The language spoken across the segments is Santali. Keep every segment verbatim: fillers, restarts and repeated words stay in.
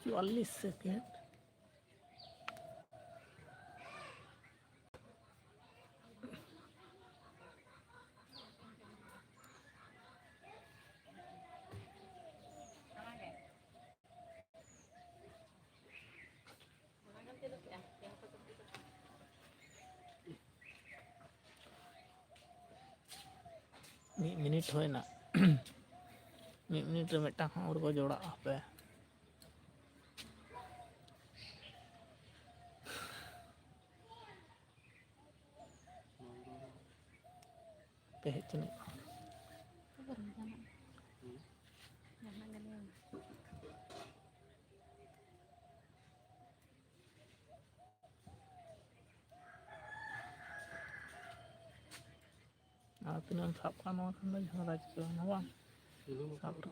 ᱪᱩᱣᱟᱞᱞᱤᱥ ᱥᱮᱠᱮᱱᱰ᱾ ᱢᱤᱫ ᱢᱤᱱᱤᱴ ᱦᱩᱭᱱᱟ᱾ ᱢᱤᱫ ᱢᱤᱱᱤᱴ ᱨᱮ ᱢᱤᱫᱴᱟᱝ ᱦᱚᱸ ᱟᱹᱣᱨᱤ ᱠᱚ ᱡᱚᱲᱟᱜᱼᱟ ᱦᱟᱯᱮ᱾ ᱯᱮ ᱦᱮᱡ ᱦᱚᱪᱚᱱᱤᱡ᱾ ᱟᱨ ᱛᱤᱱᱟᱹᱜ ᱮᱢ ᱥᱟᱵ ᱠᱟᱜᱼᱟ ᱱᱚᱣᱟ ᱠᱷᱟᱱ ᱫᱚ ᱡᱷᱟᱢᱮᱞᱟ ᱪᱤᱠᱟᱹ ᱵᱟᱝ ᱥᱟᱵ ᱨᱮ᱾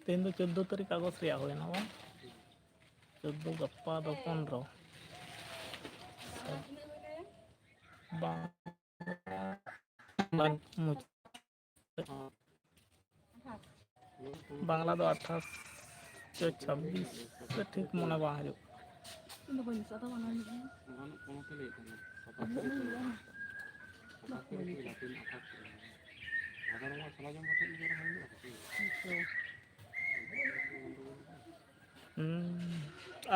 ᱛᱮᱦᱮᱧ ᱫᱚ ᱪᱳᱫᱽᱫᱳ ᱛᱟᱹᱨᱤᱠᱷ ᱟᱜᱚᱥᱴ ᱨᱮᱭᱟᱜ ᱦᱩᱭᱱᱟ ᱵᱟᱝ? ᱪᱳᱫᱽᱫᱳ, ᱜᱟᱯᱟ ᱫᱚ ᱯᱚᱱᱨᱚ᱾ ᱵᱟᱝ, ᱵᱟᱝ, ᱢᱩᱪᱟᱹᱫ᱾ ᱵᱟᱝᱞᱟ ᱫᱚ ᱟᱴᱷᱟᱥ ᱪᱚ ᱪᱷᱟᱵᱵᱤᱥ ᱥᱮ ᱴᱷᱤᱠ ᱢᱚᱱᱮ ᱵᱟᱝ ᱦᱤᱡᱩᱜ ᱠᱟᱱᱟ᱾ ᱤᱧ ᱫᱚ ᱵᱟᱹᱧ ᱫᱤᱥᱟᱹᱭᱮᱫᱟ, ᱵᱟᱝᱞᱟ ᱦᱤᱡᱩᱜ ᱠᱟᱱᱟ᱾ ᱦᱩᱸ᱾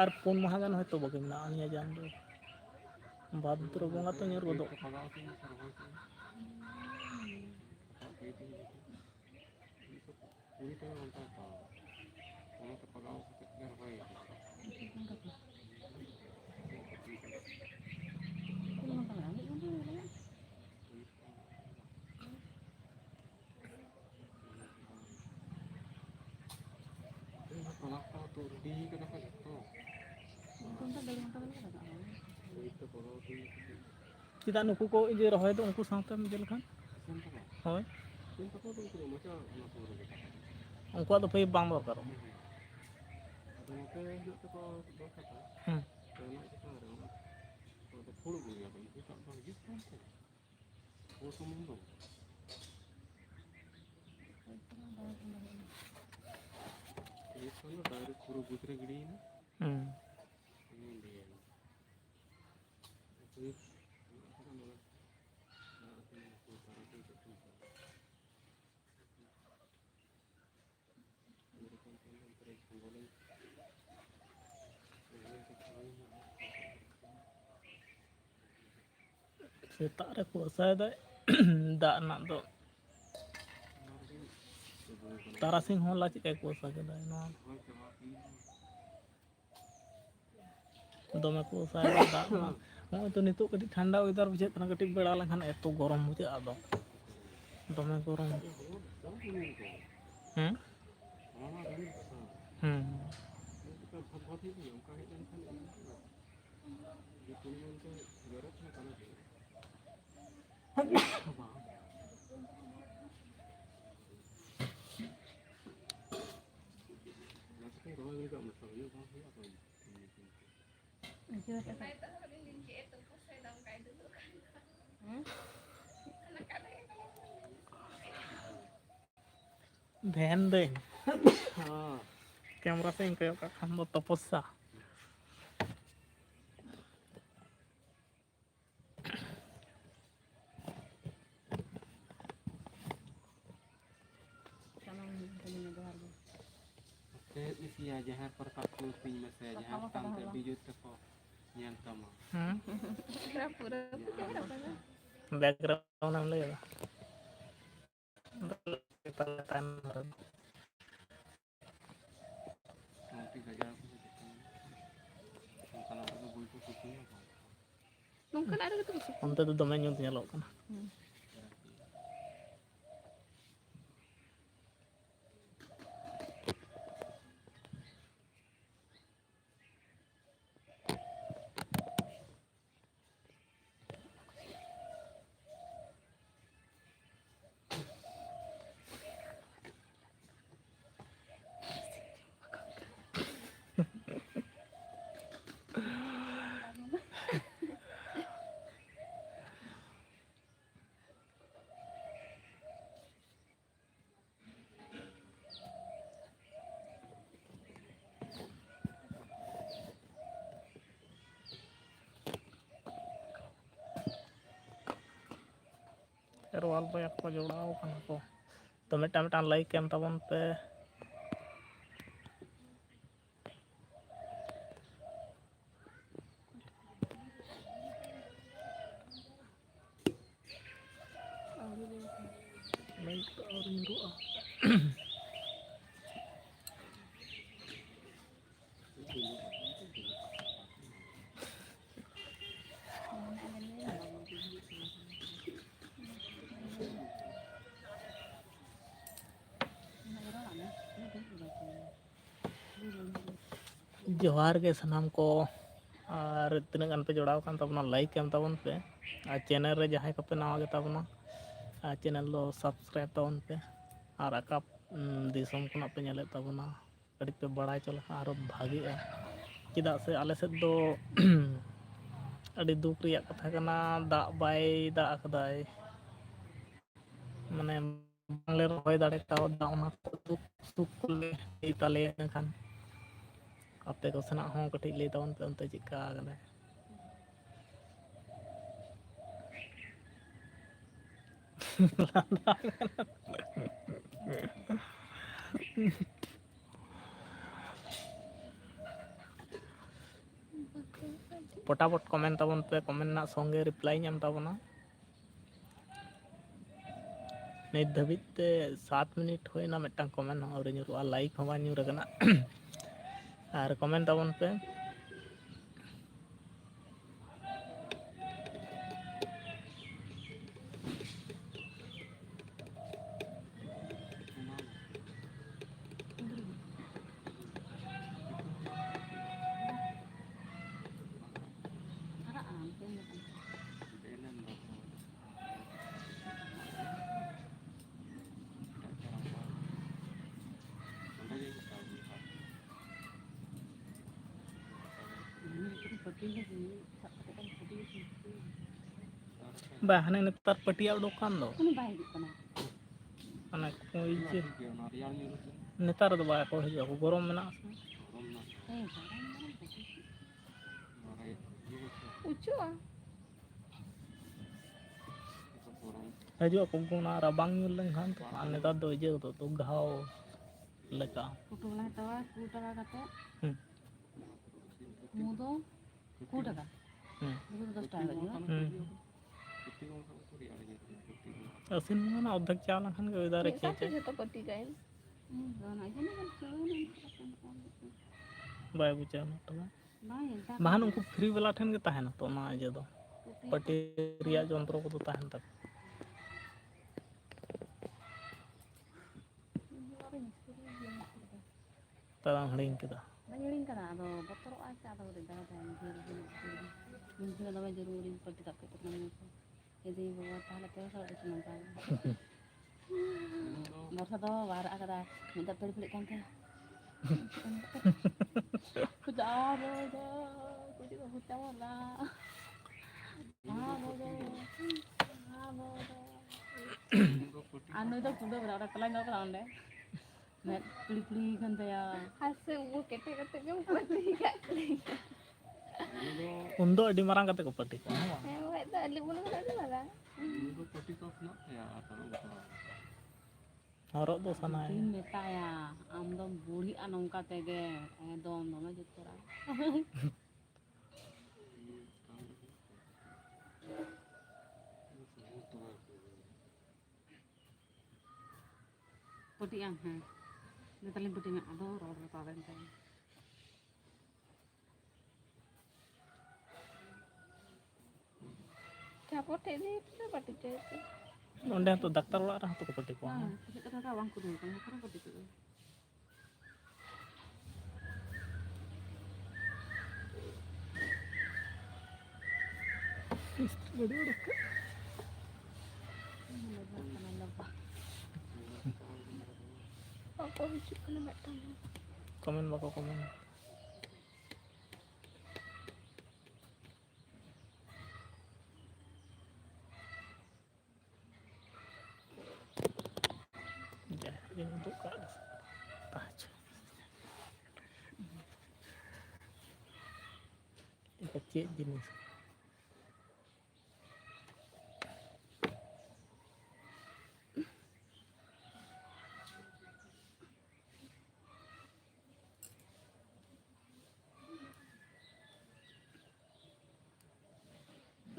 ᱟᱨ ᱯᱩᱱ ᱢᱟᱦᱟ ᱜᱟᱱ ᱦᱚᱭᱛᱳ ᱵᱟᱹᱠᱤ ᱢᱮᱱᱟᱜᱼᱟ ᱱᱤᱭᱟᱹ ᱡᱟᱱ ᱫᱚ᱾ ᱵᱷᱟᱫᱨᱚ ᱵᱚᱸᱜᱟ ᱛᱚ ᱧᱩᱨ ᱜᱚᱫᱚᱜ᱾ ᱛᱚᱞᱟ ᱠᱚ ᱛᱩᱫ ᱜᱤᱰᱤ ᱠᱟᱫᱟ ᱠᱚ ᱡᱚᱛᱚ᱾ ᱪᱮᱫᱟᱜ ᱱᱩᱠᱩ ᱠᱚ ᱤᱭᱟᱹ ᱨᱚᱦᱚᱭ ᱫᱚ ᱩᱱᱠᱩ ᱥᱟᱶᱛᱮᱢ ᱤᱭᱟᱹ ᱞᱮᱠᱷᱟᱱ? ᱦᱳᱭ᱾ ᱩᱱᱠᱩᱣᱟᱜ ᱫᱚ ᱯᱟᱭᱤᱯ ᱵᱟᱝ ᱫᱚᱨᱠᱟᱨᱚᱜᱼᱟ᱾ ᱦᱮᱸ᱾ ᱟᱫᱚ ᱯᱷᱩᱲᱩᱜ ᱜᱮᱭᱟ ᱠᱚ, ᱤᱱᱠᱟᱹ ᱠᱟᱜ ᱫᱚ ᱦᱤᱡᱩᱜ ᱠᱟᱱ ᱛᱮ᱾ ᱯᱷᱩᱲ ᱥᱩᱢᱩᱝ ᱫᱚ᱾ ᱦᱤᱡᱩᱜ ᱠᱟᱱ ᱫᱚ ᱰᱟᱭᱨᱮᱠᱴ ᱯᱩᱨᱟᱹ ᱵᱟᱹᱫᱽ ᱨᱮ ᱜᱤᱰᱤᱭᱮᱱᱟ᱾ ᱦᱩᱸ᱾ ᱤᱧ ᱞᱟᱹᱭᱟ᱾ ᱦᱩᱭᱩᱜ ᱠᱟᱱᱟ ᱱᱚᱣᱟ᱾ ᱥᱮᱛᱟᱜ ᱨᱮ ᱠᱩᱣᱟᱹᱥᱟᱭ ᱫᱟᱭ᱾ ᱫᱟᱜ ᱨᱮᱱᱟᱜ ᱫᱚ ᱛᱟᱨᱟᱥᱤᱧ ᱦᱚᱸ ᱞᱟ ᱪᱮᱫ ᱞᱮᱠᱟᱭ ᱠᱩᱣᱟᱹᱥᱟ ᱠᱮᱫᱟᱭ ᱱᱚᱣᱟ᱾ ᱫᱚᱢᱮ ᱠᱩᱣᱟᱹᱥᱟᱭ ᱫᱟᱭ ᱫᱟᱜ ᱨᱮᱱᱟᱜ᱾ ᱱᱚᱜᱼᱚᱭ ᱛᱚ ᱱᱤᱛᱚᱜ ᱠᱟᱹᱴᱤᱡ ᱴᱷᱟᱱᱰᱟ weather ᱵᱩᱡᱷᱟᱹᱜ ᱠᱟᱱᱟ, ᱠᱟᱹᱴᱤᱡ ᱵᱮᱲᱟ ᱞᱮᱱᱠᱷᱟᱱ ᱮᱛᱚ ᱜᱚᱨᱚᱢ ᱵᱩᱡᱷᱟᱹᱜᱼᱟ ᱟᱫᱚ᱾ ᱫᱚᱢᱮ ᱜᱚᱨᱚᱢ᱾ ᱦᱮᱸ? ᱦᱮᱸ᱾ ᱫᱷᱮᱭᱟᱱ ᱫᱟᱹᱧ᱾ ᱦᱚᱸ᱾ ᱠᱮᱢᱨᱟ ᱥᱮᱫ ᱤᱧ ᱠᱚᱭᱚᱜ ᱠᱟᱜ ᱠᱷᱟᱱ ᱫᱚ ᱛᱚᱯᱚᱥᱟ᱾ ᱥᱟᱱᱟᱢ ᱢᱤᱫ ᱴᱷᱮᱱ ᱡᱚᱦᱟᱨ ᱜᱮ᱾ ᱟᱯᱮ ᱤᱥᱤᱭᱟ ᱡᱟᱦᱮᱨ ᱠᱚᱨᱮ ᱠᱚ ᱟᱹᱛᱤᱧ ᱢᱮᱥᱮ, ᱡᱟᱦᱮᱨ ᱛᱷᱟᱱ ᱨᱮ ᱵᱤᱡᱳᱛ ᱛᱮᱠᱚ ᱧᱮᱞ ᱛᱟᱢᱟ᱾ ᱦᱩᱸ᱾ ᱯᱩᱨᱟᱹ ᱯᱩᱨᱟᱹ ᱯᱩᱨᱟᱹ ᱯᱩᱨᱟᱹ᱾ Background ᱮᱢ ᱞᱟᱹᱭ ᱮᱫᱟ? ᱛᱟᱭᱚᱢ ᱨᱮ᱾ ᱚᱱᱛᱮ ᱜᱟᱡᱟᱲ ᱠᱚ ᱪᱮᱫ ᱠᱚ ᱢᱮᱱᱟᱜᱼᱟ? ᱚᱱᱠᱟᱱᱟᱜ ᱨᱮᱫᱚ ᱵᱳᱭ ᱠᱚ ᱠᱩᱥᱤᱭᱟᱜᱼᱟ᱾ ᱱᱚᱝᱠᱟᱱᱟᱜ ᱨᱮᱜᱮ ᱛᱚ ᱵᱩᱥᱩᱵ᱾ ᱚᱱᱛᱮ ᱫᱚ ᱫᱚᱢᱮ ᱧᱩᱛ ᱧᱮᱞᱚᱜ ᱠᱟᱱᱟ᱾ ᱦᱩᱸ᱾ ᱜᱳᱯᱟᱞ ᱵᱚᱭᱦᱟ ᱠᱚ ᱡᱚᱲᱟᱣ ᱠᱟᱱᱟ ᱠᱚ᱾ ᱛᱚ ᱢᱤᱫᱴᱟᱝ ᱢᱤᱫᱴᱟᱝ ᱞᱟᱭᱤᱠ ᱮᱢ ᱛᱟᱵᱚᱱ ᱯᱮ᱾ ᱞᱟᱭᱤᱠ ᱫᱚ ᱟᱹᱣᱨᱤ ᱧᱩᱨᱩᱜᱼᱟ᱾ ᱡᱚᱦᱟᱨ ᱜᱮ ᱥᱟᱱᱟᱢ ᱠᱚ, ᱟᱨ ᱛᱤᱱᱟᱹᱜ ᱜᱟᱱ ᱯᱮ ᱡᱚᱲᱟᱣ ᱟᱠᱟᱱ ᱛᱟᱵᱚᱱᱟ, ᱞᱟᱭᱤᱠ ᱮᱢ ᱛᱟᱵᱚᱱ ᱯᱮ, ᱟᱨ ᱪᱮᱱᱮᱞ ᱨᱮ ᱡᱟᱦᱟᱸᱭ ᱠᱚᱯᱮ ᱱᱟᱣᱟ ᱜᱮ ᱛᱟᱵᱚᱱᱟ, ᱟᱨ ᱪᱮᱱᱮᱞ ᱫᱚ ᱥᱟᱵᱥᱠᱨᱟᱭᱤᱵ ᱛᱟᱵᱚᱱ ᱯᱮ, ᱟᱨ ᱚᱠᱟ, ᱩᱢ, ᱫᱤᱥᱚᱢ ᱠᱷᱚᱱᱟᱜ ᱯᱮ ᱧᱮᱞᱮᱫ ᱛᱟᱵᱚᱱᱟ, ᱠᱟᱹᱴᱤᱡ ᱯᱮ ᱵᱟᱲᱟᱭ ᱦᱚᱪᱚ ᱞᱮᱠᱷᱟᱱ ᱟᱨᱚ ᱵᱷᱟᱜᱤᱜᱼᱟ᱾ ᱪᱮᱫᱟᱜ ᱥᱮ ᱟᱞᱮ ᱥᱮᱫ ᱫᱚ ᱟᱹᱰᱤ ᱫᱩᱠ ᱨᱮᱭᱟᱜ ᱠᱟᱛᱷᱟ ᱠᱟᱱᱟ, ᱫᱟᱜ ᱵᱟᱭ ᱫᱟᱜ ᱟᱠᱟᱫᱟᱭ᱾ ᱢᱟᱱᱮ ᱵᱟᱝᱞᱮ ᱨᱚᱦᱚᱭ ᱫᱟᱲᱮ ᱠᱟᱣᱫᱟ, ᱚᱱᱟ ᱠᱚ ᱫᱩᱠ ᱥᱩᱠ ᱠᱚᱞᱮ ᱞᱟᱹᱭ ᱛᱟᱞᱮᱭᱟ᱾ ᱮᱱᱠᱷᱟᱱ ᱟᱯᱮ ᱠᱚ ᱥᱮᱱᱟᱜ ᱦᱚᱸ ᱠᱟᱹᱴᱤᱡ ᱞᱟᱹᱭ ᱛᱟᱵᱚᱱ ᱯᱮ, ᱚᱱᱛᱮ ᱪᱮᱫᱠᱟ ᱠᱟᱱᱟ? ᱯᱚᱴᱟᱯᱚᱴ ᱠᱚᱢᱮᱱᱴ ᱛᱟᱵᱚᱱ ᱯᱮ, ᱠᱚᱢᱮᱱᱴ ᱨᱮᱱᱟᱜ ᱥᱚᱸᱜᱮ ᱨᱤᱯᱞᱟᱭᱤᱧ ᱮᱢ ᱛᱟᱵᱚᱱᱟ᱾ ᱱᱤᱛ ᱫᱷᱟᱹᱵᱤᱡ ᱛᱮ ᱥᱟᱛ ᱢᱤᱱᱤᱴ ᱦᱩᱭᱱᱟ, ᱢᱤᱫᱴᱟᱝ ᱠᱚᱢᱮᱱᱴ ᱦᱚᱸ ᱟᱹᱣᱨᱤ ᱧᱩᱨᱩᱜᱼᱟ, ᱞᱟᱭᱤᱠ ᱦᱚᱸ ᱵᱟᱝ ᱧᱩᱨ ᱟᱠᱟᱱᱟ᱾ ᱟᱨ ᱠᱚᱢᱮᱱᱴ ᱛᱟᱵᱚᱱ ᱯᱮ᱾ ᱵᱟ, ᱦᱟᱱᱮ ᱱᱮᱛᱟᱨ ᱯᱟᱹᱴᱤᱭᱟ ᱩᱰᱩᱠ ᱠᱟᱱ ᱫᱚ᱾ ᱩᱱᱤ ᱵᱟᱭ ᱦᱤᱡᱩᱜ ᱠᱟᱱᱟ᱾ ᱚᱱᱟ ᱠᱚ ᱤᱭᱟᱹ᱾ ᱱᱮᱛᱟᱨ ᱫᱚ ᱵᱟᱠᱚ ᱦᱤᱡᱩᱜᱼᱟ, ᱜᱚᱨᱚᱢ ᱢᱮᱱᱟᱜᱼᱟ ᱥᱮ᱾ ᱦᱮᱸ, ᱜᱚᱨᱚᱢ ᱢᱮᱱᱟᱜᱼᱟ᱾ ᱩᱪᱩᱜᱼᱟ᱾ ᱦᱤᱡᱩᱜ ᱟᱠᱚ ᱚᱱᱟ ᱨᱟᱵᱟᱝ ᱧᱩᱨ ᱞᱮᱱᱠᱷᱟᱱ ᱛᱚ, ᱟᱨ ᱱᱮᱛᱟᱨ ᱫᱚ ᱤᱭᱟᱹ ᱫᱚ, ᱫᱚ ᱜᱷᱟᱣ ᱞᱮᱠᱟ᱾ ᱯᱩᱴᱩᱞ ᱞᱮ ᱦᱟᱛᱟᱣᱟ ᱠᱩᱲᱤ ᱴᱟᱠᱟ ᱠᱟᱛᱮ᱾ ᱦᱩᱸ᱾ ᱢᱩ ᱫᱚ ᱠᱩᱲᱤ ᱴᱟᱠᱟ᱾ ᱦᱩᱸ᱾ ᱢᱩ ᱫᱚ ᱫᱚᱥ ᱴᱟᱠᱟ ᱠᱟᱛᱮ᱾ ᱦᱩᱸ᱾ ᱟᱹᱥᱤᱱ ᱢᱟ ᱚᱱᱟ ᱚᱨᱫᱷᱮᱠ ᱪᱟ ᱞᱮᱱᱠᱷᱟᱱ ᱜᱮ ᱳᱭ ᱫᱟᱨᱮ ᱢᱤᱫ ᱥᱟᱶᱛᱮ ᱠᱷᱮᱡᱟ᱾ ᱡᱷᱚᱛᱚ ᱯᱟᱹᱴᱤ ᱠᱟᱜ ᱟᱹᱧ᱾ ᱦᱩᱸ, ᱚᱱᱟ ᱜᱮ ᱢᱮᱱᱟᱜᱼᱟ᱾ ᱵᱟᱭ ᱵᱩᱡᱷᱟᱹᱣᱟ ᱩᱱᱟᱹᱜ ᱴᱟ ᱫᱚ᱾ ᱵᱟᱝ, ᱮᱱᱠᱷᱟᱱ ᱵᱟᱠᱷᱟᱱ ᱩᱱᱠᱩ ᱯᱷᱨᱤ ᱵᱟᱞᱟ ᱴᱷᱮᱱ ᱜᱮ ᱛᱟᱦᱮᱱᱟ ᱛᱚ ᱚᱱᱟ ᱤᱭᱟᱹ ᱫᱚ᱾ ᱯᱟᱹᱴᱤ ᱨᱮᱭᱟᱜ ᱡᱚᱱᱛᱨᱚ ᱠᱚᱫᱚ ᱛᱟᱦᱮᱱ ᱛᱟᱠᱚᱣᱟ᱾ ᱛᱟᱲᱟᱢ ᱦᱤᱲᱤᱧ ᱠᱮᱫᱟ᱾ ᱵᱟᱹᱧ ᱦᱤᱲᱤᱧ ᱠᱟᱫᱟ, ᱟᱫᱚ ᱵᱚᱛᱚᱨᱚᱜᱼᱟᱭ ᱥᱮ, ᱟᱫᱚ ᱠᱟᱹᱴᱤᱡ ᱫᱟᱭᱟ ᱫᱟᱭᱟ ᱵᱩᱡᱷᱟᱹᱣ ᱞᱮᱫᱟ᱾ ᱤᱧ ᱫᱚ ᱫᱚᱢᱮ ᱡᱳᱨ ᱢᱳᱨᱤᱧ ᱯᱟᱹᱴᱤ ᱛᱟᱵ ᱠᱮᱫ ᱛᱟᱠᱚᱣᱟ ᱢᱮᱱᱛᱮ᱾ ᱞᱟᱹᱭᱫᱟᱹᱧ, "ᱵᱟᱵᱟ, ᱛᱟᱦᱞᱮ ᱯᱮ ᱦᱚᱲ ᱜᱮ ᱱᱚᱝᱠᱟ?" ᱵᱚᱨᱥᱟ ᱫᱚ ᱵᱟᱭ ᱨᱟᱜ ᱟᱠᱟᱫᱟ, ᱢᱤᱫ ᱫᱷᱟᱣ ᱯᱮᱲ ᱯᱮᱲᱮᱜ ᱠᱟᱱ ᱛᱟᱭᱟ᱾ ᱠᱩ ᱡᱟ ᱵᱚᱭ ᱫᱚ, ᱠᱩ ᱡᱩᱫᱤ ᱵᱟᱹᱦᱩ ᱪᱟᱵᱟ ᱞᱟ᱾ ᱡᱟ ᱵᱚᱭ ᱫᱚ, ᱡᱟ ᱵᱚᱭ ᱫᱚ᱾ ᱟᱨ ᱱᱩᱭ ᱫᱚ ᱠᱩᱰᱟᱹ ᱵᱮᱲᱟ, ᱚᱸᱰᱮ ᱛᱚᱞᱟᱧ ᱫᱚᱦᱚ ᱠᱟᱫᱟ ᱚᱸᱰᱮ᱾ ᱢᱮᱫ ᱯᱤᱲᱤ ᱯᱤᱲᱤ ᱠᱟᱱ ᱛᱟᱭᱟ᱾ ᱟᱨ ᱥᱮ ᱩᱵ ᱠᱮᱴᱮᱡ ᱠᱟᱛᱮ ᱜᱮᱢ ᱯᱟᱹᱴᱤ ᱠᱟᱜ ᱠᱟᱱᱟ᱾ ᱩᱱᱫᱚ ᱟᱹᱰᱤ ᱢᱟᱨᱟᱝ ᱠᱟᱛᱮ ᱠᱚ ᱯᱟᱹᱴᱤ ᱠᱚᱣᱟ, ᱦᱮᱸ ᱵᱟᱝ? ᱦᱮᱸ, ᱵᱟᱠᱷᱟᱡ ᱫᱚ ᱟᱹᱞᱩ ᱵᱚᱞᱚ ᱠᱟᱛᱮ ᱫᱚ ᱵᱟᱝ᱾ ᱩᱱᱤ ᱫᱚ ᱯᱟᱹᱴᱤ ᱠᱚ ᱠᱷᱚᱱᱟᱜ ᱛᱟᱭᱟ ᱟᱨ ᱛᱟᱦᱞᱮ ᱵᱟᱯᱞᱟ᱾ ᱦᱚᱨᱚᱜ ᱫᱚ ᱥᱟᱱᱟᱭᱟ᱾ ᱪᱮᱫ ᱤᱧ ᱢᱮᱛᱟᱭᱟ, ᱟᱢ ᱫᱚᱢ ᱵᱩᱲᱦᱤᱜᱼᱟ ᱱᱚᱝᱠᱟ ᱛᱮᱜᱮ, ᱮᱠᱫᱚᱢ ᱫᱚᱢᱮ ᱡᱩᱛ ᱠᱚᱨᱟ᱾ ᱯᱟᱹᱴᱤᱜ ᱟᱢ, ᱦᱮᱸ᱾ ᱱᱮᱛᱟᱨ ᱞᱤᱧ ᱯᱟᱹᱴᱤ ᱢᱮ, ᱟᱫᱚ ᱨᱚᱲ ᱨᱟᱛᱟᱲ ᱮᱱ ᱛᱟᱭᱟ᱾ ᱴᱷᱟᱠᱩᱨ ᱴᱷᱮᱡ ᱤᱫᱤ ᱯᱮ, ᱯᱟᱹᱴᱤ ᱦᱚᱪᱚᱭ ᱯᱮ᱾ ᱚᱸᱰᱮ ᱦᱚᱸᱛᱚ ᱰᱟᱠᱛᱟᱨ ᱚᱲᱟᱜ ᱨᱮᱦᱚᱸ ᱛᱚ ᱠᱚ ᱯᱟᱹᱴᱤ ᱠᱚᱣᱟ, ᱦᱮᱸ, ᱦᱮᱸ? ᱪᱮᱫ ᱠᱟᱛᱷᱟ ᱫᱚ ᱵᱟᱝ ᱠᱚ ᱫᱩᱲᱩᱵ ᱠᱟᱱᱟ, ᱚᱠᱟᱨᱮ ᱯᱟᱹᱴᱤ ᱠᱚᱣᱟ? ᱢᱤᱥᱛᱨᱤ ᱜᱟᱹᱰᱤ ᱩᱰᱩᱠ ᱠᱮᱫ᱾ ᱚᱠᱚᱭ ᱦᱤᱡᱩᱜ ᱠᱟᱱᱟ ᱢᱤᱫᱴᱟᱝ ᱦᱚᱸ? ᱠᱚᱢᱮᱱ ᱵᱟᱠᱚ ᱠᱚᱢᱮᱱ᱾ ᱡᱟᱦᱮᱨ ᱜᱮᱧ ᱩᱫᱩᱜ ᱠᱟᱜ ᱫᱚ᱾ ᱟᱪᱪᱷᱟ᱾ ᱮᱱᱠᱷᱟᱱ ᱪᱮᱫ ᱡᱤᱱᱤᱥ?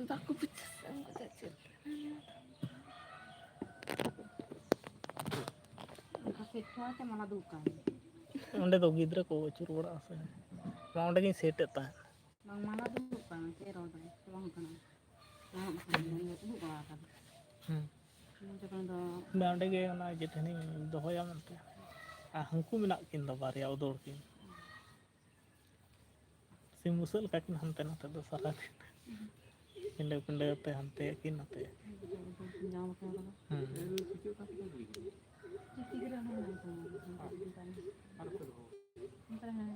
ᱵᱟᱠᱚ ᱵᱩᱡᱷᱟᱹᱣ ᱥᱮ ᱩᱱᱠᱩ ᱫᱚ ᱪᱮᱫ ᱞᱮᱠᱟ᱾ ᱚᱱᱠᱟ ᱥᱮᱴ ᱠᱚᱣᱟ ᱥᱮ ᱢᱟᱞᱟ ᱫᱩᱲᱩᱵ ᱠᱟᱱ᱾ ᱚᱸᱰᱮ ᱫᱚ ᱜᱤᱫᱽᱨᱟᱹ ᱠᱚ ᱟᱹᱪᱩᱨ ᱵᱟᱲᱟᱜᱼᱟ ᱥᱮ᱾ ᱢᱟ ᱚᱸᱰᱮ ᱜᱤᱧ ᱥᱮᱴ ᱮᱫ ᱛᱟᱦᱮᱸᱫ᱾ ᱵᱟᱝ, ᱢᱟᱞᱟ ᱫᱩᱲᱩᱵ ᱠᱟᱱᱟ, ᱪᱮᱫ ᱨᱚᱲ ᱫᱚ ᱵᱟᱝ ᱠᱟᱱᱟ᱾ ᱜᱟᱱᱚᱜ ᱠᱟᱱᱟ, ᱩᱫᱩᱜ ᱵᱟᱲᱟ ᱟᱠᱟᱫᱟ᱾ ᱦᱩᱸ᱾ ᱩᱱ ᱡᱚᱠᱷᱚᱱ ᱫᱚ ᱵᱟ, ᱚᱸᱰᱮ ᱜᱮ ᱚᱱᱟ ᱤᱭᱟᱹ ᱴᱷᱮᱱᱤᱧ ᱫᱚᱦᱚᱭᱟ ᱢᱮᱱᱛᱮ᱾ ᱟᱨ ᱦᱟᱹᱱᱠᱩ ᱢᱮᱱᱟᱜ ᱠᱤᱱ ᱫᱚ ᱵᱟᱨᱭᱟ ᱩᱫᱚᱲ ᱠᱤᱱ᱾ ᱥᱤᱢ ᱵᱩᱥᱟᱹᱜ ᱞᱮᱠᱟ ᱠᱤᱱ ᱦᱟᱱᱛᱮ ᱱᱟᱛᱮ ᱫᱚ ᱥᱟᱨᱟ ᱫᱤᱱ᱾ ᱯᱤᱸᱰᱟᱹ ᱯᱤᱸᱰᱟᱹ ᱛᱮ ᱦᱟᱱᱛᱮ ᱟᱹᱠᱤᱱ ᱱᱟᱛᱮ᱾ ᱡᱟᱶ ᱵᱟᱯᱞᱟ ᱠᱟᱱᱟ᱾ ᱦᱩᱸ᱾ ᱜᱤᱫᱽᱨᱟᱹ ᱦᱚᱸ ᱢᱮᱱᱟᱜ ᱠᱚᱣᱟ᱾ ᱚᱱᱠᱟ ᱦᱮᱸ᱾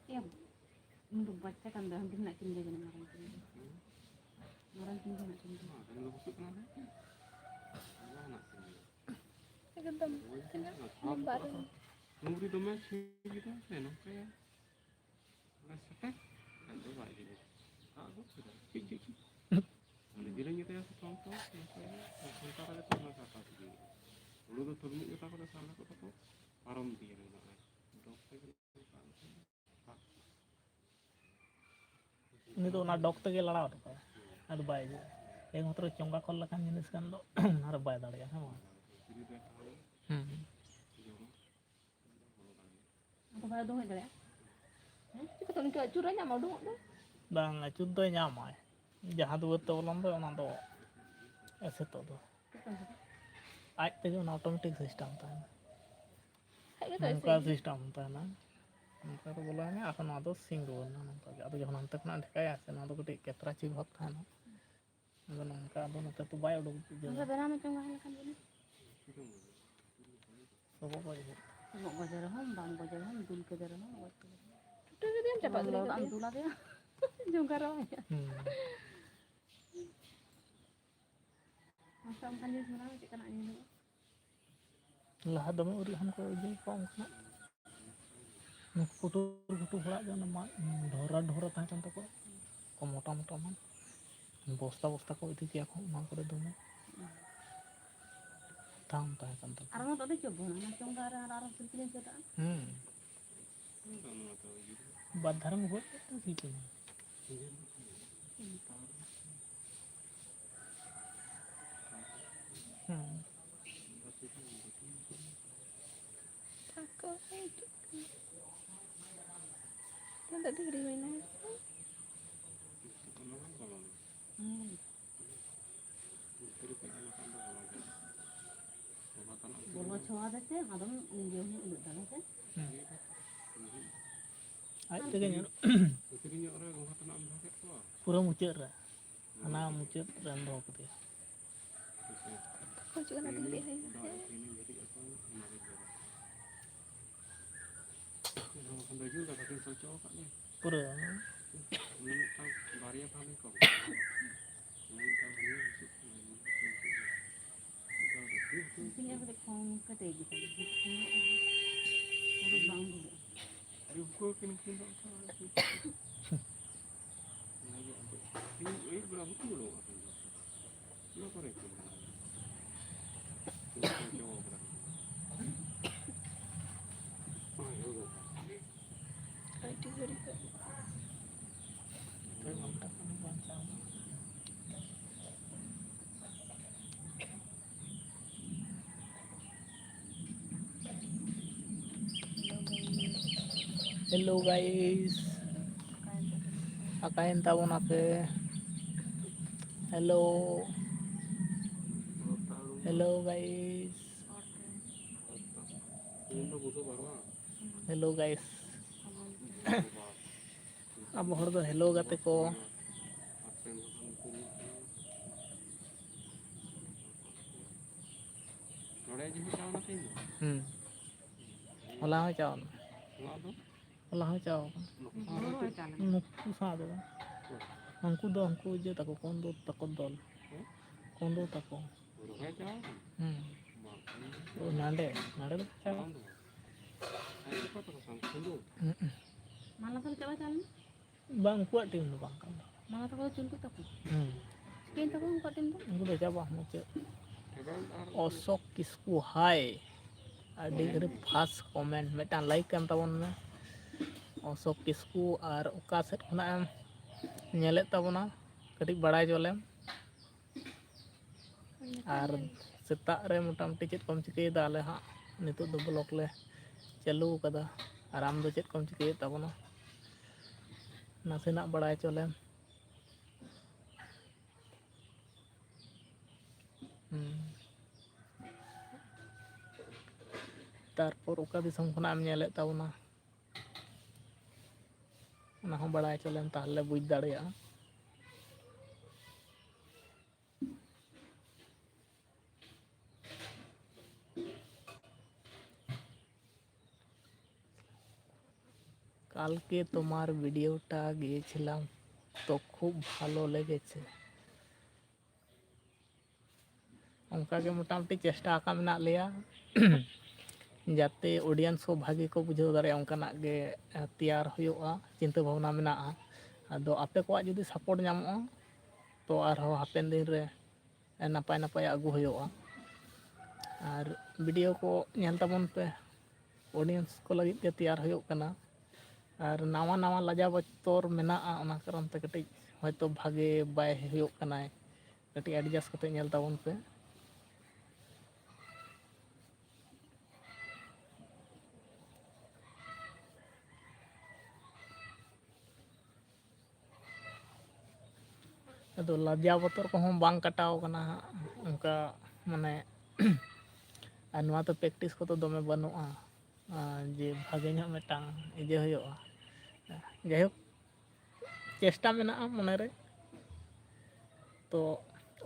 ᱤᱭᱟᱹ, ᱩᱱᱤ ᱫᱚ ᱵᱟᱪᱪᱟ ᱠᱟᱱ ᱫᱚ, ᱦᱟᱹᱱᱠᱤᱱ ᱢᱮᱱᱟᱜ ᱠᱤᱱ ᱜᱮᱭᱟ ᱡᱟᱹᱱᱤᱡ ᱢᱟᱨᱟᱝ ᱠᱤᱱ ᱫᱚ᱾ ᱢᱟᱨᱟᱝ ᱠᱤᱱ ᱫᱚ ᱢᱮᱱᱟᱜ ᱠᱤᱱ ᱜᱮᱭᱟ᱾ ᱮᱠᱫᱚᱢ ᱛᱤᱱᱟᱹᱜ ᱢᱤᱫ ᱵᱟᱨ᱾ ᱞᱩᱜᱽᱲᱤ ᱫᱚᱢᱮ ᱪᱷᱤ ᱜᱮᱫᱟ ᱥᱮ ᱱᱚᱝᱠᱟᱭᱟ? ᱚᱱᱟ ᱥᱮᱴᱮ ᱟᱡ ᱫᱚ ᱵᱟᱭ ᱤᱫᱤᱭᱟ᱾ ᱟᱫᱚ ᱪᱮᱫᱟᱜ? ᱪᱮᱫ, ᱪᱮᱫ, ᱪᱮᱫ? ᱩᱱᱤ ᱡᱤᱞᱮᱧ ᱜᱮᱛᱟᱭᱟ ᱥᱮ ᱛᱚᱞ ᱛᱚᱞ, ᱚᱱᱠᱟ ᱜᱮ ᱥᱟᱱᱛᱟᱲ ᱨᱮᱜᱮ ᱛᱚ ᱚᱱᱟ ᱠᱟᱛᱷᱟ ᱛᱮᱜᱮ᱾ ᱦᱩᱲᱩ ᱫᱚ ᱛᱩᱞᱢᱤ ᱜᱮᱛᱟ ᱠᱚ, ᱥᱟᱨ ᱞᱮᱠᱟ ᱛᱟᱠᱚ ᱯᱟᱨᱚᱢ ᱤᱫᱤᱭᱟ ᱢᱮᱱᱟᱜᱼᱟ᱾ ᱰᱚᱜᱽ ᱛᱮᱜᱮ ᱱᱚᱝᱠᱟ ᱩᱱᱤ ᱫᱚ ᱚᱱᱟ ᱰᱚᱜᱽ ᱛᱮᱜᱮ ᱞᱟᱲᱟᱣ ᱦᱚᱴᱚ ᱠᱟᱜᱼᱟ, ᱟᱫᱚ ᱵᱟᱭ ᱦᱤᱡᱩᱜᱼᱟ᱾ ᱮᱠᱢᱟᱛᱨᱚ ᱪᱚᱸᱜᱟ ᱠᱷᱚᱞ ᱞᱮᱠᱟᱱ ᱡᱤᱱᱤᱥ ᱠᱟᱱ ᱫᱚ, ᱚᱱᱟ ᱨᱮ ᱵᱟᱭ ᱫᱟᱲᱮᱭᱟᱜᱼᱟ, ᱦᱮᱸ ᱵᱟᱝ? ᱦᱩᱸ᱾ ᱟᱫᱚ ᱵᱟᱭ ᱩᱰᱩᱝ ᱦᱮᱡ ᱫᱟᱲᱮᱭᱟᱜᱼᱟ? ᱦᱮᱸ? ᱪᱤᱠᱟᱹᱛᱮ ᱩᱱᱤ ᱠᱤ ᱟᱹᱪᱩᱨᱟᱭ ᱧᱟᱢᱟ ᱩᱰᱩᱝᱚᱜ ᱫᱚ? ᱵᱟᱝ, ᱟᱹᱪᱩᱨ ᱫᱚᱭ ᱧᱟᱢᱟᱭ᱾ ᱡᱟᱦᱟᱸ ᱫᱩᱣᱟᱹᱨ ᱛᱮ ᱵᱚᱞᱚᱱ ᱫᱚ, ᱚᱱᱟ ᱫᱚ ᱮᱥᱮᱫᱚᱜ ᱫᱚ᱾ ᱪᱤᱠᱟᱹ ᱠᱟᱛᱮ? ᱟᱡ ᱛᱮᱜᱮ ᱚᱱᱟ automatic system ᱛᱟᱦᱮᱱᱟ᱾ ᱦᱮᱡ ᱠᱟᱛᱮ ᱱᱚᱝᱠᱟ ᱮᱥᱮᱫ ᱜᱮ᱾ System ᱛᱟᱦᱮᱱᱟ᱾ ᱱᱚᱝᱠᱟ ᱠᱚ ᱵᱚᱞᱚᱭᱮᱱᱟ, ᱟᱨ ᱱᱚᱣᱟ ᱫᱚ ᱥᱤᱧ ᱨᱩᱣᱟᱹᱲ ᱮᱱᱟ ᱱᱚᱝᱠᱟ ᱜᱮ᱾ ᱟᱫᱚ ᱡᱚᱠᱷᱚᱱ ᱦᱟᱱᱛᱮ ᱠᱷᱚᱱᱟᱜ ᱰᱷᱮᱠᱟᱭᱟ ᱥᱮ, ᱱᱚᱣᱟ ᱫᱚ ᱠᱟᱹᱴᱤᱡ ᱠᱮᱛᱨᱟ ᱪᱤ ᱵᱷᱟᱵᱽ ᱛᱟᱦᱮᱱᱟ᱾ ᱟᱫᱚ ᱱᱚᱝᱠᱟ ᱟᱫᱚ ᱱᱚᱛᱮ ᱫᱚ ᱵᱟᱭ ᱩᱰᱩᱠ ᱤᱭᱟᱹ ᱱᱚᱝᱠᱟ ᱫᱟᱲᱮᱭᱟᱜᱼᱟ᱾ ᱵᱮᱱᱟᱣ ᱢᱮ ᱪᱚᱝ ᱜᱟᱱ ᱞᱮᱠᱷᱟᱱ ᱡᱟᱹᱱᱤᱡ᱾ ᱥᱚᱵᱚᱜ ᱵᱟᱭ ᱩᱰᱩᱠ᱾ ᱥᱚᱵᱚᱜ ᱜᱚᱡᱮ ᱨᱮᱦᱚᱸ, ᱵᱟᱝ ᱜᱚᱡᱮ ᱨᱮᱦᱚᱸ, ᱜᱚᱡ ᱠᱮᱫᱮ ᱨᱮᱦᱚᱸ, ᱜᱚᱡ ᱠᱮᱫᱮ ᱨᱮᱦᱚᱸ᱾ ᱪᱷᱩᱴᱟᱹᱣ ᱠᱮᱫᱮᱭᱟᱢ, ᱪᱟᱯᱟᱫ ᱜᱤᱰᱤ ᱞᱚᱞᱚ ᱫᱟᱜ ᱮᱢ ᱠᱮᱫᱮᱭᱟ᱾ ᱫᱩᱞ ᱟᱫᱮᱭᱟ᱾ ᱡᱚᱝᱜᱟ ᱨᱚᱦᱚᱭᱟ᱾ ᱦᱩᱸ᱾ ᱢᱟᱥᱮ ᱚᱱᱠᱟᱱ ᱡᱤᱱᱤᱥ ᱵᱮᱱᱟᱣ ᱢᱮ, ᱪᱮᱫ ᱞᱮᱠᱟᱱᱟᱜ ᱧᱮᱞᱚᱜᱼᱟ? ᱞᱟᱦᱟ ᱫᱚᱢᱮ ᱩᱨᱤᱡ ᱦᱚᱱ ᱠᱚ ᱤᱫᱤ ᱠᱚᱣᱟ ᱚᱱᱠᱟᱱᱟᱜ᱾ ᱱᱩᱠᱩ ᱠᱩᱴᱩᱨ ᱠᱩᱴᱩᱨ ᱦᱚᱲᱟᱜ ᱜᱮ ᱚᱱᱟ ᱢᱟᱫ ᱰᱷᱚᱨᱟ ᱰᱷᱚᱨᱟ ᱛᱟᱦᱮᱸ ᱠᱟᱱ ᱛᱟᱠᱚᱣᱟ᱾ ᱠᱚ ᱢᱚᱴᱟ ᱢᱚᱴᱟ ᱢᱟᱫ᱾ ᱵᱚᱥᱛᱟ ᱵᱚᱥᱛᱟ ᱠᱚ ᱤᱫᱤ ᱠᱮᱭᱟ ᱠᱚ, ᱚᱱᱟ ᱠᱚᱨᱮ ᱫᱚᱢᱮ ᱫᱟᱢ ᱛᱟᱦᱮᱸ ᱠᱟᱱ ᱟᱨ ᱛᱟᱠᱚᱣᱟ᱾ ᱚᱱᱟ ᱫᱚ ᱟᱹᱰᱤ ᱪᱚᱵᱚᱱᱟ, ᱚᱱᱟ ᱪᱚᱸᱜᱟ ᱨᱮ ᱟᱨ ᱟᱨᱚ ᱥᱤᱞᱯᱤᱧ ᱪᱮᱫᱟᱜ? ᱦᱩᱸ᱾ ᱵᱟᱨ ᱫᱷᱟᱨᱮᱢ ᱜᱚᱡ ᱠᱮᱫ ᱛᱮ ᱴᱷᱤᱠ ᱮᱱᱟ᱾ ᱦᱮᱸ᱾ ᱟᱠᱚ ᱦᱤᱡᱩᱜ ᱠᱟᱱᱟ᱾ ᱛᱤᱱᱟᱹᱜ ᱰᱤᱜᱽᱨᱤ ᱦᱩᱭᱱᱟ? ᱦᱩᱸ᱾ ᱵᱚᱞᱚ ᱪᱷᱚᱣᱟ ᱫᱮᱥᱮ ᱟᱫᱚᱢ ᱤᱭᱟᱹ ᱦᱩᱭ ᱩᱰᱩᱠ ᱫᱟᱲᱮ ᱥᱮ᱾ ᱟᱡ ᱛᱮᱜᱮ ᱧᱩᱨᱩᱜ᱾ ᱯᱩᱨᱟᱹ ᱢᱩᱪᱟᱹᱫ ᱨᱮ, ᱦᱟᱱᱟ ᱢᱩᱪᱟᱹᱫ ᱨᱮᱢ ᱫᱚᱦᱚ ᱠᱮᱫᱮᱭᱟ᱾ ᱦᱤᱡᱩᱜ ᱠᱟᱱᱟ ᱛᱤᱱ ᱜᱷᱟᱹᱲᱤᱡ ᱦᱩᱭᱱᱟ? ᱯᱩᱨᱟᱹ᱾ ᱢᱤᱫᱴᱟᱝ ᱵᱟᱨᱭᱟ ᱛᱟᱦᱞᱮ ᱠᱚ ᱢᱤᱫᱴᱟᱝ ᱵᱟᱨᱭᱟ ᱦᱤᱥᱟᱹᱵ ᱛᱮ ᱢᱤᱫᱴᱟᱝ ᱫᱚ ᱩᱱᱠᱤᱱ ᱟᱨ ᱠᱟᱹᱴᱤᱡ ᱯᱷᱳᱱ ᱠᱟᱹᱴᱤᱡ ᱜᱮᱛᱟ ᱠᱤᱱᱟ᱾ ᱯᱩᱨᱟᱹ ᱵᱟᱝ ᱵᱩᱡᱷᱟᱹᱜᱼᱟ᱾ ᱟᱹᱰᱤ ᱩᱱᱠᱩ ᱠᱤᱱ ᱠᱤᱱ ᱫᱚ ᱚᱱᱠᱟ ᱟᱨᱠᱤ᱾ ᱚᱱᱟᱜᱮ ᱟᱫᱚ ᱛᱮᱦᱮᱧ ᱟᱹᱭᱩᱵ ᱵᱮᱲᱟ ᱵᱟᱠᱚ ᱩᱰᱩᱠᱚᱜᱼᱟ ᱛᱮᱦᱮᱧ ᱫᱚ᱾ ᱚᱱᱟ ᱠᱚᱨᱮ ᱠᱚ ᱢᱮᱱᱟᱜᱼᱟ᱾ ᱪᱮᱫ ᱠᱚ ᱪᱚ ᱠᱟᱫᱟ᱾ ᱟᱹᱰᱤ ᱜᱷᱟᱹᱲᱤᱡ ᱠᱷᱚᱡ᱾ Hello guys, ᱟᱠᱟᱭᱮᱱ ᱛᱟᱵᱚᱱᱟᱯᱮ? Hello, hello guys, hello guys. ᱟᱵᱚ ᱦᱚᱲ ᱫᱚ hello ᱜᱟᱛᱮ ᱠᱚ᱾ ᱱᱚᱰᱮ ᱡᱩᱫᱤ ᱪᱟᱣ ᱱᱟ ᱛᱮᱦᱮᱧ ᱫᱚ? ᱦᱩᱸ᱾ ᱦᱚᱞᱟ ᱦᱚᱸ ᱪᱟᱣ ᱱᱟ᱾ ᱱᱚᱣᱟ ᱫᱚ? ᱦᱚᱞᱟ ᱦᱚᱸ ᱪᱟᱣ ᱠᱟᱱᱟ᱾ ᱱᱩᱠᱩ ᱥᱟᱶ ᱫᱚ ᱵᱟᱝ᱾ ᱩᱱᱠᱩ ᱫᱚ ᱩᱱᱠᱩ ᱤᱭᱟᱹ ᱛᱟᱠᱚ, ᱠᱚᱸᱫᱚ ᱛᱟᱠᱚ ᱫᱚᱞ᱾ ᱦᱮᱸ? ᱠᱚᱸᱫᱚ ᱛᱟᱠᱚ᱾ ᱨᱚᱦᱚᱭ ᱪᱟᱣ ᱠᱟᱱᱟ? ᱦᱩᱸ᱾ ᱵᱟᱝ, ᱠᱚᱸᱫᱚ ᱫᱚ ᱵᱟᱝ᱾ ᱚ, ᱱᱟᱸᱰᱮ, ᱱᱟᱸᱰᱮ ᱫᱚ ᱪᱟᱣ᱾ ᱵᱟᱝ ᱫᱚ ᱵᱟᱝ᱾ ᱟᱨ ᱚᱠᱟ ᱛᱟᱠᱚ ᱥᱟᱶ? ᱠᱚᱸᱫᱚ? ᱦᱩᱸ᱾ ᱢᱟᱞᱟ ᱛᱟᱦᱞᱮ ᱪᱟᱵᱟ ᱪᱟᱣ ᱞᱮᱱᱟ? ᱵᱟᱝ, ᱩᱱᱠᱩᱣᱟᱜ team ᱫᱚ ᱵᱟᱝ ᱠᱟᱱᱟ᱾ ᱢᱟᱞᱟ ᱛᱟᱠᱚ ᱫᱚ ᱪᱩᱱᱴᱩ ᱛᱟᱠᱚ? ᱦᱩᱸ᱾ ᱪᱤᱠᱟᱹᱭᱮᱱ ᱛᱟᱠᱚᱣᱟ ᱩᱱᱠᱩᱣᱟᱜ team ᱫᱚ? ᱩᱱᱠᱩ ᱫᱚ ᱪᱟᱵᱟ ᱢᱩᱪᱟᱹᱫ᱾ ᱚᱥᱳᱠ ᱠᱤᱥᱠᱩ, hi᱾ ᱟᱹᱰᱤ ᱜᱷᱟᱹᱲᱤᱡ first comment, ᱢᱤᱫᱴᱟᱝ like ᱮᱢ ᱛᱟᱵᱚᱱ ᱢᱮ᱾ ᱚᱥᱳᱠ ᱠᱤᱥᱠᱩ, ᱟᱨ ᱚᱠᱟ ᱥᱮᱫ ᱠᱷᱚᱱᱟᱜ ᱮᱢ ᱧᱮᱞᱮᱫ ᱛᱟᱵᱚᱱᱟ, ᱠᱟᱹᱴᱤᱡ ᱵᱟᱲᱟᱭ ᱦᱚᱪᱚ ᱞᱮᱢ᱾ ᱟᱨ ᱥᱮᱛᱟᱜ ᱨᱮ ᱢᱚᱴᱟᱢᱩᱴᱤ ᱪᱮᱫ ᱠᱚᱢ ᱪᱤᱠᱟᱹᱭᱮᱫᱟ? ᱟᱞᱮ ᱦᱟᱸᱜ ᱱᱤᱛᱚᱜ ᱫᱚ ᱵᱞᱚᱜ ᱞᱮ ᱪᱟᱹᱞᱩ ᱟᱠᱟᱫᱟ, ᱟᱨ ᱟᱢ ᱫᱚ ᱪᱮᱫ ᱠᱚᱢ ᱪᱤᱠᱟᱹᱭᱮᱫ ᱛᱟᱵᱚᱱᱟ? ᱱᱟᱥᱮᱱᱟᱜ ᱵᱟᱲᱟᱭ ᱦᱚᱪᱚ ᱞᱮᱢ᱾ ᱦᱩᱸ᱾ ᱛᱟᱨᱯᱚᱨ ᱚᱠᱟ ᱫᱤᱥᱚᱢ ᱠᱷᱚᱱᱟᱜ ᱮᱢ ᱧᱮᱞᱮᱫ ᱛᱟᱵᱚᱱᱟ, ᱚᱱᱟ ᱦᱚᱸ ᱵᱟᱲᱟᱭ ᱦᱚᱪᱚ ᱞᱮᱢ, ᱛᱟᱦᱚᱞᱮ ᱵᱩᱡᱽ ᱫᱟᱲᱮᱭᱟᱜᱼᱟ᱾ কালকে তোমার ভিডিওটা গিয়েছিলাম, তো খুব ভালো লেগেছে। ᱚᱱᱠᱟᱜᱮ ᱢᱚᱴᱟᱢᱩᱴᱤ ᱪᱮᱥᱴᱟ ᱟᱠᱟᱫ ᱢᱮᱱᱟᱜ ᱞᱮᱭᱟ ᱡᱟᱛᱮ ᱚᱰᱤᱭᱮᱱᱥ ᱠᱚ ᱵᱷᱟᱜᱮ ᱠᱚ ᱵᱩᱡᱷᱟᱹᱣ ᱫᱟᱲᱮᱭᱟᱜᱼᱟ, ᱚᱱᱠᱟᱱᱟᱜ ᱜᱮ ᱛᱮᱭᱟᱨ ᱦᱩᱭᱩᱜᱼᱟ, ᱪᱤᱱᱛᱟᱹ ᱵᱷᱟᱵᱽᱱᱟ ᱢᱮᱱᱟᱜᱼᱟ᱾ ᱟᱫᱚ ᱟᱯᱮ ᱠᱚᱣᱟᱜ ᱡᱩᱫᱤ ᱥᱟᱯᱳᱨᱴ ᱧᱟᱢᱚᱜᱼᱟ, ᱛᱚ ᱟᱨᱦᱚᱸ ᱦᱟᱯᱮᱱ ᱫᱤᱱ ᱨᱮ ᱱᱟᱯᱟᱭ ᱱᱟᱯᱟᱭᱟᱜ ᱟᱹᱜᱩ ᱦᱩᱭᱩᱜᱼᱟ᱾ ᱟᱨ ᱵᱷᱤᱰᱤᱭᱳ ᱠᱚ ᱧᱮᱞ ᱛᱟᱵᱚᱱ ᱯᱮ, ᱚᱰᱤᱭᱮᱱᱥ ᱠᱚ ᱞᱟᱹᱜᱤᱫ ᱜᱮ ᱛᱮᱭᱟᱨ ᱦᱩᱭᱩᱜ ᱠᱟᱱᱟ᱾ ᱟᱨ ᱱᱟᱣᱟ ᱱᱟᱣᱟ ᱞᱟᱡᱟᱣ ᱵᱚᱛᱚᱨ ᱢᱮᱱᱟᱜᱼᱟ, ᱚᱱᱟ ᱠᱟᱨᱚᱱ ᱛᱮ ᱠᱟᱹᱴᱤᱡ ᱦᱚᱭᱛᱳ ᱵᱷᱟᱜᱮ ᱵᱟᱭ ᱦᱩᱭᱩᱜ ᱠᱟᱱᱟᱭ, ᱠᱟᱹᱴᱤᱡ ᱮᱰᱡᱟᱥᱴ ᱠᱟᱛᱮ ᱧᱮᱞ ᱛᱟᱵᱚᱱ ᱯᱮ᱾ ᱟᱫᱚ ᱞᱟᱡᱟᱣ ᱵᱚᱛᱚᱨ ᱠᱚᱦᱚᱸ ᱵᱟᱝ ᱠᱟᱴᱟᱣ ᱠᱟᱱᱟ ᱦᱟᱸᱜ, ᱚᱱᱠᱟ ᱢᱟᱱᱮ ᱟᱨ ᱱᱚᱣᱟ ᱫᱚ ᱯᱨᱮᱠᱴᱤᱥ ᱠᱚᱫᱚ ᱫᱚᱢᱮ ᱵᱟᱹᱱᱩᱜᱼᱟ, ᱟᱨ ᱡᱮ ᱵᱷᱟᱜᱮ ᱧᱚᱜ ᱢᱤᱫᱴᱟᱝ ᱤᱭᱟᱹ ᱦᱩᱭᱩᱜᱼᱟ᱾ ᱡᱟᱭᱦᱳᱠ, ᱪᱮᱥᱴᱟ ᱢᱮᱱᱟᱜᱼᱟ ᱢᱚᱱᱮᱨᱮ, ᱛᱚ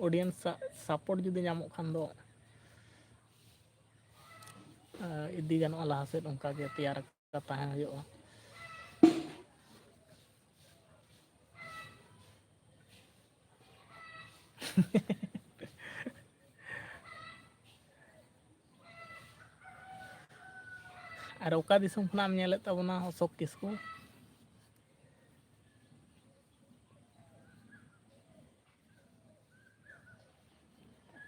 ᱚᱰᱤᱭᱮᱱᱥ ᱟᱜ ᱥᱟᱯᱳᱨᱴ ᱡᱩᱫᱤ ᱧᱟᱢᱚᱜ ᱠᱷᱟᱱ ᱫᱚ ᱤᱫᱤ ᱜᱟᱱᱚᱜᱼᱟ ᱞᱟᱦᱟ ᱥᱮᱫ, ᱚᱱᱠᱟ ᱜᱮ ᱛᱮᱭᱟᱨ ᱟᱠᱟᱫ ᱛᱟᱦᱮᱸ ᱦᱩᱭᱩᱜᱼᱟ᱾ ᱟᱨ ᱚᱠᱟ ᱫᱤᱥᱚᱢ ᱠᱷᱚᱱᱟᱜ ᱮᱢ ᱧᱮᱞᱮᱫ ᱛᱟᱵᱚᱱᱟ, ᱚᱥᱳᱠ ᱠᱤᱥᱠᱩ?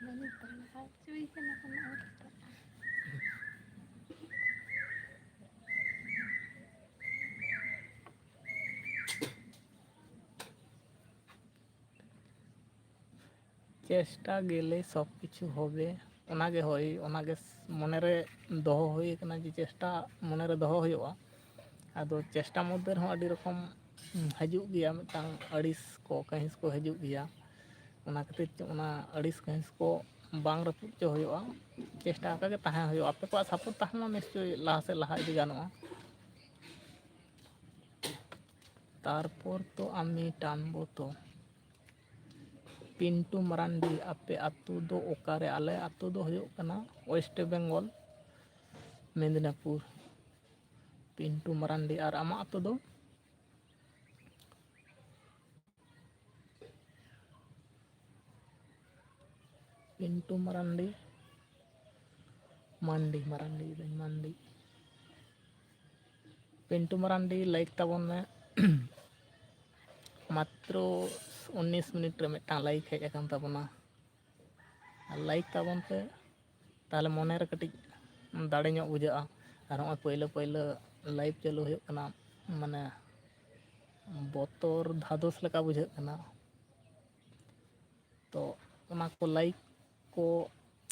ᱵᱟᱹᱧ ᱯᱟᱲᱦᱟᱣ ᱦᱚᱪᱚᱭ ᱠᱟᱱᱟ ᱠᱟᱱᱟ ᱟᱨ ᱮᱴᱟᱜ᱾ ᱪᱮᱥᱴᱟ ᱜᱮᱞᱮ ᱥᱚᱵ ᱠᱤᱪᱷᱩ ᱦᱚᱵᱮ, ᱚᱱᱟᱜᱮ ᱦᱳᱭ, ᱚᱱᱟᱜᱮ ᱢᱚᱱᱮᱨᱮ ᱫᱚᱦᱚ ᱦᱩᱭ ᱟᱠᱟᱱᱟ ᱡᱮ ᱪᱮᱥᱴᱟ ᱢᱚᱱᱮᱨᱮ ᱫᱚᱦᱚ ᱦᱩᱭᱩᱜᱼᱟ᱾ ᱟᱫᱚ ᱪᱮᱥᱴᱟ ᱢᱚᱫᱽᱫᱷᱮ ᱨᱮᱦᱚᱸ ᱟᱹᱰᱤ ᱨᱚᱠᱚᱢ ᱦᱤᱡᱩᱜ ᱜᱮᱭᱟ, ᱢᱤᱫᱴᱟᱝ ᱟᱹᱲᱤᱥ ᱠᱚ, ᱠᱟᱹᱦᱤᱥ ᱠᱚ ᱦᱤᱡᱩᱜ ᱜᱮᱭᱟ᱾ ᱚᱱᱟ ᱠᱷᱟᱹᱛᱤᱨ ᱛᱮ ᱚᱱᱟ ᱟᱹᱲᱤᱥ ᱠᱟᱹᱦᱤᱥ ᱠᱚ ᱵᱟᱝ ᱨᱟᱹᱯᱩᱫ ᱦᱚᱪᱚ ᱦᱩᱭᱩᱜᱼᱟ, ᱪᱮᱥᱴᱟ ᱟᱠᱟ ᱜᱮ ᱛᱟᱦᱮᱸ ᱦᱩᱭᱩᱜᱼᱟ᱾ ᱟᱯᱮ ᱠᱚᱣᱟᱜ ᱥᱟᱯᱳᱨᱴ ᱛᱟᱦᱮᱱ ᱢᱟ, ᱱᱤᱥᱪᱚᱭ ᱞᱟᱦᱟ ᱥᱮᱫ ᱞᱟᱦᱟ ᱤᱫᱤ ᱜᱟᱱᱚᱜᱼᱟ᱾ ᱛᱟᱨᱯᱚᱨ ᱛᱚ ᱟᱢᱤ ᱴᱟᱱᱵᱚ ᱛᱚ᱾ ᱯᱤᱱᱴᱩ ᱢᱟᱨᱟᱱᱰᱤ, ᱟᱯᱮ ᱟᱹᱛᱩ ᱫᱚ ᱚᱠᱟᱨᱮ? ᱟᱞᱮ ᱟᱹᱛᱩ ᱫᱚ ᱦᱩᱭᱩᱜ ᱠᱟᱱᱟ ᱳᱭᱮᱥᱴ ᱵᱮᱝᱜᱚᱞ, ᱢᱮᱫᱽᱱᱟᱯᱩᱨ᱾ ᱯᱤᱱᱴᱩ ᱢᱟᱨᱟᱱᱰᱤ, ᱟᱨ ᱟᱢᱟᱜ ᱟᱹᱛᱩ ᱫᱚ? ᱯᱤᱱᱴᱩ ᱢᱟᱨᱟᱱᱰᱤ, ᱢᱟᱱᱰᱤ, ᱢᱟᱨᱟᱱᱰᱤ, ᱢᱟᱱᱰᱤ᱾ ᱯᱤᱱᱴᱩ ᱢᱟᱨᱟᱱᱰᱤ, ᱞᱟᱭᱤᱠ ᱛᱟᱵᱚᱱ ᱢᱮ᱾ ᱢᱟᱛᱨᱚ ᱩᱱᱤᱥ ᱢᱤᱱᱤᱴ ᱨᱮ ᱢᱤᱫᱴᱟᱝ ᱞᱟᱭᱤᱠ ᱦᱮᱡ ᱟᱠᱟᱱ ᱛᱟᱵᱚᱱᱟ᱾ ᱟᱨ ᱞᱟᱭᱤᱠ ᱛᱟᱵᱚᱱ ᱯᱮ, ᱛᱟᱦᱚᱞᱮ ᱢᱚᱱᱮᱨᱮ ᱠᱟᱹᱴᱤᱡ ᱫᱟᱲᱮ ᱧᱚᱜ ᱵᱩᱡᱷᱟᱹᱜᱼᱟ᱾ ᱟᱨ ᱱᱚᱜᱼᱚᱭ ᱯᱳᱭᱞᱳ ᱯᱳᱭᱞᱳ ᱞᱟᱭᱤᱵᱷ ᱪᱟᱹᱞᱩ ᱦᱩᱭᱩᱜ ᱠᱟᱱᱟ, ᱢᱟᱱᱮ ᱵᱚᱛᱚᱨ ᱫᱷᱟᱫᱚᱥ ᱞᱮᱠᱟ ᱵᱩᱡᱷᱟᱹᱜ ᱠᱟᱱᱟ᱾ ᱛᱚ ᱚᱱᱟ ᱠᱚ ᱞᱟᱭᱤᱠ ᱠᱚ,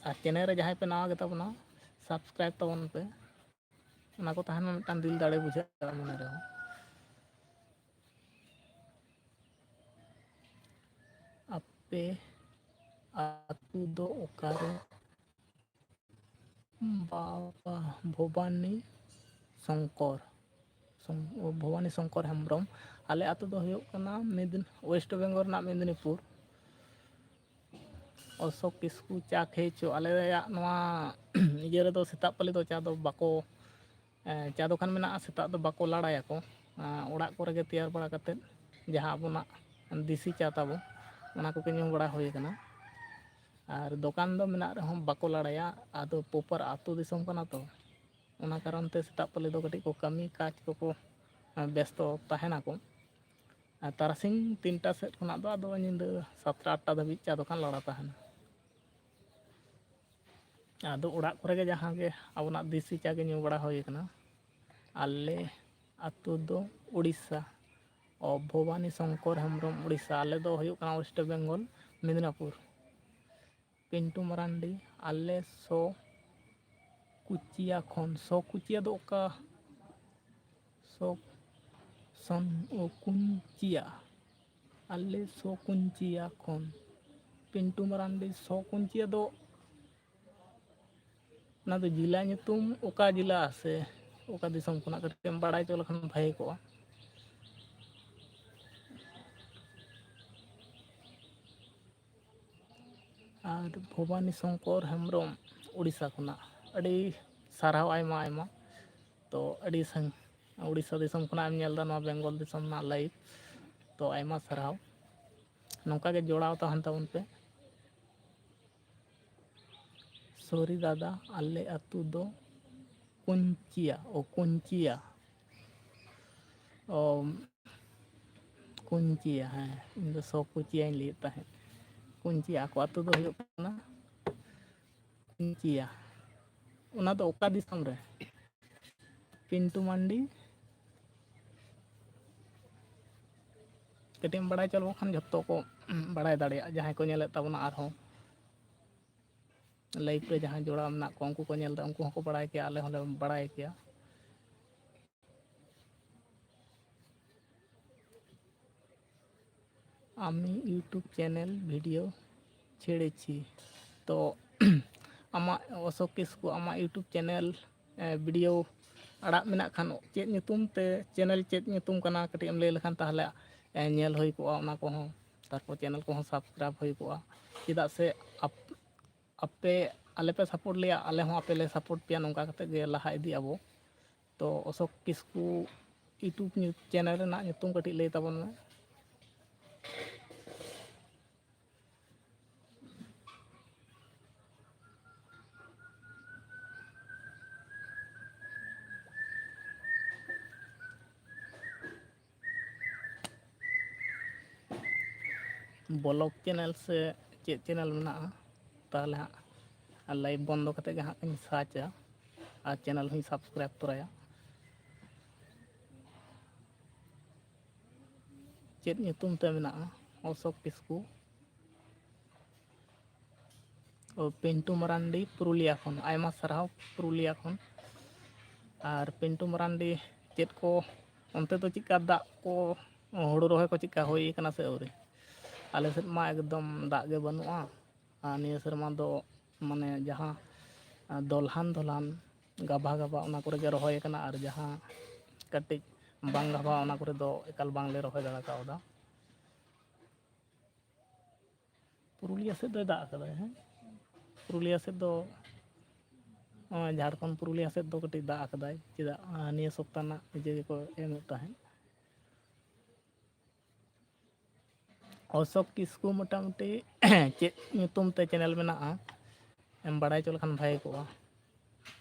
ᱟᱨ ᱪᱮᱱᱮᱞ ᱨᱮ ᱡᱟᱦᱟᱸᱭ ᱯᱮ ᱱᱟᱣᱟ ᱜᱮᱛᱟ ᱵᱚᱱᱟ, ᱥᱟᱵᱥᱠᱨᱟᱭᱤᱵᱽ ᱛᱟᱵᱚᱱ ᱯᱮ᱾ ᱚᱱᱟ ᱠᱚ ᱛᱟᱦᱮᱱ ᱢᱟ ᱢᱤᱫᱴᱟᱝ ᱫᱤᱞ ᱫᱟᱲᱮ ᱵᱩᱡᱷᱟᱹᱜᱼᱟ ᱢᱚᱱᱮ ᱨᱮᱦᱚᱸ᱾ ᱟᱯᱮ ᱟᱹᱛᱩ ᱫᱚ ᱚᱠᱟᱨᱮ? ᱵᱟᱵᱟ ᱵᱷᱚᱵᱟᱱᱤ ᱥᱚᱝᱠᱚᱨ, ᱥᱚᱝ-, ᱵᱷᱚᱵᱟᱱᱤ ᱥᱚᱝᱠᱚᱨ ᱦᱮᱢᱵᱨᱚᱢ᱾ ᱟᱞᱮ ᱟᱹᱛᱩ ᱫᱚ ᱦᱩᱭᱩᱜ ᱠᱟᱱᱟ ᱢᱮᱫᱤᱱ-, ᱳᱭᱮᱥᱴ ᱵᱮᱝᱜᱚᱞ ᱨᱮᱱᱟᱜ ᱢᱮᱫᱤᱱᱤᱯᱩᱨ᱾ ᱚᱥᱳᱠ ᱠᱤᱥᱠᱩ ᱪᱟ ᱠᱷᱮᱭ ᱪᱚ᱾ ᱟᱞᱮᱭᱟᱜ ᱱᱚᱣᱟ ᱤᱭᱟᱹ ᱨᱮᱫᱚ ᱥᱮᱛᱟᱜ ᱯᱟᱹᱞᱤ ᱫᱚ ᱪᱟ ᱫᱚ ᱵᱟᱠᱚ, ᱮ, ᱪᱟ ᱫᱚᱠᱟᱱ ᱢᱮᱱᱟᱜᱼᱟ, ᱥᱮᱛᱟᱜ ᱫᱚ ᱵᱟᱠᱚ ᱞᱟᱲᱟᱭᱟᱠᱚ᱾ ᱮ, ᱚᱲᱟᱜ ᱠᱚᱨᱮ ᱜᱮ ᱛᱮᱭᱟᱨ ᱵᱟᱲᱟ ᱠᱟᱛᱮᱫ ᱡᱟᱦᱟᱸ ᱟᱵᱚᱱᱟᱜ ᱫᱮᱥᱤ ᱪᱟ ᱛᱟᱵᱚ, ᱚᱱᱟ ᱠᱚᱜᱮ ᱧᱩ ᱵᱟᱲᱟ ᱦᱩᱭ ᱟᱠᱟᱱᱟ᱾ ᱟᱨ ᱫᱚᱠᱟᱱ ᱫᱚ ᱢᱮᱱᱟᱜ ᱨᱮᱦᱚᱸ ᱵᱟᱠᱚ ᱞᱟᱲᱟᱭᱟ, ᱟᱫᱚ ᱯᱨᱚᱯᱟᱨ ᱟᱹᱛᱩ ᱫᱤᱥᱚᱢ ᱠᱟᱱᱟ ᱛᱚ, ᱚᱱᱟ ᱠᱟᱨᱚᱱ ᱛᱮ ᱥᱮᱛᱟᱜ ᱯᱟᱹᱞᱤ ᱫᱚ ᱠᱟᱹᱴᱤᱡ ᱠᱚ ᱠᱟᱹᱢᱤ ᱠᱟᱡᱽ ᱠᱚᱠᱚ, ᱮ, ᱵᱮᱥᱛᱚ ᱛᱟᱦᱮᱱᱟᱠᱚ᱾ ᱟᱨ ᱛᱟᱨᱟᱥᱤᱧ ᱛᱤᱱᱴᱟ ᱥᱮᱫ ᱠᱷᱚᱱᱟᱜ ᱫᱚ ᱟᱫᱚ ᱧᱤᱫᱟᱹ ᱥᱟᱛᱴᱟ ᱟᱴᱴᱟ ᱫᱷᱟᱹᱵᱤᱡ ᱪᱟ ᱫᱚᱠᱟᱱ ᱞᱟᱲᱟ ᱛᱟᱦᱮᱱᱟ᱾ ᱟᱫᱚ ᱚᱲᱟᱜ ᱠᱚᱨᱮ ᱜᱮ ᱡᱟᱦᱟᱸ ᱜᱮ ᱟᱵᱚᱱᱟᱜ ᱫᱮᱥᱤ ᱪᱟ ᱜᱮ ᱧᱩ ᱵᱟᱲᱟ ᱦᱩᱭ ᱟᱠᱟᱱᱟ᱾ ᱟᱞᱮ ᱟᱹᱛᱩ ᱫᱚ ᱩᱲᱤᱥᱥᱟ᱾ ᱚ, ᱵᱷᱚᱵᱟᱱᱤ ᱥᱚᱝᱠᱚᱨ ᱦᱮᱢᱵᱨᱚᱢ, ᱩᱲᱤᱥᱥᱟ᱾ ᱟᱞᱮ ᱫᱚ ᱦᱩᱭᱩᱜ ᱠᱟᱱᱟ ᱳᱭᱮᱥᱴ ᱵᱮᱝᱜᱚᱞ, ᱢᱮᱫᱽᱱᱟᱯᱩᱨ᱾ ᱯᱤᱱᱴᱩ ᱢᱟᱨᱟᱱᱰᱤ, ᱟᱞᱮ ᱥᱚ ᱠᱩᱪᱤᱭᱟ ᱠᱷᱚᱱ᱾ ᱥᱚ ᱠᱩᱪᱤᱭᱟ ᱫᱚ ᱚᱠᱟ? ᱥᱚ ᱥᱚᱱ ᱚ ᱠᱩᱧᱪᱤᱭᱟ, ᱟᱞᱮ ᱥᱚ ᱠᱩᱧᱪᱤᱭᱟ ᱠᱷᱚᱱ᱾ ᱯᱤᱱᱴᱩ ᱢᱟᱨᱟᱱᱰᱤ, ᱥᱚ ᱠᱩᱧᱪᱤᱭᱟ ᱫᱚ, ᱚᱱᱟ ᱫᱚ ᱡᱮᱞᱟ ᱧᱩᱛᱩᱢ, ᱚᱠᱟ ᱡᱮᱞᱟ ᱥᱮ ᱚᱠᱟ ᱫᱤᱥᱚᱢ ᱠᱷᱚᱱᱟᱜ, ᱠᱟᱹᱴᱤᱡ ᱮᱢ ᱵᱟᱲᱟᱭ ᱦᱚᱪᱚ ᱞᱮᱠᱷᱟᱱ ᱵᱷᱟᱜᱮ ᱠᱚᱜᱼᱟ᱾ ᱟᱨ ᱵᱷᱚᱵᱟᱱᱤ ᱥᱚᱝᱠᱚᱨ ᱦᱮᱢᱵᱨᱚᱢ, ᱩᱲᱤᱥᱥᱟ ᱠᱷᱚᱱᱟᱜ, ᱟᱹᱰᱤ ᱥᱟᱨᱦᱟᱣ, ᱟᱭᱢᱟ ᱟᱭᱢᱟ᱾ ᱛᱚ ᱟᱹᱰᱤ ᱥᱟᱺᱜᱤᱧ, ᱩᱲᱤᱥᱥᱟ ᱫᱤᱥᱚᱢ ᱠᱷᱚᱱᱟᱜ ᱮᱢ ᱧᱮᱞ ᱮᱫᱟ ᱱᱚᱣᱟ ᱵᱮᱝᱜᱚᱞ ᱫᱤᱥᱚᱢ ᱨᱮᱱᱟᱜ live᱾ ᱛᱚ ᱟᱭᱢᱟ ᱥᱟᱨᱦᱟᱣ, ᱱᱚᱝᱠᱟ ᱜᱮ ᱡᱚᱲᱟᱣ ᱛᱟᱦᱮᱱ ᱛᱟᱵᱚᱱ ᱯᱮ᱾ ᱥᱚᱨᱤ ᱫᱟᱫᱟ, ᱟᱞᱮ ᱟᱹᱛᱩ ᱫᱚ ᱠᱩᱧᱪᱤᱭᱟ᱾ ᱚ, ᱠᱩᱧᱪᱤᱭᱟ᱾ ᱚ, ᱠᱩᱧᱪᱤᱭᱟ, ᱦᱮᱸ, ᱤᱧ ᱫᱚ ᱥᱚ ᱠᱩᱪᱤᱭᱟᱧ ᱞᱟᱹᱭᱮᱫ ᱛᱟᱦᱮᱸᱫ᱾ ᱠᱩᱧᱪᱤᱭᱟ, ᱟᱠᱚ ᱟᱹᱛᱩ ᱫᱚ ᱦᱩᱭᱩᱜ ᱠᱟᱱᱟ ᱠᱩᱧᱪᱤᱭᱟ᱾ ᱚᱱᱟ ᱫᱚ ᱚᱠᱟ ᱫᱤᱥᱚᱢ ᱨᱮ? ᱯᱤᱱᱴᱩ ᱢᱟᱱᱰᱤ, ᱠᱟᱹᱴᱤᱡ ᱮᱢ ᱵᱟᱲᱟᱭ ᱦᱚᱪᱚ ᱞᱮᱠᱚ ᱠᱷᱟᱱ ᱡᱷᱚᱛᱚ ᱠᱚ ᱵᱟᱲᱟᱭ ᱫᱟᱲᱮᱭᱟᱜᱼᱟ, ᱡᱟᱦᱟᱸᱭ ᱠᱚ ᱧᱮᱞᱮᱫ ᱛᱟᱵᱚᱱᱟ ᱟᱨᱦᱚᱸ᱾ Live ᱨᱮ ᱡᱟᱦᱟᱸᱭ ᱡᱚᱲᱟᱣ ᱢᱮᱱᱟᱜ ᱠᱚᱣᱟ, ᱩᱱᱠᱩ ᱠᱚ ᱧᱮᱞ ᱮᱫᱟ, ᱩᱱᱠᱩ ᱦᱚᱸᱠᱚ ᱵᱟᱲᱟᱭ ᱠᱮᱭᱟ, ᱟᱞᱮ ᱦᱚᱸᱞᱮ ᱵᱟᱲᱟᱭ ᱠᱮᱭᱟ᱾ আমি YouTube চ্যানেল ভিডিও ছেড়েছি। ᱛᱚ ᱟᱢᱟᱜ, ᱚᱥᱳᱠ ᱠᱤᱥᱠᱩ, ᱟᱢᱟᱜ YouTube ᱪᱮᱱᱮᱞ, ᱮ, ᱵᱷᱤᱰᱤᱭᱳ ᱟᱲᱟᱜ ᱢᱮᱱᱟᱜ ᱠᱷᱟᱱ, ᱪᱮᱫ ᱧᱩᱛᱩᱢ ᱛᱮ, ᱪᱮᱱᱮᱞ ᱪᱮᱫ ᱧᱩᱛᱩᱢ ᱠᱟᱱᱟ, ᱠᱟᱹᱴᱤᱡ ᱮᱢ ᱞᱟᱹᱭ ᱞᱮᱠᱷᱟᱱ ᱛᱟᱦᱚᱞᱮ, ᱮ, ᱧᱮᱞ ᱦᱩᱭ ᱠᱚᱜᱼᱟ ᱚᱱᱟ ᱠᱚᱦᱚᱸ, ᱛᱟᱨᱯᱚᱨ ᱪᱮᱱᱮᱞ ᱠᱚᱦᱚᱸ subscribe ᱦᱩᱭ ᱠᱚᱜᱼᱟ᱾ ᱪᱮᱫᱟᱜ ᱥᱮ ᱟᱯ-, ᱟᱯᱮ, ᱟᱞᱮ ᱯᱮ support ᱞᱮᱭᱟ, ᱟᱞᱮ ᱦᱚᱸ ᱟᱯᱮ ᱞᱮ support ᱯᱮᱭᱟ, ᱱᱚᱝᱠᱟ ᱠᱟᱛᱮ ᱜᱮ ᱞᱟᱦᱟ ᱤᱫᱤᱜ ᱟᱵᱚ᱾ ᱛᱚ ᱚᱥᱳᱠ ᱠᱤᱥᱠᱩ YouTube ᱧᱩ-, ᱪᱮᱱᱮᱞ ᱨᱮᱱᱟᱜ ᱧᱩᱛᱩᱢ ᱠᱟᱹᱴᱤᱡ ᱞᱟᱹᱭ ᱛᱟᱵᱚᱱ ᱢᱮ᱾ ᱵᱞᱚᱜ ᱪᱮᱱᱮᱞ ᱥᱮ ᱪᱮᱫ ᱪᱮᱱᱮᱞ ᱢᱮᱱᱟᱜᱼᱟ, ᱛᱟᱦᱚᱞᱮ ᱦᱟᱸᱜ ᱞᱟᱭᱤᱵᱷ ᱵᱚᱱᱫᱚ ᱠᱟᱛᱮ ᱜᱮ ᱦᱟᱸᱜ ᱤᱧ ᱥᱟᱨᱪᱟ ᱟᱨ ᱪᱮᱱᱮᱞ ᱦᱚᱸᱧ subscribe ᱛᱚᱨᱟᱭᱟ᱾ ᱪᱮᱫ ᱧᱩᱛᱩᱢ ᱛᱮ ᱢᱮᱱᱟᱜᱼᱟ? ᱚᱥᱳᱠ ᱠᱤᱥᱠᱩ᱾ ᱚ, ᱯᱤᱱᱴᱩ ᱢᱟᱨᱟᱱᱰᱤ, ᱯᱩᱨᱩᱞᱤᱭᱟ ᱠᱷᱚᱱ᱾ ᱟᱭᱢᱟ ᱥᱟᱨᱦᱟᱣ ᱯᱩᱨᱩᱞᱤᱭᱟ ᱠᱷᱚᱱ᱾ ᱟᱨ ᱯᱤᱱᱴᱩ ᱢᱟᱨᱟᱱᱰᱤ, ᱪᱮᱫ ᱠᱚ ᱚᱱᱛᱮ ᱫᱚ ᱪᱮᱫᱠᱟ ᱫᱟᱜ ᱠᱚ, ᱦᱩᱲᱩ ᱨᱚᱦᱚᱭ ᱠᱚ ᱪᱮᱫᱠᱟ ᱦᱩᱭ ᱠᱟᱱᱟ ᱥᱮ ᱟᱹᱣᱨᱤ? ᱟᱞᱮ ᱥᱮᱫ ᱢᱟ ᱮᱠᱫᱚᱢ ᱫᱟᱜ ᱜᱮ ᱵᱟᱹᱱᱩᱜᱼᱟ᱾ ᱟᱨ ᱱᱤᱭᱟᱹ ᱥᱮᱨᱢᱟ ᱫᱚ ᱢᱟᱱᱮ ᱡᱟᱦᱟᱸ, ᱟ, ᱫᱚᱞᱦᱟᱱ ᱫᱚᱞᱦᱟᱱ, ᱜᱟᱵᱷᱟ ᱜᱟᱵᱷᱟ, ᱚᱱᱟ ᱠᱚᱨᱮ ᱜᱮ ᱨᱚᱦᱚᱭ ᱠᱟᱱᱟ, ᱟᱨ ᱡᱟᱦᱟᱸ ᱠᱟᱹᱴᱤᱡ ᱵᱟᱝ ᱜᱟᱵᱷᱟ, ᱚᱱᱟ ᱠᱚᱨᱮ ᱫᱚ ᱮᱠᱟᱞ ᱵᱟᱝᱞᱮ ᱨᱚᱦᱚᱭ ᱫᱟᱲᱮ ᱠᱟᱣᱫᱟ᱾ ᱯᱩᱨᱩᱞᱤᱭᱟᱹ ᱥᱮᱫ ᱫᱚᱭ ᱫᱟᱜ ᱟᱠᱟᱫᱟᱭ, ᱦᱮᱸ, ᱯᱩᱨᱩᱞᱤᱭᱟᱹ ᱥᱮᱫ ᱫᱚ, ᱱᱚᱜᱼᱚᱭ ᱡᱷᱟᱲᱠᱷᱚᱸᱰ ᱯᱩᱨᱩᱞᱤᱭᱟᱹ ᱥᱮᱫ ᱫᱚ ᱠᱟᱹᱴᱤᱡ ᱫᱟᱜ ᱟᱠᱟᱫᱟᱭ᱾ ᱪᱮᱫᱟᱜ, ᱱᱤᱭᱟᱹ ᱥᱚᱯᱛᱟ ᱨᱮᱱᱟᱜ ᱤᱭᱟᱹ ᱜᱮᱠᱚ ᱮᱢᱮᱫ ᱛᱟᱦᱮᱸᱫ᱾ ᱚᱥᱳᱠ ᱠᱤᱥᱠᱩ ᱢᱚᱴᱟᱢᱩᱴᱤ ᱪᱮᱫ ᱧᱩᱛᱩᱢ ᱛᱮ ᱪᱮᱱᱮᱞ ᱢᱮᱱᱟᱜᱼᱟ, ᱮᱢ ᱵᱟᱲᱟᱭ ᱦᱚᱪᱚ ᱞᱮᱠᱷᱟᱱ ᱵᱷᱟᱜᱮ ᱠᱚᱜᱼᱟ,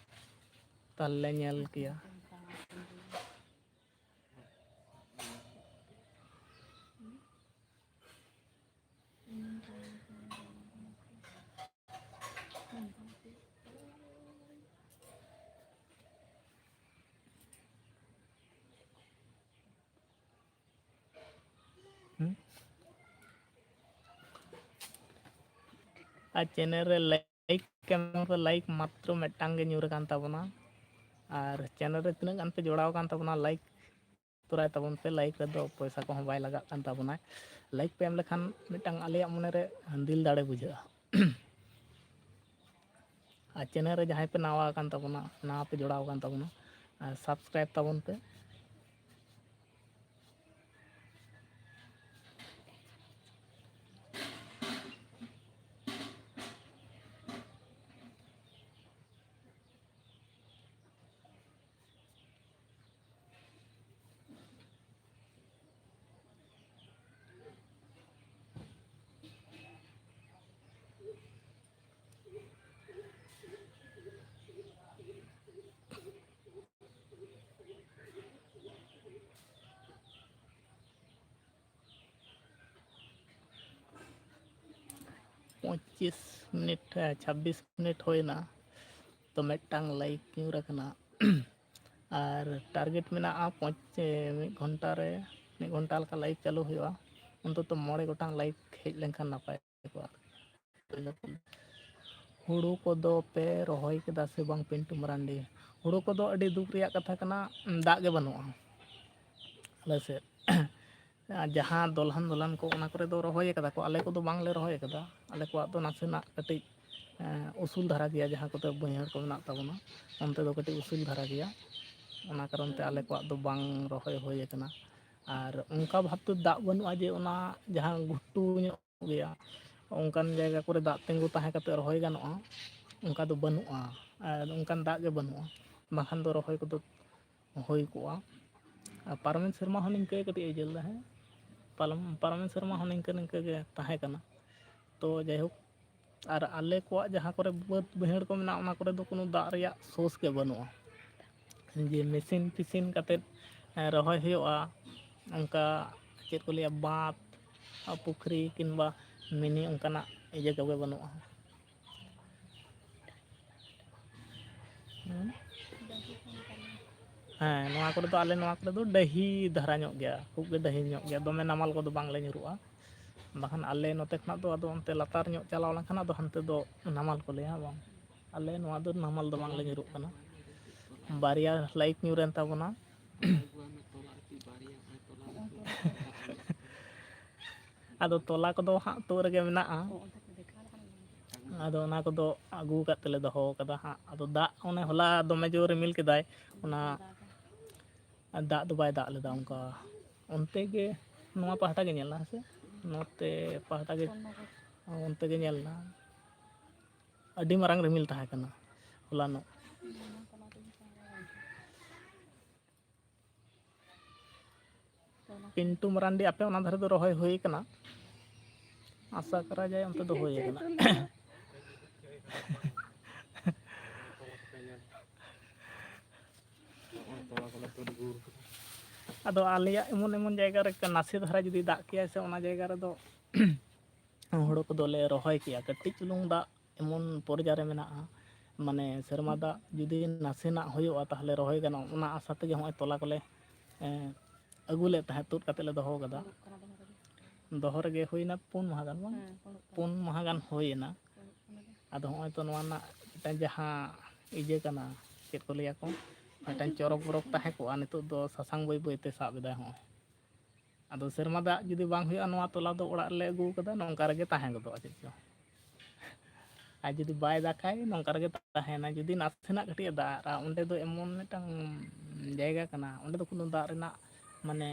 ᱛᱟᱦᱞᱮ ᱧᱮᱞ ᱠᱮᱭᱟ᱾ ᱦᱩᱸ? ᱟᱨ ᱪᱮᱱᱮᱞ ᱨᱮ ᱞᱟᱭᱤᱠ ᱮᱢ ᱯᱮ, ᱞᱟᱭᱤᱠ ᱢᱟᱛᱨᱚ ᱢᱤᱫᱴᱟᱝ ᱜᱮ ᱧᱩᱨ ᱟᱠᱟᱱ ᱛᱟᱵᱚᱱᱟ᱾ ᱟᱨ ᱪᱮᱱᱮᱞ ᱨᱮ ᱛᱤᱱᱟᱹᱜ ᱜᱟᱱ ᱯᱮ ᱡᱚᱲᱟᱣ ᱟᱠᱟᱱ ᱛᱟᱵᱚᱱᱟ, ᱞᱟᱭᱤᱠ ᱛᱚᱨᱟᱭ ᱛᱟᱵᱚᱱ ᱯᱮ᱾ ᱞᱟᱭᱤᱠ ᱨᱮᱫᱚ ᱯᱚᱭᱥᱟ ᱠᱚᱦᱚᱸ ᱵᱟᱭ ᱞᱟᱜᱟᱜ ᱠᱟᱱ ᱛᱟᱵᱚᱱᱟ᱾ ᱞᱟᱭᱤᱠ ᱯᱮ ᱮᱢ ᱞᱮᱠᱷᱟᱱ ᱢᱤᱫᱴᱟᱝ ᱟᱞᱮᱭᱟᱜ ᱢᱚᱱᱮᱨᱮ ᱫᱤᱞ ᱫᱟᱲᱮ ᱵᱩᱡᱷᱟᱹᱜᱼᱟ᱾ ᱟᱨ ᱪᱮᱱᱮᱞ ᱨᱮ ᱡᱟᱦᱟᱸᱭ ᱯᱮ ᱱᱟᱣᱟ ᱟᱠᱟᱱ ᱛᱟᱵᱚᱱᱟ, ᱱᱟᱣᱟ ᱯᱮ ᱡᱚᱲᱟᱣ ᱟᱠᱟᱱ ᱛᱟᱵᱚᱱᱟ, ᱟᱨ ᱥᱟᱵᱥᱠᱨᱟᱭᱤᱵᱽ ᱛᱟᱵᱚᱱ ᱯᱮ᱾ ᱯᱚᱸᱪᱤᱥ ᱢᱤᱱᱤᱴ, ᱦᱮᱸ, ᱪᱷᱟᱵᱵᱤᱥ ᱢᱤᱱᱤᱴ ᱦᱩᱭᱱᱟ, ᱛᱚ ᱢᱤᱫᱴᱟᱝ ᱞᱟᱭᱤᱠ ᱧᱩᱨ ᱟᱠᱟᱱᱟ᱾ ᱟᱨ ᱴᱟᱨᱜᱮᱴ ᱢᱮᱱᱟᱜᱼᱟ ᱯᱚᱸᱪ-, ᱢᱤᱫ ᱜᱷᱚᱱᱴᱟ ᱨᱮ, ᱢᱤᱫ ᱜᱷᱚᱱᱴᱟ ᱞᱮᱠᱟ ᱞᱟᱭᱤᱠ ᱪᱟᱹᱞᱩ ᱦᱩᱭᱩᱜᱼᱟ᱾ ᱚᱱᱛᱚᱛᱚ ᱢᱚᱬᱮ ᱜᱚᱴᱟᱝ ᱞᱟᱭᱤᱠ ᱦᱮᱡ ᱞᱮᱱᱠᱷᱟᱱ ᱱᱟᱯᱟᱭ ᱠᱚᱜᱼᱟ᱾ ᱦᱩᱲᱩ ᱠᱚᱫᱚ ᱯᱮ ᱨᱚᱦᱚᱭ ᱠᱮᱫᱟ ᱥᱮ ᱵᱟᱝ, ᱯᱤᱱᱴᱩ ᱢᱟᱨᱟᱱᱰᱤ? ᱦᱩᱲᱩ ᱠᱚᱫᱚ ᱟᱹᱰᱤ ᱫᱩᱠ ᱨᱮᱭᱟᱜ ᱠᱟᱛᱷᱟ ᱠᱟᱱᱟ, ᱫᱟᱜ ᱜᱮ ᱵᱟᱹᱱᱩᱜᱼᱟ ᱟᱞᱮ ᱥᱮᱫ᱾ ᱟᱨ ᱡᱟᱦᱟᱸ ᱫᱚᱞᱦᱟᱱ ᱫᱚᱞᱦᱟᱱ ᱠᱚ, ᱚᱱᱟ ᱠᱚᱨᱮ ᱫᱚ ᱨᱚᱦᱚᱭ ᱠᱟᱫᱟ ᱠᱚ, ᱟᱞᱮ ᱠᱚᱫᱚ ᱵᱟᱝᱞᱮ ᱨᱚᱦᱚᱭ ᱠᱟᱫᱟ᱾ ᱟᱞᱮ ᱠᱚᱣᱟᱜ ᱫᱚ ᱱᱟᱥᱮᱱᱟᱜ ᱠᱟᱹᱴᱤᱡ, ᱮᱸ, ᱩᱥᱩᱞ ᱫᱷᱟᱨᱟ ᱜᱮᱭᱟ, ᱡᱟᱦᱟᱸ ᱠᱚᱫᱚ ᱵᱟᱹᱭᱦᱟᱹᱲ ᱠᱚ ᱢᱮᱱᱟᱜ ᱛᱟᱵᱚᱱᱟ, ᱚᱱᱛᱮ ᱫᱚ ᱠᱟᱹᱴᱤᱡ ᱩᱥᱩᱞ ᱫᱷᱟᱨᱟ ᱜᱮᱭᱟ᱾ ᱚᱱᱟ ᱠᱟᱨᱚᱱ ᱛᱮ ᱟᱞᱮ ᱠᱚᱣᱟᱜ ᱫᱚ ᱵᱟᱝ ᱨᱚᱦᱚᱭ ᱦᱩᱭ ᱟᱠᱟᱱᱟ᱾ ᱟᱨ ᱚᱱᱠᱟ ᱵᱷᱟᱵᱽᱛᱮ ᱫᱟᱜ ᱵᱟᱹᱱᱩᱜᱼᱟ ᱡᱮ ᱚᱱᱟ ᱡᱟᱦᱟᱸ ᱜᱷᱩᱴᱩ ᱧᱚᱜ ᱜᱮᱭᱟ, ᱚᱱᱠᱟᱱ ᱡᱟᱭᱜᱟ ᱠᱚᱨᱮ ᱫᱟᱜ ᱛᱤᱸᱜᱩ ᱛᱟᱦᱮᱸ ᱠᱟᱛᱮ ᱨᱚᱦᱚᱭ ᱜᱟᱱᱚᱜᱼᱟ, ᱚᱱᱠᱟ ᱫᱚ ᱵᱟᱹᱱᱩᱜᱼᱟ᱾ ᱟᱨ ᱚᱱᱠᱟᱱ ᱫᱟᱜ ᱜᱮ ᱵᱟᱹᱱᱩᱜᱼᱟ, ᱵᱟᱝᱠᱷᱟᱱ ᱫᱚ ᱨᱚᱦᱚᱭ ᱠᱚᱫᱚ ᱦᱩᱭ ᱠᱚᱜᱼᱟ᱾ ᱟᱨ ᱯᱟᱨᱚᱢᱮᱱ ᱥᱮᱨᱢᱟ ᱦᱚᱸ ᱱᱤᱝᱠᱟᱹ ᱜᱮ ᱠᱟᱹᱴᱤᱡ ᱮ ᱡᱟᱹᱞ ᱞᱮᱫᱟ, ᱦᱮᱸ, ᱯᱟᱨᱚᱢ, ᱯᱟᱨᱚᱢᱮᱱ ᱥᱮᱨᱢᱟ ᱦᱚᱸ ᱱᱤᱝᱠᱟᱹ ᱱᱤᱝᱠᱟᱹ ᱜᱮ ᱛᱟᱦᱮᱸ ᱠᱟᱱᱟ᱾ ᱛᱚ ᱡᱟᱭᱦᱳᱠ, ᱟᱨ ᱟᱞᱮ ᱠᱚᱣᱟᱜ ᱡᱟᱦᱟᱸ ᱠᱚᱨᱮ ᱵᱟᱹᱫᱽ ᱵᱟᱹᱭᱦᱟᱹᱲ ᱠᱚ ᱢᱮᱱᱟᱜᱼᱟ, ᱚᱱᱟ ᱠᱚᱨᱮ ᱫᱚ ᱠᱳᱱᱳ ᱫᱟᱜ ᱨᱮᱭᱟᱜ ᱥᱳᱨᱥ ᱜᱮ ᱵᱟᱹᱱᱩᱜᱼᱟ᱾ ᱡᱮ ᱢᱮᱥᱤᱱ ᱯᱤᱥᱤᱱ ᱠᱟᱛᱮᱫ, ᱮᱸ, ᱨᱚᱦᱚᱭ ᱦᱩᱭᱩᱜᱼᱟ, ᱚᱱᱠᱟ ᱪᱮᱫ ᱠᱚ ᱞᱟᱹᱭᱟ, ᱵᱟᱸᱫᱽ, ᱯᱩᱠᱷᱨᱤ ᱠᱤᱝᱵᱟ ᱢᱤᱱᱤ, ᱚᱱᱠᱟᱱᱟᱜ ᱤᱭᱟᱹ ᱠᱚᱜᱮ ᱵᱟᱹᱱᱩᱜᱼᱟ᱾ ᱦᱮᱸ, ᱱᱚᱣᱟ ᱠᱚᱨᱮ ᱫᱚ, ᱟᱞᱮ ᱱᱚᱣᱟ ᱠᱚᱨᱮ ᱫᱚ ᱰᱟᱹᱦᱤ ᱫᱷᱟᱨᱟ ᱧᱚᱜ ᱜᱮᱭᱟ, ᱠᱷᱩᱵ ᱜᱮ ᱰᱟᱹᱦᱤ ᱧᱚᱜ ᱜᱮᱭᱟ, ᱫᱚᱢᱮ ᱱᱟᱢᱟᱞ ᱠᱚᱫᱚ ᱵᱟᱝᱞᱮ ᱧᱩᱨᱩᱜᱼᱟ᱾ ᱵᱟᱠᱷᱟᱱ ᱟᱞᱮ ᱱᱚᱛᱮ ᱠᱷᱚᱱᱟᱜ ᱫᱚ ᱟᱫᱚ ᱚᱱᱛᱮ ᱞᱟᱛᱟᱨ ᱧᱚᱜ ᱪᱟᱞᱟᱣ ᱞᱮᱱᱠᱷᱟᱱ ᱟᱫᱚ ᱦᱟᱱᱛᱮ ᱫᱚ ᱱᱟᱢᱟᱞ ᱠᱚ ᱞᱟᱹᱭᱟ, ᱵᱟᱝ? ᱟᱞᱮ ᱱᱚᱣᱟ ᱫᱚ ᱱᱟᱢᱟᱞ ᱫᱚ ᱵᱟᱝᱞᱮ ᱧᱩᱨᱩᱜ ᱠᱟᱱᱟ᱾ ᱵᱟᱨᱭᱟ ᱞᱟᱭᱤᱴ ᱧᱩᱨᱮᱱ ᱛᱟᱵᱚᱱᱟ᱾ ᱟᱫᱚ ᱛᱚᱞᱟ ᱠᱚᱫᱚ ᱦᱟᱸᱜ ᱛᱩᱫ ᱨᱮᱜᱮ ᱢᱮᱱᱟᱜᱼᱟ᱾ ᱟᱫᱚ ᱚᱱᱟ ᱠᱚᱫᱚ ᱟᱹᱜᱩ ᱟᱠᱟᱫ ᱛᱮᱞᱮ ᱫᱚᱦᱚ ᱟᱠᱟᱫᱟ ᱦᱟᱸᱜ᱾ ᱟᱫᱚ ᱫᱟᱜ, ᱚᱱᱮ ᱦᱚᱞᱟ ᱫᱚᱢᱮ ᱡᱳᱨ ᱨᱤᱢᱤᱞ ᱠᱮᱫᱟᱭ, ᱚᱱᱟ ᱫᱟᱜ ᱫᱚ ᱵᱟᱭ ᱫᱟᱜ ᱞᱮᱫᱟ ᱚᱱᱠᱟ᱾ ᱚᱱᱛᱮ ᱜᱮ, ᱱᱚᱣᱟ ᱯᱟᱦᱴᱟ ᱜᱮ ᱧᱮᱞ ᱮᱱᱟ, ᱦᱮᱸ ᱥᱮ? ᱱᱚᱛᱮ ᱯᱟᱦᱴᱟ ᱜᱮ, ᱚᱱᱛᱮ ᱜᱮ ᱧᱮᱞ ᱮᱱᱟ᱾ ᱟᱹᱰᱤ ᱢᱟᱨᱟᱝ ᱨᱤᱢᱤᱞ ᱛᱟᱦᱮᱸ ᱠᱟᱱᱟ ᱦᱚᱞᱟᱱᱚᱜ᱾ ᱯᱤᱱᱴᱩ ᱢᱟᱨᱟᱱᱰᱤ, ᱟᱯᱮ ᱚᱱᱟ ᱫᱷᱟᱨᱮ ᱫᱚ ᱨᱚᱦᱚᱭ ᱦᱩᱭ ᱠᱟᱱᱟ? ᱟᱥᱟ ᱠᱚᱨᱟ ᱡᱟᱭ ᱚᱱᱛᱮ ᱫᱚ ᱦᱩᱭ ᱠᱟᱱᱟ᱾ ᱟᱫᱚ ᱟᱞᱮᱭᱟᱜ ᱮᱢᱚᱱ ᱮᱢᱚᱱ ᱡᱟᱭᱜᱟ ᱨᱮ ᱱᱟᱥᱮ ᱫᱷᱟᱨᱟ ᱡᱩᱫᱤ ᱫᱟᱜ ᱠᱮᱭᱟᱭ ᱥᱮ, ᱚᱱᱟ ᱡᱟᱭᱜᱟ ᱨᱮᱫᱚ ᱦᱩᱲᱩ ᱠᱚᱫᱚᱞᱮ ᱨᱚᱦᱚᱭ ᱠᱮᱭᱟ᱾ ᱠᱟᱹᱴᱤᱡ ᱪᱩᱞᱩᱝ ᱫᱟᱜ ᱮᱢᱚᱱ ᱯᱚᱨᱡᱟ ᱨᱮ ᱢᱮᱱᱟᱜᱼᱟ, ᱢᱟᱱᱮ ᱥᱮᱨᱢᱟ ᱫᱟᱜ ᱡᱩᱫᱤ ᱱᱟᱥᱮᱱᱟᱜ ᱦᱩᱭᱩᱜᱼᱟ, ᱛᱟᱦᱚᱞᱮ ᱨᱚᱦᱚᱭ ᱜᱟᱱᱚᱜᱼᱟ᱾ ᱚᱱᱟ ᱟᱥᱟ ᱛᱮᱜᱮ ᱦᱚᱸᱜᱼᱚᱭ ᱛᱚᱞᱟ ᱠᱚᱞᱮ, ᱮᱸ, ᱟᱹᱜᱩ ᱞᱮᱫ ᱛᱟᱦᱮᱸᱫ, ᱛᱩᱫ ᱠᱟᱛᱮ ᱞᱮ ᱫᱚᱦᱚ ᱠᱟᱫᱟ᱾ ᱫᱚᱦᱚ ᱨᱮᱜᱮ ᱦᱩᱭᱱᱟ ᱯᱩᱱ ᱢᱟᱦᱟ ᱜᱟᱱ, ᱵᱟᱝ? ᱦᱮᱸ, ᱯᱩᱱᱩᱜ ᱠᱟᱱᱟ᱾ ᱯᱩᱱ ᱢᱟᱦᱟ ᱜᱟᱱ ᱦᱩᱭᱮᱱᱟ᱾ ᱯᱩᱱᱩᱜ ᱠᱟᱱᱟ᱾ ᱟᱫᱚ ᱦᱚᱸᱜᱼᱚᱭ ᱛᱚ ᱱᱚᱣᱟ ᱨᱮᱱᱟᱜ ᱢᱤᱫᱴᱟᱝ ᱡᱟᱦᱟᱸ ᱤᱭᱟᱹ ᱠᱟᱱᱟ, ᱪᱮᱫ ᱠᱚ ᱞᱟᱹᱭᱟ ᱠᱚ, ᱢᱤᱫᱴᱟᱝ ᱪᱚᱨᱚᱠ ᱵᱚᱨᱚᱠ ᱛᱟᱦᱮᱸ ᱠᱚᱜᱼᱟ, ᱱᱤᱛᱚᱜ ᱫᱚ ᱥᱟᱥᱟᱝ ᱵᱟᱹᱭ ᱵᱟᱹᱭ ᱛᱮ ᱥᱟᱵ ᱮᱫᱟᱭ ᱦᱚᱸᱜᱼᱚᱭ᱾ ᱟᱫᱚ ᱥᱮᱨᱢᱟ ᱫᱟᱜ ᱡᱩᱫᱤ ᱵᱟᱝ ᱦᱩᱭᱩᱜᱼᱟ, ᱱᱚᱣᱟ ᱛᱚᱞᱟ ᱫᱚ ᱚᱲᱟᱜ ᱨᱮᱞᱮ ᱟᱹᱜᱩ ᱟᱠᱟᱫᱟ, ᱱᱚᱝᱠᱟ ᱨᱮᱜᱮ ᱛᱟᱦᱮᱸ ᱜᱚᱫᱚᱜᱼᱟ ᱪᱮᱫ ᱪᱚ᱾ ᱟᱨ ᱡᱩᱫᱤ ᱵᱟᱭ ᱫᱟᱜᱟᱭ, ᱱᱚᱝᱠᱟ ᱨᱮᱜᱮ ᱛᱟᱦᱮᱱᱟ᱾ ᱡᱩᱫᱤ ᱱᱟᱥᱮᱱᱟᱜ ᱠᱟᱹᱴᱤᱡ ᱮ ᱫᱟᱜ ᱟᱨ ᱚᱸᱰᱮ ᱫᱚ ᱮᱢᱚᱱ ᱢᱤᱫᱴᱟᱝ ᱡᱟᱭᱜᱟ ᱠᱟᱱᱟ, ᱚᱸᱰᱮ ᱫᱚ ᱠᱳᱱᱳ ᱫᱟᱜ ᱨᱮᱱᱟᱜ ᱢᱟᱱᱮ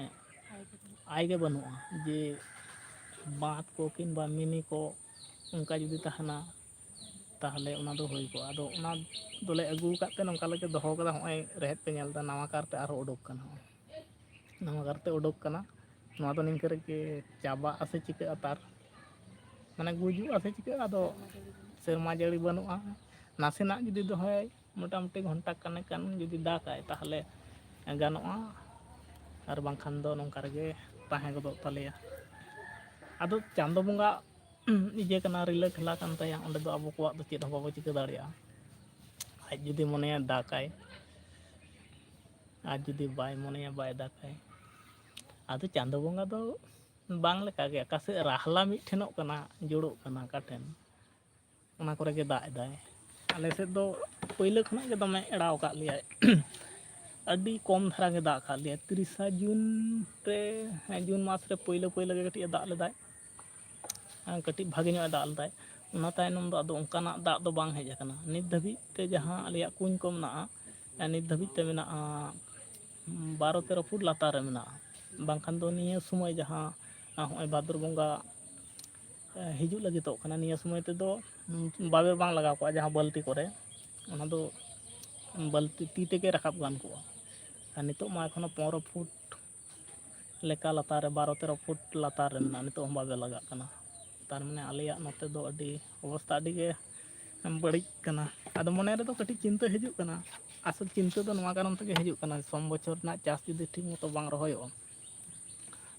ᱟᱭ ᱜᱮ ᱵᱟᱹᱱᱩᱜᱼᱟ, ᱡᱮ ᱵᱟᱸᱫᱷ ᱠᱚ ᱠᱤᱝᱵᱟ ᱢᱤᱱᱤ ᱠᱚ ᱚᱱᱠᱟ ᱡᱩᱫᱤ ᱛᱟᱦᱮᱱᱟ, ᱛᱟᱦᱚᱞᱮ ᱚᱱᱟ ᱫᱚ ᱦᱩᱭ ᱠᱚᱜᱼᱟ᱾ ᱟᱫᱚ ᱚᱱᱟ ᱫᱚᱞᱮ ᱟᱹᱜᱩ ᱟᱠᱟᱫ ᱛᱮ ᱱᱚᱝᱠᱟ ᱞᱮ ᱫᱚᱦᱚ ᱠᱟᱫᱟ᱾ ᱦᱚᱸᱜᱼᱚᱭ ᱨᱮᱦᱮᱫ ᱯᱮ ᱧᱮᱞ ᱮᱫᱟ, ᱱᱟᱣᱟ ᱠᱟᱨᱛᱮ ᱟᱨᱦᱚᱸ ᱩᱰᱩᱠ ᱠᱟᱱᱟ, ᱱᱟᱣᱟ ᱠᱟᱨᱛᱮ ᱩᱰᱩᱠ ᱠᱟᱱᱟ᱾ ᱱᱚᱣᱟ ᱫᱚ ᱱᱤᱝᱠᱟᱹ ᱨᱮᱜᱮ ᱪᱟᱵᱟᱜ ᱟᱥᱮ ᱪᱤᱠᱟᱹᱜᱼᱟ, ᱛᱟᱨ ᱢᱟᱱᱮ ᱜᱩᱡᱩᱜ ᱟᱥᱮ ᱪᱤᱠᱟᱹᱜᱼᱟ᱾ ᱟᱫᱚ ᱥᱮᱨᱢᱟ ᱡᱟᱹᱲᱤ ᱵᱟᱹᱱᱩᱜᱼᱟ, ᱱᱟᱥᱮᱱᱟᱜ ᱡᱩᱫᱤ ᱫᱚᱦᱚᱭᱟᱭ, ᱢᱚᱴᱟᱢᱩᱴᱤ ᱜᱷᱚᱱᱴᱟ ᱠᱟᱱᱮ ᱠᱟᱱ ᱡᱩᱫᱤ ᱫᱟᱜᱟᱭ, ᱛᱟᱦᱚᱞᱮ ᱜᱟᱱᱚᱜᱼᱟ, ᱟᱨ ᱵᱟᱝᱠᱷᱟᱱ ᱫᱚ ᱱᱚᱝᱠᱟ ᱨᱮᱜᱮ ᱛᱟᱦᱮᱸ ᱜᱚᱫᱚᱜ ᱛᱟᱞᱮᱭᱟ᱾ ᱟᱫᱚ ᱪᱟᱸᱫᱚ ᱵᱚᱸᱜᱟ ᱤᱭᱟᱹ ᱠᱟᱱᱟ, ᱨᱤᱞᱟᱹ ᱠᱷᱮᱞᱟ ᱠᱟᱱ ᱛᱟᱭᱟ, ᱚᱸᱰᱮ ᱫᱚ ᱟᱵᱚ ᱠᱚᱣᱟᱜ ᱫᱚ ᱪᱮᱫ ᱦᱚᱸ ᱵᱟᱵᱚ ᱪᱤᱠᱟᱹ ᱫᱟᱲᱮᱭᱟᱜᱼᱟ᱾ ᱟᱡ ᱡᱩᱫᱤ ᱢᱚᱱᱮᱭᱟ ᱫᱟᱜᱟᱭ, ᱟᱨ ᱡᱩᱫᱤ ᱵᱟᱭ ᱢᱚᱱᱮᱭᱟ ᱵᱟᱭ ᱫᱟᱜᱟᱭ᱾ ᱟᱫᱚ ᱪᱟᱸᱫᱚ ᱵᱚᱸᱜᱟ ᱫᱚ ᱵᱟᱝ ᱞᱮᱠᱟᱜᱮ, ᱚᱠᱟ ᱥᱮᱫ ᱨᱟᱦᱞᱟ ᱢᱤᱫ ᱴᱷᱮᱱᱚᱜ ᱠᱟᱱᱟ, ᱡᱳᱲᱚᱜ ᱠᱟᱱᱟ ᱚᱠᱟ ᱴᱷᱮᱱ, ᱚᱱᱟ ᱠᱚᱨᱮ ᱜᱮ ᱫᱟᱜ ᱮᱫᱟᱭ᱾ ᱟᱞᱮ ᱥᱮᱫ ᱫᱚ ᱯᱳᱭᱞᱳ ᱠᱷᱚᱱᱟᱜ ᱜᱮ ᱫᱚᱢᱮ ᱮᱲᱟᱣ ᱟᱠᱟᱫ ᱞᱮᱭᱟᱭ᱾ ᱟᱹᱰᱤ ᱠᱚᱢ ᱫᱷᱟᱨᱟ ᱜᱮ ᱫᱟᱜ ᱟᱠᱟᱫ ᱞᱮᱭᱟᱭ᱾ ᱛᱤᱨᱤᱥᱟ ᱡᱩᱱ ᱨᱮ, ᱦᱮᱸ, ᱡᱩᱱ ᱢᱟᱥ ᱨᱮ ᱯᱳᱭᱞᱳ ᱯᱳᱭᱞᱳ ᱜᱮ ᱠᱟᱹᱴᱤᱡ ᱮ ᱫᱟᱜ ᱞᱮᱫᱟᱭ, ᱦᱮᱸ, ᱠᱟᱹᱴᱤᱡ ᱵᱷᱟᱜᱮ ᱧᱚᱜ ᱮ ᱫᱟᱜ ᱞᱮᱫᱟᱭ᱾ ᱚᱱᱟ ᱛᱟᱭᱱᱚᱢ ᱫᱚ ᱟᱫᱚ ᱚᱱᱠᱟᱱᱟᱜ ᱫᱟᱜ ᱫᱚ ᱵᱟᱝ ᱦᱮᱡ ᱟᱠᱟᱱᱟ᱾ ᱱᱤᱛ ᱫᱷᱟᱹᱵᱤᱡ ᱛᱮ ᱡᱟᱦᱟᱸ ᱟᱞᱮᱭᱟᱜ ᱠᱩᱧ ᱠᱚ ᱢᱮᱱᱟᱜᱼᱟ, ᱱᱤᱛ ᱫᱷᱟᱹᱵᱤᱡ ᱛᱮ ᱢᱮᱱᱟᱜᱼᱟ ᱵᱟᱨᱚ ᱛᱮᱨᱚ ᱯᱷᱩᱴ ᱞᱟᱛᱟᱨ ᱨᱮ ᱢᱮᱱᱟᱜᱼᱟ᱾ ᱵᱟᱝᱠᱷᱟᱱ ᱫᱚ ᱱᱤᱭᱟᱹ ᱥᱚᱢᱚᱭ ᱡᱟᱦᱟᱸ, ᱦᱚᱸᱜᱼᱚᱭ ᱵᱷᱟᱫᱚᱨ ᱵᱚᱸᱜᱟ ᱦᱤᱡᱩᱜ ᱞᱟᱹᱜᱤᱫᱚᱜ ᱠᱟᱱᱟ, ᱱᱤᱭᱟᱹ ᱥᱚᱢᱚᱭ ᱛᱮᱫᱚ ᱵᱟᱵᱮᱨ ᱵᱟᱝ ᱞᱟᱜᱟᱣ ᱠᱚᱜᱼᱟ, ᱡᱟᱦᱟᱸ ᱵᱟᱹᱞᱛᱤ ᱠᱚᱨᱮ, ᱚᱱᱟ ᱫᱚ ᱵᱟᱹᱞᱛᱤ ᱛᱤ ᱛᱮᱜᱮ ᱨᱟᱠᱟᱵ ᱜᱟᱱ ᱠᱚᱜᱼᱟ᱾ ᱟᱨ ᱱᱤᱛᱚᱜ ᱢᱟ ᱮᱠᱷᱚᱱᱳ ᱯᱚᱱᱨᱚ ᱯᱷᱩᱴ ᱞᱮᱠᱟ ᱞᱟᱛᱟᱨ ᱨᱮ, ᱵᱟᱨᱚ ᱛᱮᱨᱚ ᱯᱷᱩᱴ ᱞᱟᱛᱟᱨ ᱨᱮ ᱢᱮᱱᱟᱜᱼᱟ, ᱱᱤᱛᱚᱜ ᱦᱚᱸ ᱵᱟᱵᱮᱨ ᱞᱟᱜᱟᱜ ᱠᱟᱱᱟ᱾ ᱛᱟᱨ ᱢᱟᱱᱮ ᱟᱞᱮᱭᱟᱜ ᱱᱚᱛᱮ ᱫᱚ ᱟᱹᱰᱤ ᱚᱵᱚᱥᱛᱟ ᱟᱹᱰᱤ ᱜᱮ ᱵᱟᱹᱲᱤᱡ ᱠᱟᱱᱟ᱾ ᱟᱫᱚ ᱢᱚᱱᱮ ᱨᱮᱫᱚ ᱠᱟᱹᱴᱤᱡ ᱪᱤᱱᱛᱟᱹ ᱦᱤᱡᱩᱜ ᱠᱟᱱᱟ, ᱟᱥᱚᱞ ᱪᱤᱱᱛᱟᱹ ᱫᱚ ᱱᱚᱣᱟ ᱠᱟᱨᱚᱱ ᱛᱮᱜᱮ ᱦᱤᱡᱩᱜ ᱠᱟᱱᱟ, ᱥᱚᱢ ᱵᱚᱪᱷᱚᱨ ᱨᱮᱱᱟᱜ ᱪᱟᱥ ᱡᱩᱫᱤ ᱴᱷᱤᱠ ᱢᱚᱛᱚ ᱵᱟᱝ ᱨᱚᱦᱚᱭᱚᱜᱼᱟ,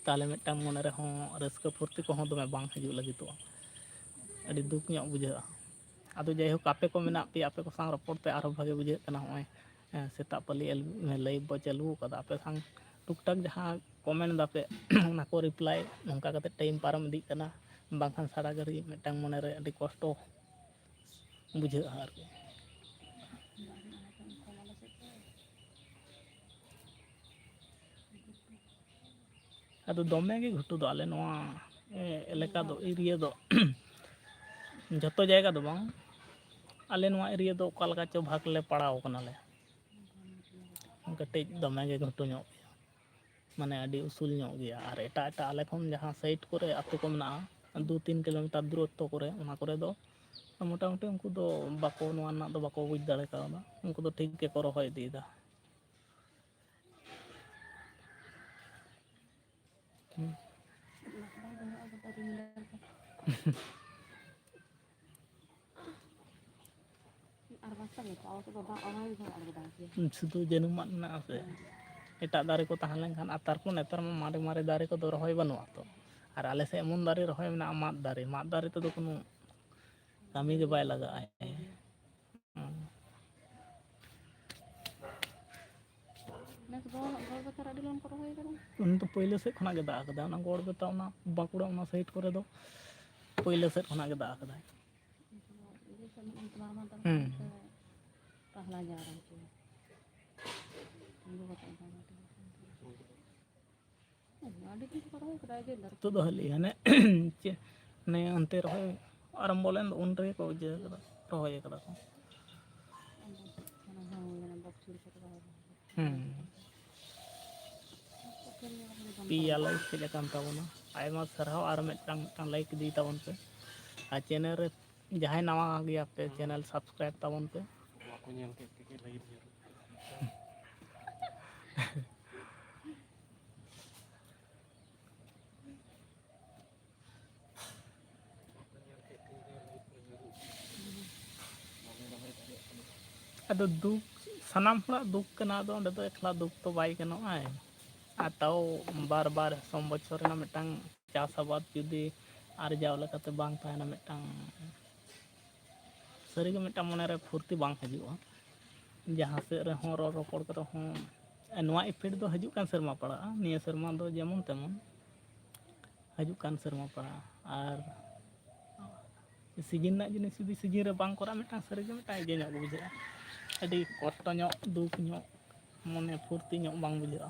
ᱛᱟᱦᱚᱞᱮ ᱢᱤᱫᱴᱟᱝ ᱢᱚᱱᱮ ᱨᱮᱦᱚᱸ ᱨᱟᱹᱥᱠᱟᱹ ᱯᱷᱩᱨᱛᱤ ᱠᱚᱦᱚᱸ ᱫᱚᱢᱮ ᱵᱟᱝ ᱦᱤᱡᱩᱜ ᱞᱟᱹᱜᱤᱫᱚᱜᱼᱟ, ᱟᱹᱰᱤ ᱫᱩᱠ ᱧᱚᱜ ᱵᱩᱡᱷᱟᱹᱜᱼᱟ᱾ ᱟᱫᱚ ᱡᱟᱭᱦᱳᱠ, ᱟᱯᱮ ᱠᱚ ᱢᱮᱱᱟᱜ ᱯᱮᱭᱟ, ᱟᱯᱮ ᱠᱚ ᱥᱟᱶ ᱨᱚᱯᱚᱲ ᱛᱮ ᱟᱨᱦᱚᱸ ᱵᱷᱟᱜᱮ ᱵᱩᱡᱷᱟᱹᱜ ᱠᱟᱱᱟ᱾ ᱦᱚᱸᱜᱼᱚᱭ, ᱦᱮᱸ, ᱥᱮᱛᱟᱜ ᱯᱟᱹᱞᱤ ᱞᱟᱭᱤᱵᱷ ᱵᱚ ᱪᱟᱹᱞᱩ ᱟᱠᱟᱫᱟ, ᱟᱯᱮ ᱥᱟᱶ ᱴᱩᱠ ᱴᱟᱠ ᱡᱟᱦᱟᱸ ᱠᱚᱢᱮᱱᱴ ᱫᱟᱯᱮ, ᱚᱱᱟ ᱠᱚ ᱨᱤᱯᱞᱟᱭ, ᱱᱚᱝᱠᱟ ᱠᱟᱛᱮ ᱴᱟᱭᱤᱢ ᱯᱟᱨᱚᱢ ᱤᱫᱤᱜ ᱠᱟᱱᱟ᱾ ᱵᱟᱝᱠᱷᱟᱱ ᱥᱟᱨᱟ ᱜᱷᱟᱹᱲᱤᱡ ᱢᱤᱫᱴᱟᱝ ᱢᱚᱱᱮᱨᱮ ᱟᱹᱰᱤ ᱠᱚᱥᱴᱚ ᱵᱩᱡᱷᱟᱹᱜᱼᱟ ᱟᱨᱠᱤ᱾ ᱟᱫᱚ ᱫᱚᱢᱮ ᱜᱮ ᱜᱷᱩᱴᱩ ᱫᱚ ᱟᱞᱮ ᱱᱚᱣᱟ, ᱮ, ᱮᱞᱟᱠᱟ ᱫᱚ, ᱮᱨᱤᱭᱟ ᱫᱚ᱾ ᱡᱷᱚᱛᱚ ᱡᱟᱭᱜᱟ ᱫᱚ ᱵᱟᱝ, ᱟᱞᱮ ᱱᱚᱣᱟ ᱮᱨᱤᱭᱟ ᱫᱚ ᱚᱠᱟ ᱞᱮᱠᱟ ᱪᱚ ᱵᱷᱟᱜᱽ ᱞᱮ ᱯᱟᱲᱟᱣ ᱠᱟᱱᱟᱞᱮ᱾ ᱠᱟᱹᱴᱤᱡ ᱫᱚᱢᱮ ᱜᱮ ᱜᱷᱩᱴᱩ ᱧᱚᱜ ᱜᱮᱭᱟ, ᱢᱟᱱᱮ ᱟᱹᱰᱤ ᱩᱥᱩᱞ ᱧᱚᱜ ᱜᱮᱭᱟ᱾ ᱟᱨ ᱮᱴᱟᱜ ᱮᱴᱟᱜ ᱟᱞᱮ ᱠᱷᱚᱱ ᱡᱟᱦᱟᱸ ᱥᱟᱭᱤᱰ ᱠᱚᱨᱮ ᱟᱹᱛᱩ ᱠᱚ ᱢᱮᱱᱟᱜᱼᱟ, ᱫᱩ ᱛᱤᱱ ᱠᱤᱞᱳᱢᱤᱴᱟᱨ ᱫᱩᱨᱚᱛᱛᱚ ᱠᱚᱨᱮ, ᱚᱱᱟ ᱠᱚᱨᱮ ᱫᱚ ᱢᱚᱴᱟᱢᱩᱴᱤ ᱩᱱᱠᱩ ᱫᱚ ᱵᱟᱠᱚ, ᱱᱚᱣᱟ ᱨᱮᱱᱟᱜ ᱫᱚ ᱵᱟᱠᱚ ᱵᱩᱡᱽ ᱫᱟᱲᱮ ᱠᱟᱣᱫᱟ, ᱩᱱᱠᱩ ᱫᱚ ᱴᱷᱤᱠ ᱜᱮᱠᱚ ᱨᱚᱦᱚᱭ ᱤᱫᱤᱭᱮᱫᱟ᱾ ᱦᱩᱸ᱾ ᱟᱨ ᱵᱟᱝᱠᱷᱟᱱ ᱱᱤᱛᱚᱜ ᱟᱵᱚ ᱥᱮᱫ ᱫᱚ ᱫᱟᱜ ᱚᱵᱷᱟᱵᱽ ᱜᱮ ᱟᱬᱜᱚ ᱫᱟᱲᱮ ᱠᱮᱭᱟ᱾ ᱥᱩᱫᱷᱩ ᱡᱟᱹᱱᱩᱢ ᱢᱟᱫ ᱢᱮᱱᱟᱜᱼᱟ ᱥᱮ? ᱦᱮᱸ᱾ ᱮᱴᱟᱜ ᱫᱟᱨᱮ ᱠᱚ ᱛᱟᱦᱮᱸ ᱞᱮᱱᱠᱷᱟᱱ, ᱟᱨ ᱛᱟᱨᱯᱚᱨ ᱱᱮᱛᱟᱨ ᱢᱟ ᱢᱟᱨᱮ ᱢᱟᱨᱮ ᱫᱟᱨᱮ ᱠᱚᱫᱚ ᱨᱚᱦᱚᱭ ᱵᱟᱹᱱᱩᱜᱼᱟ ᱛᱚ᱾ ᱟᱨ ᱟᱞᱮ ᱥᱮᱫ ᱮᱢᱚᱱ ᱫᱟᱨᱮ ᱨᱚᱦᱚᱭ ᱢᱮᱱᱟᱜᱼᱟ, ᱢᱟᱫ ᱫᱟᱨᱮ, ᱢᱟᱫ ᱫᱟᱨᱮ ᱛᱮᱫᱚ ᱠᱳᱱᱳ ᱠᱟᱹᱢᱤ ᱜᱮ ᱵᱟᱭ ᱞᱟᱜᱟᱜᱼᱟ᱾ ᱦᱮᱸ᱾ ᱱᱮᱥ ᱜᱚᱲ, ᱜᱚᱲ ᱵᱮᱛᱟᱨ ᱟᱹᱰᱤ ᱜᱟᱱ ᱠᱚ ᱨᱚᱦᱚᱭ ᱠᱟᱫᱟ᱾ ᱩᱱᱤ ᱫᱚ ᱯᱳᱭᱞᱳ ᱥᱮᱫ ᱠᱷᱚᱱᱟᱜ ᱜᱮ ᱫᱟᱜ ᱟᱠᱟᱫᱟ, ᱚᱱᱟ ᱜᱚᱲ ᱵᱮᱛᱟ, ᱚᱱᱟ ᱵᱟᱸᱠᱩᱲᱟ, ᱚᱱᱟ ᱥᱟᱭᱤᱰ ᱠᱚᱨᱮ ᱫᱚ ᱯᱳᱭᱞᱳ ᱥᱮᱫ ᱠᱷᱚᱱᱟᱜ ᱜᱮ ᱫᱟᱜ ᱟᱠᱟᱫᱟᱭ᱾ ᱤᱭᱟᱹ ᱥᱮᱫ ᱢᱮᱱᱟᱜᱼᱟ, ᱛᱳᱢᱟᱨ ᱢᱟ ᱫᱟᱨᱮ ᱦᱩᱸ᱾ ᱥᱮᱫ ᱯᱟᱦᱞᱟ ᱡᱟᱣᱨᱟ ᱦᱚᱪᱚᱭᱟ᱾ ᱛᱤᱸᱜᱩ ᱠᱟᱛᱮ ᱫᱟᱨᱮ ᱟᱹᱰᱤ ᱫᱤᱱ ᱠᱚ ᱨᱚᱦᱚᱭ ᱠᱟᱫᱟ, ᱟᱹᱰᱤ ᱫᱟᱨᱮ᱾ ᱱᱤᱛᱚᱜ ᱫᱚ ᱦᱟᱹᱞᱤ ᱦᱟᱱᱮ ᱪᱮᱫ, ᱦᱟᱱᱮ ᱚᱱᱛᱮ ᱨᱚᱦᱚᱭ ᱟᱨᱟᱢᱵᱚ ᱞᱮᱱ ᱫᱚ, ᱩᱱ ᱨᱮᱜᱮ ᱠᱚ ᱤᱭᱟᱹ ᱠᱟᱫᱟ, ᱨᱚᱦᱚᱭ ᱠᱟᱫᱟ ᱠᱚ᱾ ᱦᱟᱱᱟ ᱦᱚᱸ ᱦᱩᱭ ᱠᱟᱱᱟ, ᱵᱚᱠᱥ ᱠᱚ ᱨᱚᱦᱚᱭ ᱠᱟᱫᱟ᱾ ᱦᱩᱸ᱾ ᱯᱮᱭᱟ ᱞᱟᱭᱤᱠ ᱦᱮᱡ ᱟᱠᱟᱱ ᱛᱟᱵᱚᱱᱟ᱾ ᱟᱭᱢᱟ ᱥᱟᱨᱦᱟᱣ᱾ ᱟᱨ ᱢᱤᱫᱴᱟᱝ, ᱢᱤᱫᱴᱟᱝ ᱞᱟᱭᱤᱠ ᱤᱫᱤᱭ ᱛᱟᱵᱚᱱ ᱯᱮ᱾ ᱟᱨ ᱪᱮᱱᱮᱞ ᱨᱮ ᱡᱟᱦᱟᱸᱭ ᱱᱟᱣᱟ ᱜᱮᱭᱟ ᱯᱮ, ᱪᱮᱱᱮᱞ ᱥᱟᱵᱥᱠᱨᱟᱭᱤᱵ ᱛᱟᱵᱚᱱ ᱯᱮ᱾ ᱵᱟᱠᱚ ᱧᱮᱞ ᱠᱮᱫ ᱛᱮᱜᱮ ᱞᱟᱭᱤᱠ ᱧᱮᱞ᱾ ᱟᱫᱚ ᱫᱩᱠ, ᱥᱟᱱᱟᱢ ᱦᱚᱲᱟᱜ ᱫᱩᱠ ᱠᱟᱱᱟ, ᱟᱫᱚ ᱚᱸᱰᱮ ᱫᱚ ᱮᱠᱞᱟ ᱫᱩᱠ ᱛᱚ ᱵᱟᱭ ᱜᱟᱱᱚᱜᱼᱟ᱾ ᱟᱨ ᱛᱟᱣ ᱵᱟᱨ ᱵᱟᱨ ᱥᱚᱢᱵᱚᱛᱥᱚᱨ ᱨᱮᱱᱟᱜ ᱢᱤᱫᱴᱟᱝ ᱪᱟᱥ ᱟᱵᱟᱫ ᱡᱩᱫᱤ ᱟᱨᱡᱟᱣ ᱞᱮᱠᱟᱛᱮ ᱵᱟᱝ ᱛᱟᱦᱮᱱᱟ, ᱢᱤᱫᱴᱟᱝ ᱥᱟᱹᱨᱤᱜᱮ ᱢᱤᱫᱴᱟᱝ ᱢᱚᱱᱮᱨᱮ ᱯᱷᱩᱨᱛᱤ ᱵᱟᱝ ᱦᱤᱡᱩᱜᱼᱟ᱾ ᱡᱟᱦᱟᱸ ᱥᱮᱫ ᱨᱮᱦᱚᱸ ᱨᱚᱲ ᱨᱚᱯᱚᱲ ᱠᱟᱛᱮ ᱦᱚᱸ ᱱᱚᱣᱟ ᱤᱯᱷᱮᱠᱴ ᱫᱚ ᱦᱤᱡᱩᱜ ᱠᱟᱱ ᱥᱮᱨᱢᱟ ᱯᱟᱲᱟᱜᱼᱟ, ᱱᱤᱭᱟᱹ ᱥᱮᱨᱢᱟ ᱫᱚ ᱡᱮᱢᱚᱱ ᱛᱮᱢᱚᱱ ᱦᱤᱡᱩᱜ ᱠᱟᱱ ᱥᱮᱨᱢᱟ ᱯᱟᱲᱟᱜᱼᱟ᱾ ᱟᱨ ᱥᱤᱡᱤᱱ ᱨᱮᱱᱟᱜ ᱡᱤᱱᱤᱥ ᱡᱩᱫᱤ ᱥᱤᱡᱤᱱ ᱨᱮ ᱵᱟᱝ ᱠᱚᱨᱟᱜ, ᱢᱤᱫᱴᱟᱝ ᱥᱟᱹᱨᱤᱜᱮ ᱢᱤᱫᱴᱟᱝ ᱤᱭᱟᱹ ᱧᱚᱜ ᱜᱮ ᱵᱩᱡᱷᱟᱹᱜᱼᱟ, ᱟᱹᱰᱤ ᱠᱚᱥᱴᱚ ᱧᱚᱜ, ᱫᱩᱠ ᱧᱚᱜ, ᱢᱚᱱᱮ ᱯᱷᱩᱨᱛᱤ ᱧᱚᱜ ᱵᱟᱝ ᱵᱩᱡᱷᱟᱹᱜᱼᱟ᱾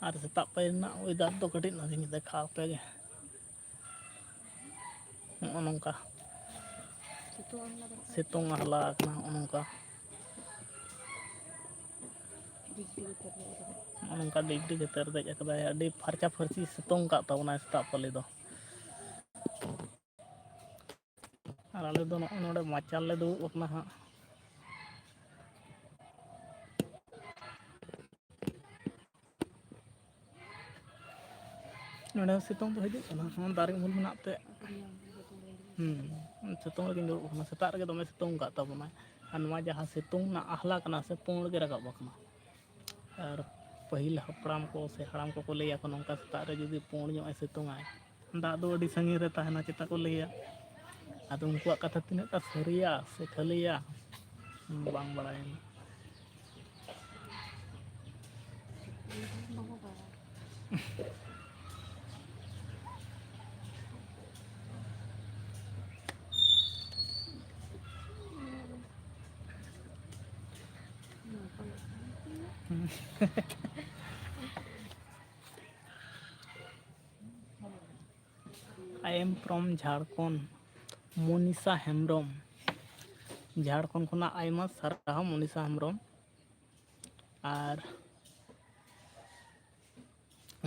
ᱟᱨ ᱥᱮᱛᱟᱜ ᱯᱟᱹᱭᱟᱹᱨ ᱨᱮᱱᱟᱜ ᱚᱭᱮᱫᱟᱨ ᱫᱚ ᱠᱟᱹᱴᱤᱡ ᱱᱚᱣᱟ ᱜᱤᱧ ᱫᱮᱠᱷᱟᱣ ᱟᱯᱮ ᱜᱮ᱾ ᱱᱚᱜᱼᱚ ᱱᱚᱝᱠᱟ ᱥᱤᱛᱩᱝ ᱟᱦᱞᱟ ᱟᱠᱟᱱᱟ, ᱱᱚᱜᱼᱚ ᱱᱚᱝᱠᱟ᱾ ᱱᱚᱜᱼᱚ ᱱᱚᱝᱠᱟ ᱰᱤᱜᱽ ᱰᱤᱜᱽ ᱮ ᱛᱮᱨᱫᱮᱡ ᱟᱠᱟᱫᱟᱭ, ᱟᱹᱰᱤ ᱯᱷᱟᱨᱪᱟ ᱯᱷᱟᱹᱨᱪᱤ ᱥᱤᱛᱩᱝ ᱟᱠᱟᱫ ᱛᱟᱵᱚᱱᱟᱭ ᱥᱮᱛᱟᱜ ᱯᱟᱹᱞᱤ ᱫᱚ᱾ ᱟᱨ ᱟᱞᱮ ᱫᱚ ᱱᱚᱜᱼᱚᱭ ᱱᱚᱰᱮ ᱢᱟᱪᱟᱞ ᱞᱮ ᱫᱩᱲᱩᱵ ᱟᱠᱟᱱᱟ ᱦᱟᱸᱜ᱾ ᱱᱚᱰᱮ ᱦᱚᱸ ᱥᱤᱛᱩᱝ ᱫᱚ ᱦᱤᱡᱩᱜ ᱠᱟᱱᱟ, ᱦᱚᱸ, ᱫᱟᱨᱮ ᱩᱢᱩᱞ ᱢᱮᱱᱟᱜ ᱛᱮ᱾ ᱦᱩᱸ, ᱥᱤᱛᱩᱝ ᱨᱮᱜᱮᱧ ᱫᱩᱲᱩᱵ ᱟᱠᱟᱱᱟ᱾ ᱥᱮᱛᱟᱜ ᱨᱮᱜᱮ ᱫᱚᱢᱮ ᱥᱤᱛᱩᱝ ᱟᱠᱟᱫ ᱛᱟᱵᱚᱱᱟᱭ᱾ ᱟᱨ ᱱᱚᱣᱟ ᱡᱟᱦᱟᱸ ᱥᱤᱛᱩᱝ ᱨᱮᱱᱟᱜ ᱟᱦᱞᱟ ᱠᱟᱱᱟ ᱥᱮ, ᱯᱩᱸᱲ ᱜᱮ ᱨᱟᱠᱟᱵ ᱟᱠᱟᱱᱟ᱾ ᱟᱨ ᱯᱟᱹᱦᱤᱞ ᱦᱟᱯᱲᱟᱢ ᱠᱚ ᱥᱮ ᱦᱟᱲᱟᱢ ᱠᱚᱠᱚ ᱞᱟᱹᱭ ᱟᱠᱚ, ᱱᱚᱝᱠᱟ ᱥᱮᱛᱟᱜ ᱨᱮ ᱡᱩᱫᱤ ᱯᱩᱸᱲ ᱧᱚᱜ ᱮ ᱥᱤᱛᱩᱝ ᱟᱭ, ᱫᱟᱜ ᱫᱚ ᱟᱹᱰᱤ ᱥᱟᱺᱜᱤᱧ ᱨᱮ ᱛᱟᱦᱮᱱᱟ, ᱪᱮᱛᱟ ᱠᱚ ᱞᱟᱹᱭᱟ᱾ ᱟᱫᱚ ᱩᱱᱠᱩᱣᱟᱜ ᱠᱟᱛᱷᱟ ᱛᱤᱱᱟᱹᱜ ᱴᱟ ᱥᱟᱹᱨᱤᱭᱟ ᱥᱮ ᱠᱷᱟᱹᱞᱤᱭᱟ, ᱵᱟᱝ ᱵᱟᱲᱟᱭᱟ᱾ I am from ᱡᱷᱟᱲᱠᱷᱚᱸᱰ, ᱢᱚᱱᱤᱥᱟ ᱦᱮᱢᱵᱨᱚᱢ᱾ ᱡᱷᱟᱲᱠᱷᱚᱸᱰ ᱠᱷᱚᱱᱟᱜ ᱟᱭᱢᱟ ᱥᱟᱨᱦᱟᱣ, ᱢᱚᱱᱤᱥᱟ ᱦᱮᱢᱵᱨᱚᱢ᱾ ᱟᱨ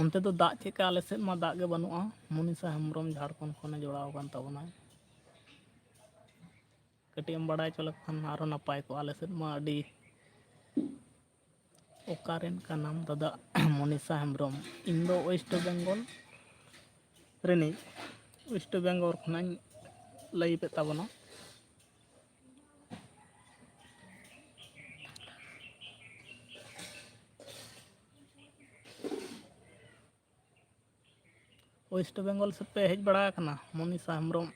ᱚᱱᱛᱮ ᱫᱚ ᱫᱟᱜ ᱪᱮᱫᱠᱟ? ᱟᱞᱮ ᱥᱮᱫ ᱢᱟ ᱫᱟᱜ ᱜᱮ ᱵᱟᱹᱱᱩᱜᱼᱟ᱾ ᱢᱚᱱᱤᱥᱟ ᱦᱮᱢᱵᱨᱚᱢ ᱡᱷᱟᱲᱠᱷᱚᱸᱰ ᱠᱷᱚᱱᱮ ᱡᱚᱲᱟᱣ ᱟᱠᱟᱱ ᱛᱟᱵᱚᱱᱟᱭ᱾ ᱠᱟᱹᱴᱤᱡ ᱮᱢ ᱵᱟᱲᱟᱭ ᱦᱚᱪᱚ ᱞᱮᱠᱷᱟᱱ ᱟᱨᱚ ᱱᱟᱯᱟᱭ ᱠᱚᱜᱼᱟ᱾ ᱟᱞᱮ ᱥᱮᱫ ᱢᱟ ᱟᱹᱰᱤ ᱚᱠᱟᱨᱮᱱ ᱠᱟᱱᱟᱢ ᱫᱟᱫᱟ? ᱢᱚᱱᱤᱥᱟ ᱦᱮᱢᱵᱨᱚᱢ, ᱤᱧ ᱫᱚ ᱳᱭᱮᱥᱴ ᱵᱮᱝᱜᱚᱞ ᱨᱤᱱᱤᱡ, ᱳᱭᱮᱥᱴ ᱵᱮᱝᱜᱚᱞ ᱠᱷᱚᱱᱟᱜ ᱤᱧ ᱞᱟᱭᱤᱵᱷ ᱮᱫ ᱛᱟᱵᱚᱱᱟ᱾ ᱳᱭᱮᱥᱴ ᱵᱮᱝᱜᱚᱞ ᱥᱮᱫ ᱯᱮ ᱦᱮᱡ ᱵᱟᱲᱟ ᱟᱠᱟᱱᱟ? ᱢᱚᱱᱤᱥᱟ ᱦᱮᱢᱵᱨᱚᱢ᱾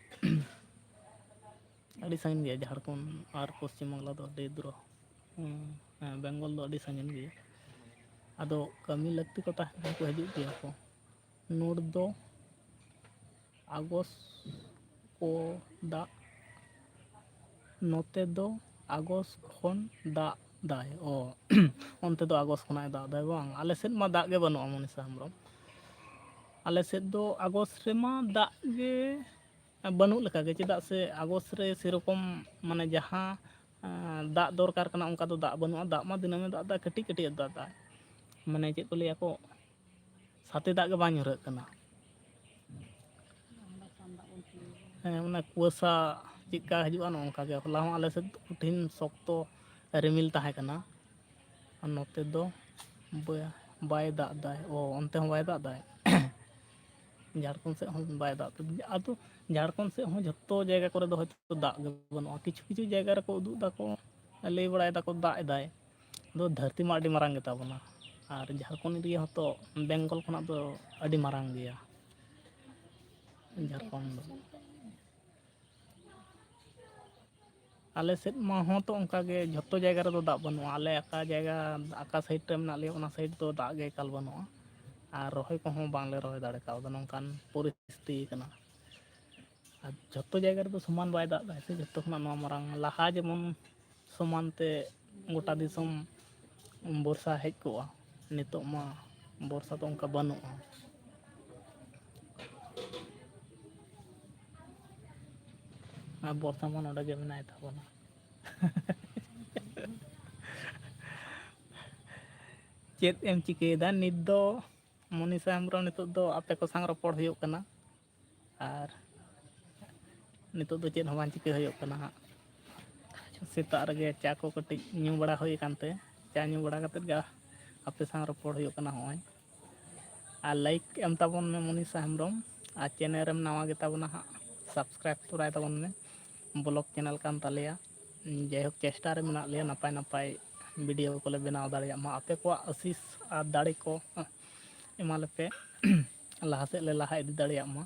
ᱟᱹᱰᱤ ᱥᱟᱺᱜᱤᱧ ᱜᱮᱭᱟ ᱡᱷᱟᱲᱠᱷᱚᱸᱰ ᱟᱨ ᱯᱚᱥᱪᱤᱢ ᱵᱟᱝᱞᱟ ᱫᱚ, ᱟᱹᱰᱤ ᱫᱩᱨᱚ᱾ ᱦᱮᱸ, ᱵᱮᱝᱜᱚᱞ ᱫᱚ ᱟᱹᱰᱤ ᱥᱟᱺᱜᱤᱧ ᱜᱮᱭᱟ᱾ ᱟᱫᱚ ᱠᱟᱹᱢᱤ ᱞᱟᱹᱠᱛᱤ ᱠᱚ ᱛᱟᱦᱮᱸ ᱞᱮᱱ ᱠᱚ ᱦᱤᱡᱩᱜ ᱜᱮᱭᱟ ᱠᱚ᱾ ᱱᱳᱴ ᱫᱚ ᱟᱜᱚᱥᱴ ᱠᱚ ᱫᱟᱜ, ᱱᱚᱛᱮ ᱫᱚ ᱟᱜᱚᱥᱴ ᱠᱷᱚᱱ ᱫᱟᱜ ᱫᱟᱭ᱾ ᱚ, ᱚᱱᱛᱮ ᱫᱚ ᱟᱜᱚᱥᱴ ᱠᱷᱚᱱᱟᱜ ᱮ ᱫᱟᱜ ᱫᱟᱭ ᱵᱟᱝ? ᱟᱞᱮ ᱥᱮᱫ ᱢᱟ ᱫᱟᱜ ᱜᱮ ᱵᱟᱹᱱᱩᱜᱼᱟ, ᱢᱚᱱᱤᱥᱟ ᱦᱮᱢᱵᱨᱚᱢ᱾ ᱟᱞᱮ ᱥᱮᱫ ᱫᱚ ᱟᱜᱚᱥᱴ ᱨᱮᱢᱟ ᱫᱟᱜ ᱜᱮ ᱵᱟᱹᱱᱩᱜ ᱞᱮᱠᱟᱜᱮ, ᱪᱮᱫᱟᱜ ᱥᱮ ᱟᱜᱚᱥᱴ ᱨᱮ ᱥᱮᱨᱚᱠᱚᱢ, ᱢᱟᱱᱮ, ᱡᱟᱦᱟᱸ, ᱟᱸ, ᱫᱟᱜ ᱫᱚᱨᱠᱟᱨ ᱠᱟᱱᱟ, ᱚᱱᱠᱟ ᱫᱚ ᱫᱟᱜ ᱵᱟᱹᱱᱩᱜᱼᱟ᱾ ᱫᱟᱜ ᱢᱟ ᱫᱤᱱᱟᱹᱢᱮ ᱫᱟᱜ ᱮᱫᱟ, ᱠᱟᱹᱴᱤᱡ ᱠᱟᱹᱴᱤᱡ ᱮ ᱫᱟᱜ ᱮᱫᱟ᱾ ᱢᱟᱱᱮ, ᱪᱮᱫ ᱠᱚ ᱞᱟᱹᱭᱟ ᱠᱚ, ᱥᱟᱛᱮ ᱫᱟᱜ ᱜᱮ ᱵᱟᱝ ᱧᱩᱨᱦᱟᱹᱜ ᱠᱟᱱᱟ᱾ ᱦᱮᱸ, ᱚᱱᱟ ᱠᱩᱣᱟᱹᱥᱟ ᱪᱮᱫᱠᱟ ᱦᱤᱡᱩᱜᱼᱟ, ᱱᱚᱜᱼᱚ ᱱᱚᱝᱠᱟ ᱜᱮ᱾ ᱦᱚᱞᱟ ᱦᱚᱸ ᱟᱞᱮ ᱥᱮᱫ ᱠᱚᱴᱷᱤᱱ ᱥᱚᱠᱛᱚ ᱨᱤᱢᱤᱞ ᱛᱟᱦᱮᱸ ᱠᱟᱱᱟ, ᱟᱨ ᱱᱚᱛᱮ ᱫᱚ ᱵᱟ-, ᱵᱟᱭ ᱫᱟᱜ ᱫᱟᱭ᱾ ᱚ, ᱚᱱᱛᱮ ᱦᱚᱸ ᱵᱟᱭ ᱫᱟᱜ ᱫᱟᱭ? ᱡᱷᱟᱲᱠᱷᱚᱸᱰ ᱥᱮᱫ ᱦᱚᱸ ᱵᱟᱭ ᱫᱟᱜ ᱫᱟ᱾ ᱟᱫᱚ ᱡᱷᱟᱲᱠᱷᱚᱸᱰ ᱥᱮᱫ ᱦᱚᱸ ᱡᱷᱚᱛᱚ ᱡᱟᱭᱜᱟ ᱠᱚᱨᱮ ᱫᱚ ᱦᱚᱭᱛᱳ ᱫᱟᱜ ᱜᱮ ᱵᱟᱹᱱᱩᱜᱼᱟ᱾ ᱠᱤᱪᱷᱩ ᱠᱤᱪᱷᱩ ᱡᱟᱭᱜᱟ ᱨᱮᱠᱚ ᱩᱫᱩᱜ ᱫᱟᱠᱚ, ᱞᱟᱹᱭ ᱵᱟᱲᱟᱭ ᱫᱟᱠᱚ ᱫᱟᱜ ᱮᱫᱟᱭ᱾ ᱟᱫᱚ ᱫᱷᱟᱹᱨᱛᱤ ᱢᱟ ᱟᱹᱰᱤ ᱢᱟᱨᱟᱝ ᱜᱮᱛᱟ ᱵᱚᱱᱟ, ᱟᱨ ᱡᱷᱟᱲᱠᱷᱚᱸᱰ ᱮᱨᱤᱭᱟ ᱦᱚᱸᱛᱚ ᱵᱮᱝᱜᱚᱞ ᱠᱷᱚᱱᱟᱜ ᱫᱚ ᱟᱹᱰᱤ ᱢᱟᱨᱟᱝ ᱜᱮᱭᱟ, ᱡᱷᱟᱲᱠᱷᱚᱸᱰ ᱫᱚ᱾ ᱟᱞᱮ ᱥᱮᱫ ᱢᱟ ᱦᱚᱸ ᱛᱚ ᱚᱱᱠᱟ ᱜᱮ, ᱡᱷᱚᱛᱚ ᱡᱟᱭᱜᱟ ᱨᱮᱫᱚ ᱫᱟᱜ ᱵᱟᱹᱱᱩᱜᱼᱟ᱾ ᱟᱞᱮ ᱚᱠᱟ ᱡᱟᱭᱜᱟ, ᱚᱠᱟ ᱥᱟᱭᱤᱰ ᱨᱮ ᱢᱮᱱᱟᱜ ᱞᱮᱭᱟ, ᱚᱱᱟ ᱥᱟᱭᱤᱰ ᱫᱚ ᱫᱟᱜ ᱜᱮ ᱮᱠᱟᱞ ᱵᱟᱹᱱᱩᱜᱼᱟ, ᱟᱨ ᱨᱚᱦᱚᱭ ᱠᱚᱦᱚᱸ ᱵᱟᱝᱞᱮ ᱨᱚᱦᱚᱭ ᱫᱟᱲᱮ ᱠᱟᱣᱫᱟ᱾ ᱱᱚᱝᱠᱟᱱ ᱯᱚᱨᱤᱥᱛᱷᱤᱛᱤ ᱠᱟᱱᱟ᱾ ᱟᱨ ᱡᱷᱚᱛᱚ ᱡᱟᱭᱜᱟ ᱨᱮᱫᱚ ᱥᱚᱢᱟᱱ ᱵᱟᱭ ᱫᱟᱜ ᱮᱫᱟ ᱥᱮ, ᱡᱷᱚᱛᱚ ᱠᱷᱚᱱᱟᱜ ᱱᱚᱣᱟ ᱢᱟᱨᱟᱝ᱾ ᱞᱟᱦᱟ ᱡᱮᱢᱚᱱ ᱥᱚᱢᱟᱱ ᱛᱮ ᱜᱚᱴᱟ ᱫᱤᱥᱚᱢ ᱵᱚᱨᱥᱟ ᱦᱮᱡ ᱠᱚᱜᱼᱟ, ᱱᱤᱛᱚᱜ ᱢᱟ ᱵᱚᱨᱥᱟ ᱫᱚ ᱚᱱᱠᱟ ᱵᱟᱹᱱᱩᱜᱼᱟ᱾ ᱟᱨ ᱵᱚᱨᱥᱟ ᱢᱟ ᱱᱚᱰᱮ ᱜᱮ ᱢᱮᱱᱟᱭ ᱛᱟᱵᱚᱱᱟ᱾ ᱪᱮᱫ ᱮᱢ ᱪᱤᱠᱟᱹᱭᱮᱫᱟ ᱱᱤᱛ ᱫᱚ? ᱢᱚᱱᱤᱥᱟ ᱦᱮᱢᱵᱨᱚᱢ, ᱱᱤᱛᱚᱜ ᱫᱚ ᱟᱯᱮ ᱠᱚ ᱥᱟᱶ ᱨᱚᱯᱚᱲ ᱦᱩᱭᱩᱜ ᱠᱟᱱᱟ᱾ ᱟᱨ ᱱᱤᱛᱚᱜ ᱫᱚ ᱪᱮᱫ ᱦᱚᱸ ᱵᱟᱝ ᱪᱤᱠᱟᱹ ᱦᱩᱭᱩᱜ ᱠᱟᱱᱟ ᱦᱟᱸᱜ᱾ ᱥᱮᱛᱟᱜ ᱨᱮᱜᱮ ᱪᱟ ᱠᱚ ᱠᱟᱹᱴᱤᱡ ᱧᱩ ᱵᱟᱲᱟ ᱦᱩᱭ ᱟᱠᱟᱱ ᱛᱮ, ᱪᱟ ᱧᱩ ᱵᱟᱲᱟ ᱠᱟᱛᱮᱫ ᱜᱮ ᱟᱯᱮ ᱥᱟᱶ ᱨᱚᱯᱚᱲ ᱦᱩᱭᱩᱜ ᱠᱟᱱᱟ ᱦᱚᱸᱜᱼᱚᱭ᱾ ᱟᱨ ᱞᱟᱭᱤᱠ ᱮᱢ ᱛᱟᱵᱚᱱ ᱢᱮ ᱢᱚᱱᱤᱥᱟ ᱦᱮᱢᱵᱨᱚᱢ, ᱟᱨ ᱪᱮᱱᱮᱞ ᱨᱮᱢ ᱱᱟᱣᱟ ᱜᱮᱛᱟ ᱵᱚᱱᱟ ᱦᱟᱸᱜ᱾ subscribe ᱛᱚᱨᱟᱭ ᱛᱟᱵᱚᱱ ᱢᱮ᱾ Vlog channel ᱠᱟᱱ ᱛᱟᱞᱮᱭᱟ᱾ ᱡᱟᱭᱦᱳᱠ, ᱪᱮᱥᱴᱟ ᱨᱮ ᱢᱮᱱᱟᱜ ᱞᱮᱭᱟ ᱱᱟᱯᱟᱭ ᱱᱟᱯᱟᱭ video ᱠᱚᱞᱮ ᱵᱮᱱᱟᱣ ᱫᱟᱲᱮᱭᱟᱜ ᱢᱟ᱾ ᱟᱯᱮ ᱠᱚᱣᱟᱜ ᱟᱥᱤᱥ ᱟᱨ ᱫᱟᱲᱮ ᱠᱚ ᱮᱢᱟ ᱞᱮᱯᱮ, ᱞᱟᱦᱟ ᱥᱮᱫ ᱞᱮ ᱞᱟᱦᱟ ᱤᱫᱤ ᱫᱟᱲᱮᱭᱟᱜ ᱢᱟ᱾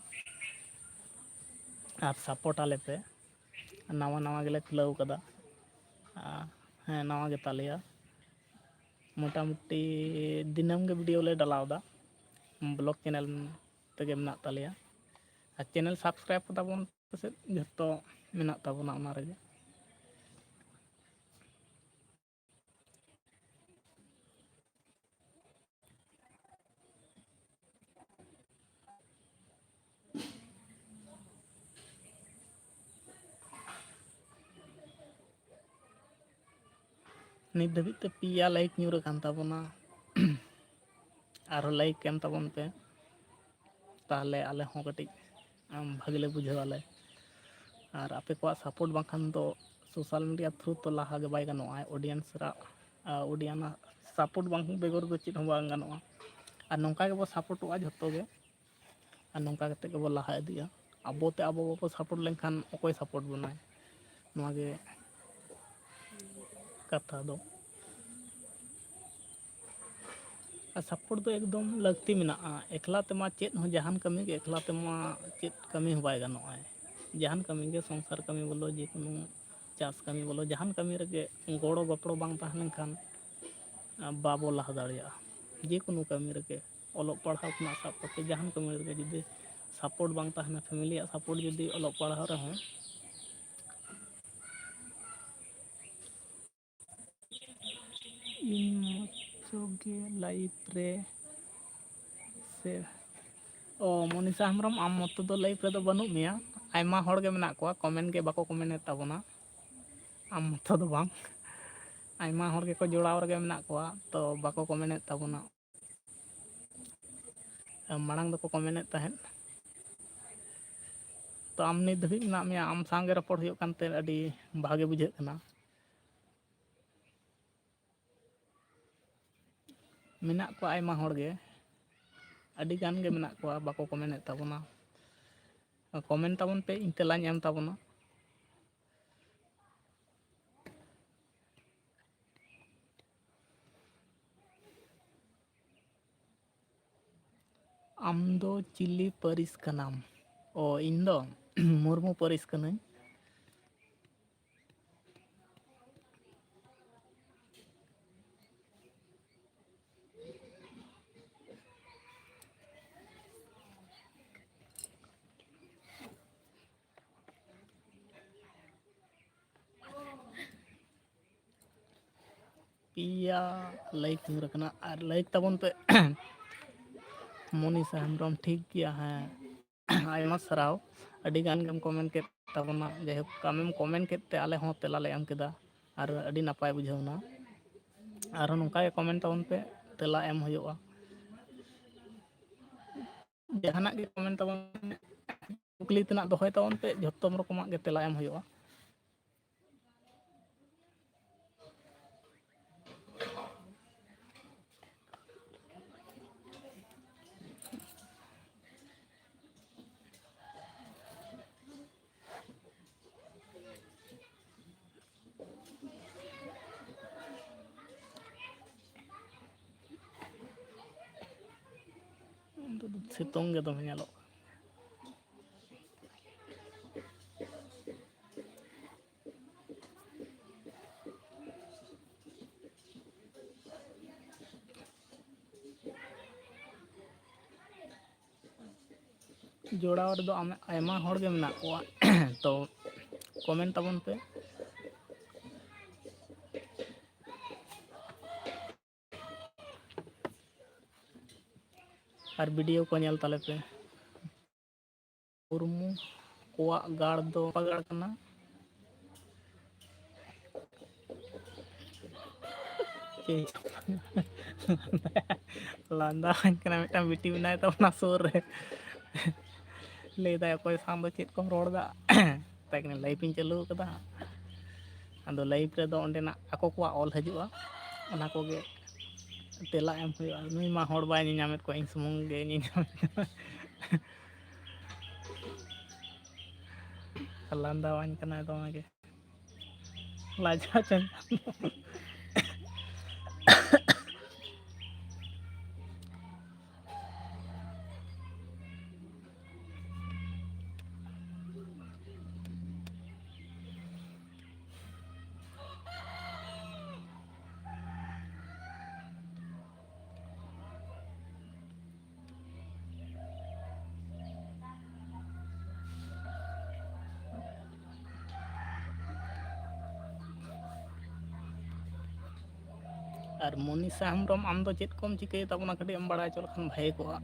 ᱟᱨ support ᱟᱞᱮ ᱯᱮ᱾ ᱱᱟᱣᱟ ᱱᱟᱣᱟ ᱜᱮᱞᱮ ᱠᱷᱩᱞᱟᱹᱣ ᱠᱟᱫᱟ᱾ ᱟᱨ ᱦᱮᱸ, ᱱᱟᱣᱟ ᱜᱮ ᱛᱟᱞᱮᱭᱟ᱾ ᱢᱚᱴᱟᱢᱩᱴᱤ ᱫᱤᱱᱟᱹᱢ ᱜᱮ video ᱞᱮ ᱰᱟᱞᱟᱣ ᱮᱫᱟ᱾ Vlog channel ᱛᱮᱜᱮ ᱢᱮᱱᱟᱜ ᱛᱟᱞᱮᱭᱟ᱾ ᱟᱨ channel subscribe ᱠᱟᱫᱟ ᱵᱚᱱ ᱯᱟᱥᱮᱡ ᱡᱷᱚᱛᱚ ᱢᱮᱱᱟᱜ ᱛᱟᱵᱚᱱᱟ ᱚᱱᱟ ᱨᱮᱜᱮ᱾ ᱱᱤᱛ ᱫᱷᱟᱹᱵᱤᱡ ᱛᱮ ᱯᱮᱭᱟ like ᱧᱩᱨ ᱟᱠᱟᱱ ᱛᱟᱵᱚᱱᱟ᱾ ᱟᱨᱦᱚᱸ like ᱮᱢ ᱛᱟᱵᱚᱱ ᱯᱮ, ᱛᱟᱦᱚᱞᱮ ᱟᱞᱮ ᱦᱚᱸ ᱠᱟᱹᱴᱤᱡ, ᱟᱢ, ᱵᱷᱟᱜᱮ ᱞᱮ ᱵᱩᱡᱷᱟᱹᱣ ᱟᱞᱮ᱾ ᱟᱨ ᱟᱯᱮ ᱠᱚᱣᱟᱜ support ᱵᱟᱝᱠᱷᱟᱱ ᱫᱚ social media through ᱛᱚ ᱞᱟᱦᱟ ᱜᱮ ᱵᱟᱭ ᱜᱟᱱᱚᱜᱼᱟ᱾ Audience ᱨᱟᱜ, ᱟ, audience ᱟᱜ support ᱵᱟᱝ ᱵᱮᱜᱚᱨ ᱫᱚ ᱪᱮᱫ ᱦᱚᱸ ᱵᱟᱝ ᱜᱟᱱᱚᱜᱼᱟ᱾ ᱟᱨ ᱱᱚᱝᱠᱟ ᱜᱮᱵᱚ supportᱚᱜᱼᱟ ᱡᱷᱚᱛᱚ ᱜᱮ, ᱟᱨ ᱱᱚᱝᱠᱟ ᱠᱟᱛᱮ ᱜᱮᱵᱚ ᱞᱟᱦᱟ ᱤᱫᱤᱜᱼᱟ᱾ ᱟᱵᱚ ᱛᱮ ᱟᱵᱚ ᱵᱟᱵᱚ support ᱞᱮᱱᱠᱷᱟᱱ ᱚᱠᱚᱭ support ᱵᱚᱱᱟᱭ? ᱱᱚᱣᱟ ᱜᱮ ᱠᱟᱛᱷᱟ ᱫᱚ᱾ ᱟᱨ support ᱫᱚ ᱮᱠᱫᱚᱢ ᱞᱟᱹᱠᱛᱤ ᱢᱮᱱᱟᱜᱼᱟ᱾ ᱮᱠᱞᱟ ᱛᱮᱢᱟ ᱪᱮᱫ ᱦᱚᱸ, ᱡᱟᱦᱟᱱ ᱠᱟᱹᱢᱤ ᱜᱮ ᱮᱠᱞᱟ ᱛᱮᱢᱟ ᱪᱮᱫ ᱠᱟᱹᱢᱤ ᱦᱚᱸ ᱵᱟᱭ ᱜᱟᱱᱚᱜᱼᱟ᱾ ᱡᱟᱦᱟᱱ ᱠᱟᱹᱢᱤ ᱜᱮ, ᱥᱚᱝᱥᱟᱨ ᱠᱟᱹᱢᱤ ᱵᱚᱞᱚ, ᱡᱮᱠᱳᱱᱳ ᱪᱟᱥ ᱠᱟᱹᱢᱤ ᱵᱚᱞᱚ, ᱡᱟᱦᱟᱱ ᱠᱟᱹᱢᱤ ᱨᱮᱜᱮ ᱜᱚᱲᱚ ᱜᱚᱯᱚᱲᱚ ᱵᱟᱝ ᱛᱟᱦᱮᱸ ᱞᱮᱱᱠᱷᱟᱱ, ᱟ, ᱵᱟᱵᱚ ᱞᱟᱦᱟ ᱫᱟᱲᱮᱭᱟᱜᱼᱟ᱾ ᱡᱮᱠᱳᱱᱳ ᱠᱟᱹᱢᱤ ᱨᱮᱜᱮ, ᱚᱞᱚᱜ ᱯᱟᱲᱦᱟᱣ ᱠᱷᱚᱱᱟᱜ ᱥᱟᱵ ᱠᱟᱛᱮ ᱡᱟᱦᱟᱱ ᱠᱟᱹᱢᱤ ᱨᱮᱜᱮ ᱡᱩᱫᱤ support ᱵᱟᱝ ᱛᱟᱦᱮᱱᱟ, family ᱭᱟᱜ support ᱡᱩᱫᱤ ᱚᱞᱚᱜ ᱯᱟᱲᱦᱟᱣ ᱨᱮᱦᱚᱸ, ᱤᱧ ᱢᱚᱛᱚ ᱜᱮ live ᱨᱮ ᱥᱮ? ᱚ, ᱢᱚᱱᱤᱥᱟ ᱦᱮᱢᱵᱨᱚᱢ, ᱟᱢ ᱢᱚᱛᱚ ᱫᱚ live ᱨᱮᱫᱚ ᱵᱟᱹᱱᱩᱜ ᱢᱮᱭᱟ᱾ ᱟᱭᱢᱟ ᱦᱚᱲ ᱜᱮ ᱢᱮᱱᱟᱜ ᱠᱚᱣᱟ, comment ᱜᱮ ᱵᱟᱠᱚ comment ᱮᱫ ᱛᱟᱵᱚᱱᱟ᱾ ᱟᱢ ᱢᱚᱛᱚ ᱫᱚ ᱵᱟᱝ, ᱟᱭᱢᱟ ᱦᱚᱲ ᱜᱮᱠᱚ ᱡᱚᱲᱟᱣ ᱨᱮᱜᱮ ᱢᱮᱱᱟᱜ ᱠᱚᱣᱟ, ᱛᱚ ᱵᱟᱠᱚ comment ᱮᱫ ᱛᱟᱵᱚᱱᱟ᱾ ᱢᱟᱲᱟᱝ ᱫᱚᱠᱚ comment ᱮᱫ ᱛᱟᱦᱮᱸᱫ᱾ ᱛᱚ ᱟᱢ ᱱᱤᱛ ᱫᱷᱟᱹᱵᱤᱡ ᱢᱮᱱᱟᱜ ᱢᱮᱭᱟ, ᱟᱢ ᱥᱟᱶ ᱜᱮ ᱨᱚᱯᱚᱲ ᱦᱩᱭᱩᱜ ᱠᱟᱱᱛᱮ ᱟᱹᱰᱤ ᱵᱷᱟᱜᱮ ᱵᱩᱡᱷᱟᱹᱜ ᱠᱟᱱᱟ᱾ ᱢᱮᱱᱟᱜ ᱠᱚᱣᱟ ᱟᱭᱢᱟ ᱦᱚᱲ ᱜᱮ, ᱟᱹᱰᱤ ᱜᱟᱱ ᱜᱮ ᱢᱮᱱᱟᱜ ᱠᱚᱣᱟ, ᱵᱟᱠᱚ comment ᱮᱫ ᱛᱟᱵᱚᱱᱟ᱾ ᱠᱚᱢᱮᱱᱴ ᱛᱟᱵᱚᱱ ᱯᱮ, ᱤᱧ ᱛᱮᱞᱟᱧ ᱮᱢ ᱛᱟᱵᱚᱱᱟ᱾ ᱟᱢ ᱫᱚ ᱪᱤᱞᱤ ᱯᱟᱹᱨᱤᱥ ᱠᱟᱱᱟᱢ? ᱚ, ᱤᱧ ᱫᱚ ᱢᱩᱨᱢᱩ ᱯᱟᱹᱨᱤᱥ ᱠᱟᱹᱱᱟᱹᱧ᱾ ᱯᱮᱭᱟ ᱞᱟᱭᱤᱠ ᱧᱩᱨ ᱟᱠᱟᱱᱟ, ᱟᱨ ᱞᱟᱭᱤᱠ ᱛᱟᱵᱚᱱ ᱯᱮ᱾ ᱢᱚᱱᱤᱥᱟ ᱦᱮᱢᱵᱨᱚᱢ, ᱴᱷᱤᱠ ᱜᱮᱭᱟ, ᱦᱮᱸ᱾ ᱟᱭᱢᱟ ᱥᱟᱨᱦᱟᱣ, ᱟᱹᱰᱤ ᱜᱟᱱ ᱜᱮᱢ ᱠᱚᱢᱮᱱᱴ ᱠᱮᱫ ᱛᱟᱵᱚᱱᱟ᱾ ᱡᱟᱭᱦᱳᱠ, ᱟᱢᱮᱢ ᱠᱚᱢᱮᱱᱴ ᱠᱮᱫ ᱛᱮ ᱟᱞᱮ ᱦᱚᱸ ᱛᱮᱞᱟ ᱞᱮ ᱮᱢ ᱠᱮᱫᱟ, ᱟᱨ ᱟᱹᱰᱤ ᱱᱟᱯᱟᱭ ᱵᱩᱡᱷᱟᱹᱣ ᱮᱱᱟ᱾ ᱟᱨᱦᱚᱸ ᱱᱚᱝᱠᱟ ᱜᱮ ᱠᱚᱢᱮᱱᱴ ᱛᱟᱵᱚᱱ ᱯᱮ, ᱛᱮᱞᱟ ᱮᱢ ᱦᱩᱭᱩᱜᱼᱟ᱾ ᱡᱟᱦᱟᱱᱟᱜ ᱜᱮ ᱠᱚᱢᱮᱱᱴ ᱛᱟᱵᱚᱱ, ᱠᱩᱠᱞᱤ ᱛᱮᱱᱟᱜ ᱫᱚᱦᱚᱭ ᱛᱟᱵᱚᱱ ᱯᱮ, ᱡᱷᱚᱛᱚᱢ ᱨᱚᱠᱚᱢᱟᱜ ᱜᱮ ᱛᱮᱞᱟ ᱮᱢ ᱦᱩᱭᱩᱜᱼᱟ᱾ ᱱᱤᱛᱚᱜ ᱫᱚ ᱥᱤᱛᱩᱝ ᱜᱮ ᱫᱚᱢᱮ ᱧᱮᱞᱚᱜ ᱠᱟᱱᱟ᱾ ᱡᱚᱲᱟᱣ ᱨᱮᱫᱚ ᱟᱢ-, ᱟᱭᱢᱟ ᱦᱚᱲ ᱜᱮ ᱢᱮᱱᱟᱜ ᱠᱚᱣᱟ᱾ ᱛᱚ, ᱠᱚᱢᱮᱱᱴ ᱛᱟᱵᱚᱱ ᱯᱮ᱾ ᱟᱨ ᱵᱷᱤᱰᱤᱭᱳ ᱠᱚ ᱧᱮᱞ ᱛᱟᱞᱮ ᱯᱮ᱾ ᱢᱩᱨᱢᱩ ᱠᱚᱣᱟᱜ ᱜᱟᱲ ᱫᱚ ᱚᱠᱟ ᱜᱟᱲ ᱠᱟᱱᱟ? ᱪᱮᱫ? ᱞᱟᱸᱫᱟ ᱟᱹᱧ ᱠᱟᱱᱟ, ᱢᱤᱫᱴᱟᱝ ᱵᱤᱴᱤ ᱢᱮᱱᱟᱭ ᱛᱟᱵᱚᱱᱟ ᱥᱩᱨ ᱨᱮ, ᱞᱟᱹᱭᱫᱟᱭ, "ᱚᱠᱚᱭ ᱥᱟᱶ ᱫᱚ ᱪᱮᱫ ᱠᱚᱢ ᱨᱚᱲ ᱮᱫᱟ?" ᱢᱮᱛᱟᱭ ᱠᱟᱹᱱᱟᱹᱧ, "ᱞᱟᱭᱤᱵᱷ ᱤᱧ ᱪᱟᱹᱞᱩ ᱟᱠᱟᱫᱟ, ᱟᱫᱚ ᱞᱟᱭᱤᱵᱷ ᱨᱮᱫᱚ ᱚᱸᱰᱮᱱᱟᱜ ᱟᱠᱚ ᱠᱚᱣᱟᱜ ᱚᱞ ᱦᱤᱡᱩᱜᱼᱟ, ᱚᱱᱟ ᱠᱚᱜᱮ ᱛᱮᱞᱟ ᱮᱢ ᱦᱩᱭᱩᱜᱼᱟ᱾ ᱱᱩᱭ ᱢᱟ ᱦᱚᱲ ᱵᱟᱭ ᱧᱮᱧᱟᱢᱮᱫ ᱠᱚᱣᱟ, ᱤᱧ ᱥᱩᱢᱩᱝ ᱜᱮ ᱧᱮᱧᱟᱢᱮᱫ ᱠᱚᱣᱟ᱾" ᱞᱟᱸᱫᱟᱣᱟᱹᱧ ᱠᱟᱱᱟᱭ ᱫᱚᱢᱮ ᱜᱮ᱾ ᱞᱟᱡᱟᱣ ᱪᱚᱝ᱾ ᱟᱨ ᱢᱚᱱᱤᱥᱟ ᱦᱮᱢᱵᱨᱚᱢ, ᱟᱢ ᱫᱚ ᱪᱮᱫ ᱠᱚᱢ ᱪᱤᱠᱟᱹᱭ ᱛᱟᱵᱚᱱᱟ? ᱠᱟᱹᱴᱤᱡ ᱮᱢ ᱵᱟᱲᱟᱭ ᱦᱚᱪᱚ ᱞᱮᱠᱷᱟᱱ ᱵᱷᱟᱜᱮ ᱠᱚᱜᱼᱟ᱾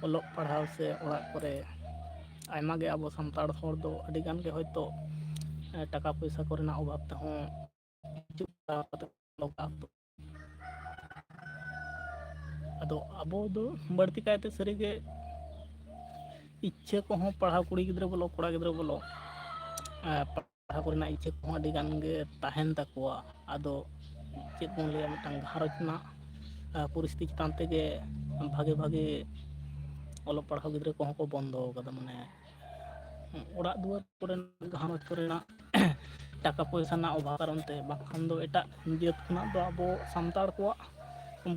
ᱚᱞᱚᱜ ᱯᱟᱲᱦᱟᱣ ᱥᱮ ᱚᱲᱟᱜ ᱠᱚᱨᱮ ᱟᱭᱢᱟ ᱜᱮ ᱟᱵᱚ ᱥᱟᱱᱛᱟᱲ ᱦᱚᱲ ᱫᱚ ᱟᱹᱰᱤ ᱜᱟᱱ ᱜᱮ ᱦᱚᱭᱛᱳ, ᱮ, ᱴᱟᱠᱟ ᱯᱚᱭᱥᱟ ᱠᱚᱨᱮᱱᱟᱜ ᱚᱵᱷᱟᱵ ᱛᱮᱦᱚᱸ ᱦᱤᱡᱩᱜ ᱪᱟᱞᱟᱣ ᱠᱟᱛᱮ ᱚᱞᱚᱜ ᱯᱟᱲᱦᱟᱜ ᱫᱚ᱾ ᱟᱫᱚ ᱟᱵᱚ ᱫᱚ ᱵᱟᱹᱲᱛᱤ ᱠᱟᱭᱛᱮ ᱥᱟᱹᱨᱤᱜᱮ ᱤᱪᱪᱷᱟᱹ ᱠᱚᱦᱚᱸ, ᱯᱟᱲᱦᱟᱣ, ᱠᱩᱲᱤ ᱜᱤᱫᱽᱨᱟᱹ ᱵᱚᱞᱚ, ᱠᱚᱲᱟ ᱜᱤᱫᱽᱨᱟᱹ ᱵᱚᱞᱚ, ᱮ, ᱯᱟᱲᱦᱟᱣ ᱠᱚᱨᱮᱱᱟᱜ ᱤᱪᱪᱷᱟᱹ ᱠᱚᱦᱚᱸ ᱟᱹᱰᱤ ᱜᱟᱱ ᱜᱮ ᱛᱟᱦᱮᱱ ᱛᱟᱠᱚᱣᱟ᱾ ᱟᱫᱚ ᱪᱮᱫ ᱵᱚᱱ ᱞᱟᱹᱭᱟ, ᱢᱤᱫᱴᱟᱝ ᱜᱷᱟᱨᱚᱸᱡᱽ ᱨᱮᱱᱟᱜ, ᱮ, ᱯᱚᱨᱤᱥᱛᱷᱤᱛᱤ ᱪᱮᱛᱟᱱ ᱛᱮᱜᱮ ᱵᱷᱟᱜᱮ ᱵᱷᱟᱜᱮ ᱚᱞᱚᱜ ᱯᱟᱲᱦᱟᱣ ᱜᱤᱫᱽᱨᱟᱹ ᱠᱚᱦᱚᱸ ᱠᱚ ᱵᱚᱱᱫᱚ ᱟᱠᱟᱫᱟ᱾ ᱢᱟᱱᱮ ᱚᱲᱟᱜ ᱫᱩᱣᱟᱹᱨ ᱠᱚᱨᱮᱱᱟᱜ, ᱜᱷᱟᱨᱚᱸᱡᱽ ᱠᱚᱨᱮᱱᱟᱜ ᱴᱟᱠᱟ ᱯᱚᱭᱥᱟ ᱨᱮᱱᱟᱜ ᱚᱵᱷᱟᱵ ᱠᱟᱨᱚᱱ ᱛᱮ, ᱵᱟᱝᱠᱷᱟᱱ ᱫᱚ ᱮᱴᱟᱜ ᱡᱟᱹᱛ ᱠᱷᱚᱱᱟᱜ ᱫᱚ ᱟᱵᱚ ᱥᱟᱱᱛᱟᱲ ᱠᱚᱣᱟᱜ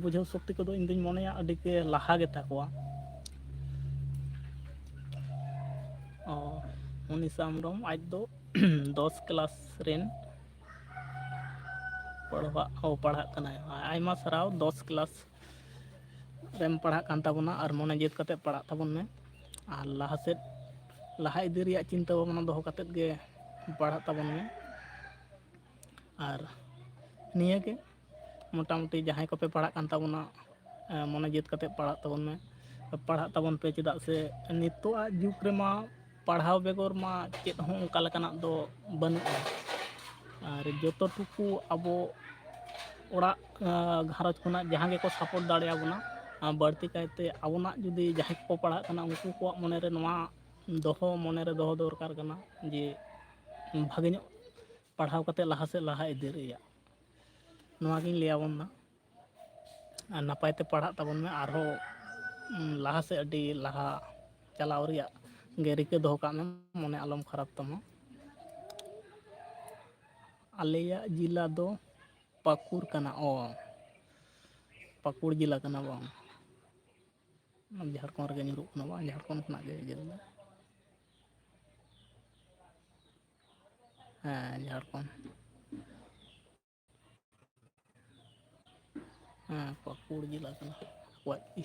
ᱵᱩᱡᱷᱟᱹᱣ ᱥᱚᱠᱛᱤ ᱠᱚᱫᱚ ᱤᱧ ᱫᱩᱧ ᱢᱚᱱᱮᱭᱟ ᱟᱹᱰᱤ ᱜᱮ ᱞᱟᱦᱟ ᱜᱮᱛᱟ ᱠᱚᱣᱟ᱾ ᱚ, ᱢᱚᱱᱤᱥᱟ ᱦᱮᱢᱵᱨᱚᱢ ᱟᱡ ᱫᱚ ᱫᱚᱥ ᱠᱞᱟᱥ ᱨᱮᱱ ᱯᱟᱲᱦᱟᱜ, ᱚ, ᱯᱟᱲᱦᱟᱜ ᱠᱟᱱᱟᱭ᱾ ᱟᱭᱢᱟ ᱥᱟᱨᱦᱟᱣ, ᱫᱚᱥ ᱠᱞᱟᱥ ᱨᱮᱢ ᱯᱟᱲᱦᱟᱜ ᱠᱟᱱ ᱛᱟᱵᱚᱱᱟ, ᱟᱨ ᱢᱚᱱᱮ ᱡᱮᱫ ᱠᱟᱛᱮ ᱯᱟᱲᱦᱟᱜ ᱛᱟᱵᱚᱱ ᱢᱮ᱾ ᱟᱨ ᱞᱟᱦᱟ ᱥᱮᱫ, ᱞᱟᱦᱟ ᱤᱫᱤ ᱨᱮᱭᱟᱜ ᱪᱤᱱᱛᱟᱹ ᱵᱷᱟᱵᱽᱱᱟ ᱫᱚᱦᱚ ᱠᱟᱛᱮ ᱜᱮ ᱯᱟᱲᱦᱟᱜ ᱛᱟᱵᱚᱱ ᱢᱮ᱾ ᱟᱨ ᱱᱤᱭᱟᱹ ᱜᱮ ᱢᱚᱴᱟᱢᱩᱴᱤ ᱡᱟᱦᱟᱸᱭ ᱠᱚᱯᱮ ᱯᱟᱲᱦᱟᱜ ᱠᱟᱱ ᱛᱟᱵᱚᱱᱟ, ᱮ, ᱢᱚᱱᱮ ᱡᱮᱫ ᱠᱟᱛᱮ ᱯᱟᱲᱦᱟᱜ ᱛᱟᱵᱚᱱ ᱢᱮ, ᱯᱟᱲᱦᱟᱜ ᱛᱟᱵᱚᱱ ᱯᱮ᱾ ᱪᱮᱫᱟᱜ ᱥᱮ ᱱᱤᱛᱚᱜᱟᱜ ᱡᱩᱜᱽ ᱨᱮᱢᱟ ᱯᱟᱲᱦᱟᱣ ᱵᱮᱜᱚᱨ ᱢᱟ ᱪᱮᱫ ᱦᱚᱸ ᱚᱱᱠᱟ ᱞᱮᱠᱟᱱᱟᱜ ᱫᱚ ᱵᱟᱹᱱᱩᱜᱼᱟ᱾ ᱟᱨ ᱡᱚᱛᱚ ᱴᱩᱠᱩ ᱟᱵᱚ ᱚᱲᱟᱜ, ᱟ, ᱜᱷᱟᱨᱚᱸᱡᱽ ᱠᱷᱚᱱᱟᱜ ᱡᱟᱦᱟᱸ ᱜᱮᱠᱚ support ᱫᱟᱲᱮᱭᱟᱵᱚᱱᱟ, ᱟ, ᱵᱟᱹᱲᱛᱤ ᱠᱟᱭᱛᱮ ᱟᱵᱚᱱᱟᱜ ᱡᱩᱫᱤ ᱡᱟᱦᱟᱸᱭ ᱠᱚᱠᱚ ᱯᱟᱲᱦᱟᱜ ᱠᱟᱱᱟ, ᱩᱱᱠᱩ ᱠᱚᱣᱟᱜ ᱢᱚᱱᱮ ᱨᱮ ᱱᱚᱣᱟ ᱫᱚᱦᱚ, ᱢᱚᱱᱮ ᱨᱮ ᱫᱚᱦᱚ ᱫᱚᱨᱠᱟᱨ ᱠᱟᱱᱟ ᱡᱮ ᱵᱷᱟᱜᱮ ᱧᱚᱜ ᱯᱟᱲᱦᱟᱣ ᱠᱟᱛᱮ ᱞᱟᱦᱟ ᱥᱮᱫ ᱞᱟᱦᱟ ᱤᱫᱤ ᱨᱮᱭᱟᱜ᱾ ᱱᱚᱣᱟ ᱜᱤᱧ ᱞᱟᱹᱭ ᱟᱵᱚᱱ ᱠᱟᱱᱟ᱾ ᱟᱨ ᱱᱟᱯᱟᱭ ᱛᱮ ᱯᱟᱲᱦᱟᱜ ᱛᱟᱵᱚᱱ ᱢᱮ, ᱟᱨᱦᱚᱸ, ᱩᱸ, ᱞᱟᱦᱟ ᱥᱮᱫ ᱟᱹᱰᱤ ᱞᱟᱦᱟ ᱪᱟᱞᱟᱣ ᱨᱮᱭᱟᱜ ᱜᱮ ᱨᱤᱠᱟᱹ ᱫᱚᱦᱚ ᱠᱟᱜ ᱢᱮ, ᱢᱚᱱᱮ ᱟᱞᱚᱢ ᱠᱷᱟᱨᱟᱯ ᱛᱟᱢᱟ᱾ ᱟᱞᱮᱭᱟᱜ ᱡᱮᱞᱟ ᱫᱚ ᱯᱟᱹᱠᱩᱲ ᱠᱟᱱᱟ᱾ ᱚ, ᱯᱟᱹᱠᱩᱲ ᱡᱮᱞᱟ ᱠᱟᱱᱟ ᱵᱟᱝ? ᱡᱷᱟᱲᱠᱷᱚᱸᱰ ᱨᱮᱜᱮ ᱧᱩᱨᱩᱜ ᱠᱟᱱᱟ ᱵᱟᱝ? ᱡᱷᱟᱲᱠᱷᱚᱸᱰ ᱠᱷᱚᱱᱟᱜ ᱜᱮ ᱡᱮᱞᱟ᱾ ᱦᱮᱸ, ᱡᱷᱟᱲᱠᱷᱚᱸᱰ᱾ ᱦᱮᱸ, ᱯᱟᱹᱠᱩᱲ ᱡᱮᱞᱟ ᱠᱟᱱᱟ ᱟᱠᱚᱣᱟᱜ ᱜᱮ᱾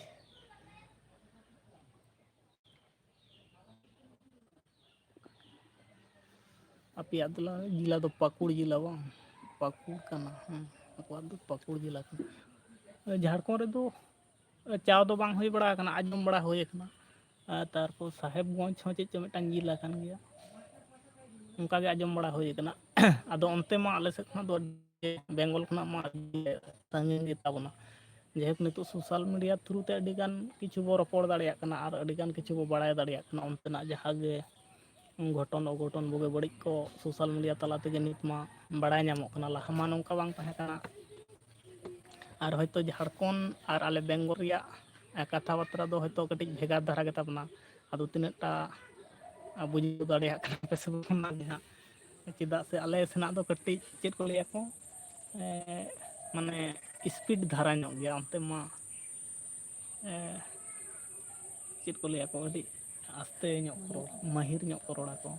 ᱟᱯᱮᱭᱟᱜ ᱫᱚ ᱡᱮᱞᱟ ᱫᱚ ᱯᱟᱹᱠᱩᱲ ᱡᱮᱞᱟ ᱵᱟᱝ? ᱯᱟᱹᱠᱩᱲ ᱠᱟᱱᱟ, ᱦᱮᱸ, ᱟᱠᱚᱣᱟᱜ ᱫᱚ ᱯᱟᱹᱠᱩᱲ ᱡᱮᱞᱟ ᱠᱟᱱᱟ᱾ ᱡᱷᱟᱲᱠᱷᱚᱸᱰ ᱨᱮᱫᱚ ᱪᱟᱣ ᱫᱚ ᱵᱟᱝ ᱦᱩᱭ ᱵᱟᱲᱟ ᱟᱠᱟᱱᱟ, ᱟᱸᱡᱚᱢ ᱵᱟᱲᱟ ᱦᱩᱭ ᱟᱠᱟᱱᱟ᱾ ᱟᱨ ᱛᱟᱨᱯᱚᱨ ᱥᱟᱦᱮᱵᱽᱜᱚᱸᱡᱽ ᱦᱚᱸ ᱪᱮᱫ ᱪᱚ ᱢᱤᱫᱴᱟᱝ ᱡᱮᱞᱟ ᱠᱟᱱ ᱜᱮᱭᱟ, ᱚᱱᱠᱟ ᱜᱮ ᱟᱸᱡᱚᱢ ᱵᱟᱲᱟ ᱦᱩᱭ ᱟᱠᱟᱱᱟ᱾ ᱟᱫᱚ ᱚᱱᱛᱮ ᱢᱟ ᱟᱞᱮ ᱥᱮᱫ ᱠᱷᱚᱱᱟᱜ ᱫᱚ ᱟᱹᱰᱤ, ᱵᱮᱝᱜᱚᱞ ᱠᱷᱚᱱᱟᱜ ᱢᱟ ᱟᱹᱰᱤ ᱥᱟᱺᱜᱤᱧ ᱜᱮ ᱛᱟᱵᱚᱱᱟ᱾ ᱡᱟᱭᱦᱳᱠ, ᱱᱤᱛᱚᱜ social media through ᱛᱮ ᱟᱹᱰᱤ ᱜᱟᱱ ᱠᱤᱪᱷᱩ ᱵᱚ ᱨᱚᱯᱚᱲ ᱫᱟᱲᱮᱭᱟᱜ ᱠᱟᱱᱟ ᱟᱨ ᱟᱹᱰᱤ ᱜᱟᱱ ᱠᱤᱪᱷᱩ ᱵᱚ ᱵᱟᱲᱟᱭ ᱫᱟᱲᱮᱭᱟᱜ ᱠᱟᱱᱟ ᱚᱱᱛᱮᱱᱟᱜ ᱡᱟᱦᱟᱸ ᱜᱮ ᱜᱷᱚᱴᱚᱱ ᱚᱜᱷᱚᱴᱚᱱ ᱵᱩᱜᱤ ᱵᱟᱹᱲᱤᱡ ᱠᱚ social media ᱛᱟᱞᱟ ᱛᱮᱜᱮ ᱱᱤᱛ ᱢᱟ ᱵᱟᱲᱟᱭ ᱧᱟᱢᱚᱜ ᱠᱟᱱᱟ᱾ ᱞᱟᱦᱟ ᱢᱟ ᱱᱚᱝᱠᱟ ᱵᱟᱝ ᱛᱟᱦᱮᱸ ᱠᱟᱱᱟ᱾ ᱟᱨ ᱦᱚᱭᱛᱳ ᱡᱷᱟᱲᱠᱷᱚᱸᱰ ᱟᱨ ᱟᱞᱮ ᱵᱮᱝᱜᱚᱞ ᱨᱮᱭᱟᱜ ᱠᱟᱛᱷᱟ ᱵᱟᱛᱨᱟ ᱫᱚ ᱦᱚᱭᱛᱳ ᱠᱟᱹᱴᱤᱡ ᱵᱷᱮᱜᱟᱨ ᱫᱷᱟᱨᱟ ᱜᱮᱛᱟ ᱵᱚᱱᱟ᱾ ᱟᱫᱚ ᱛᱤᱱᱟᱹᱜ ᱴᱟ ᱵᱩᱡᱷᱟᱹᱣ ᱫᱟᱲᱮᱭᱟᱜ ᱠᱟᱱᱟ ᱯᱮ ᱥᱮ ᱵᱟᱝ, ᱚᱱᱟ ᱜᱮ ᱦᱟᱸᱜ᱾ ᱪᱮᱫᱟᱜ ᱥᱮ ᱟᱞᱮ ᱥᱮᱱᱟᱜ ᱫᱚ ᱠᱟᱹᱴᱤᱡ, ᱪᱮᱫ ᱠᱚ ᱞᱟᱹᱭᱟ ᱠᱚ, ᱮᱸ, ᱢᱟᱱᱮ speed ᱫᱷᱟᱨᱟ ᱧᱚᱜ ᱜᱮᱭᱟ᱾ ᱚᱱᱛᱮ ᱢᱟ, ᱮᱸ, ᱪᱮᱫ ᱠᱚ ᱞᱟᱹᱭᱟ ᱠᱚ, ᱟᱹᱰᱤ ᱟᱥᱛᱮ ᱧᱚᱜ ᱠᱚ ᱨᱚᱲ, ᱢᱟᱹᱦᱤᱨ ᱧᱚᱜ ᱠᱚ ᱨᱚᱲᱟ ᱠᱚ᱾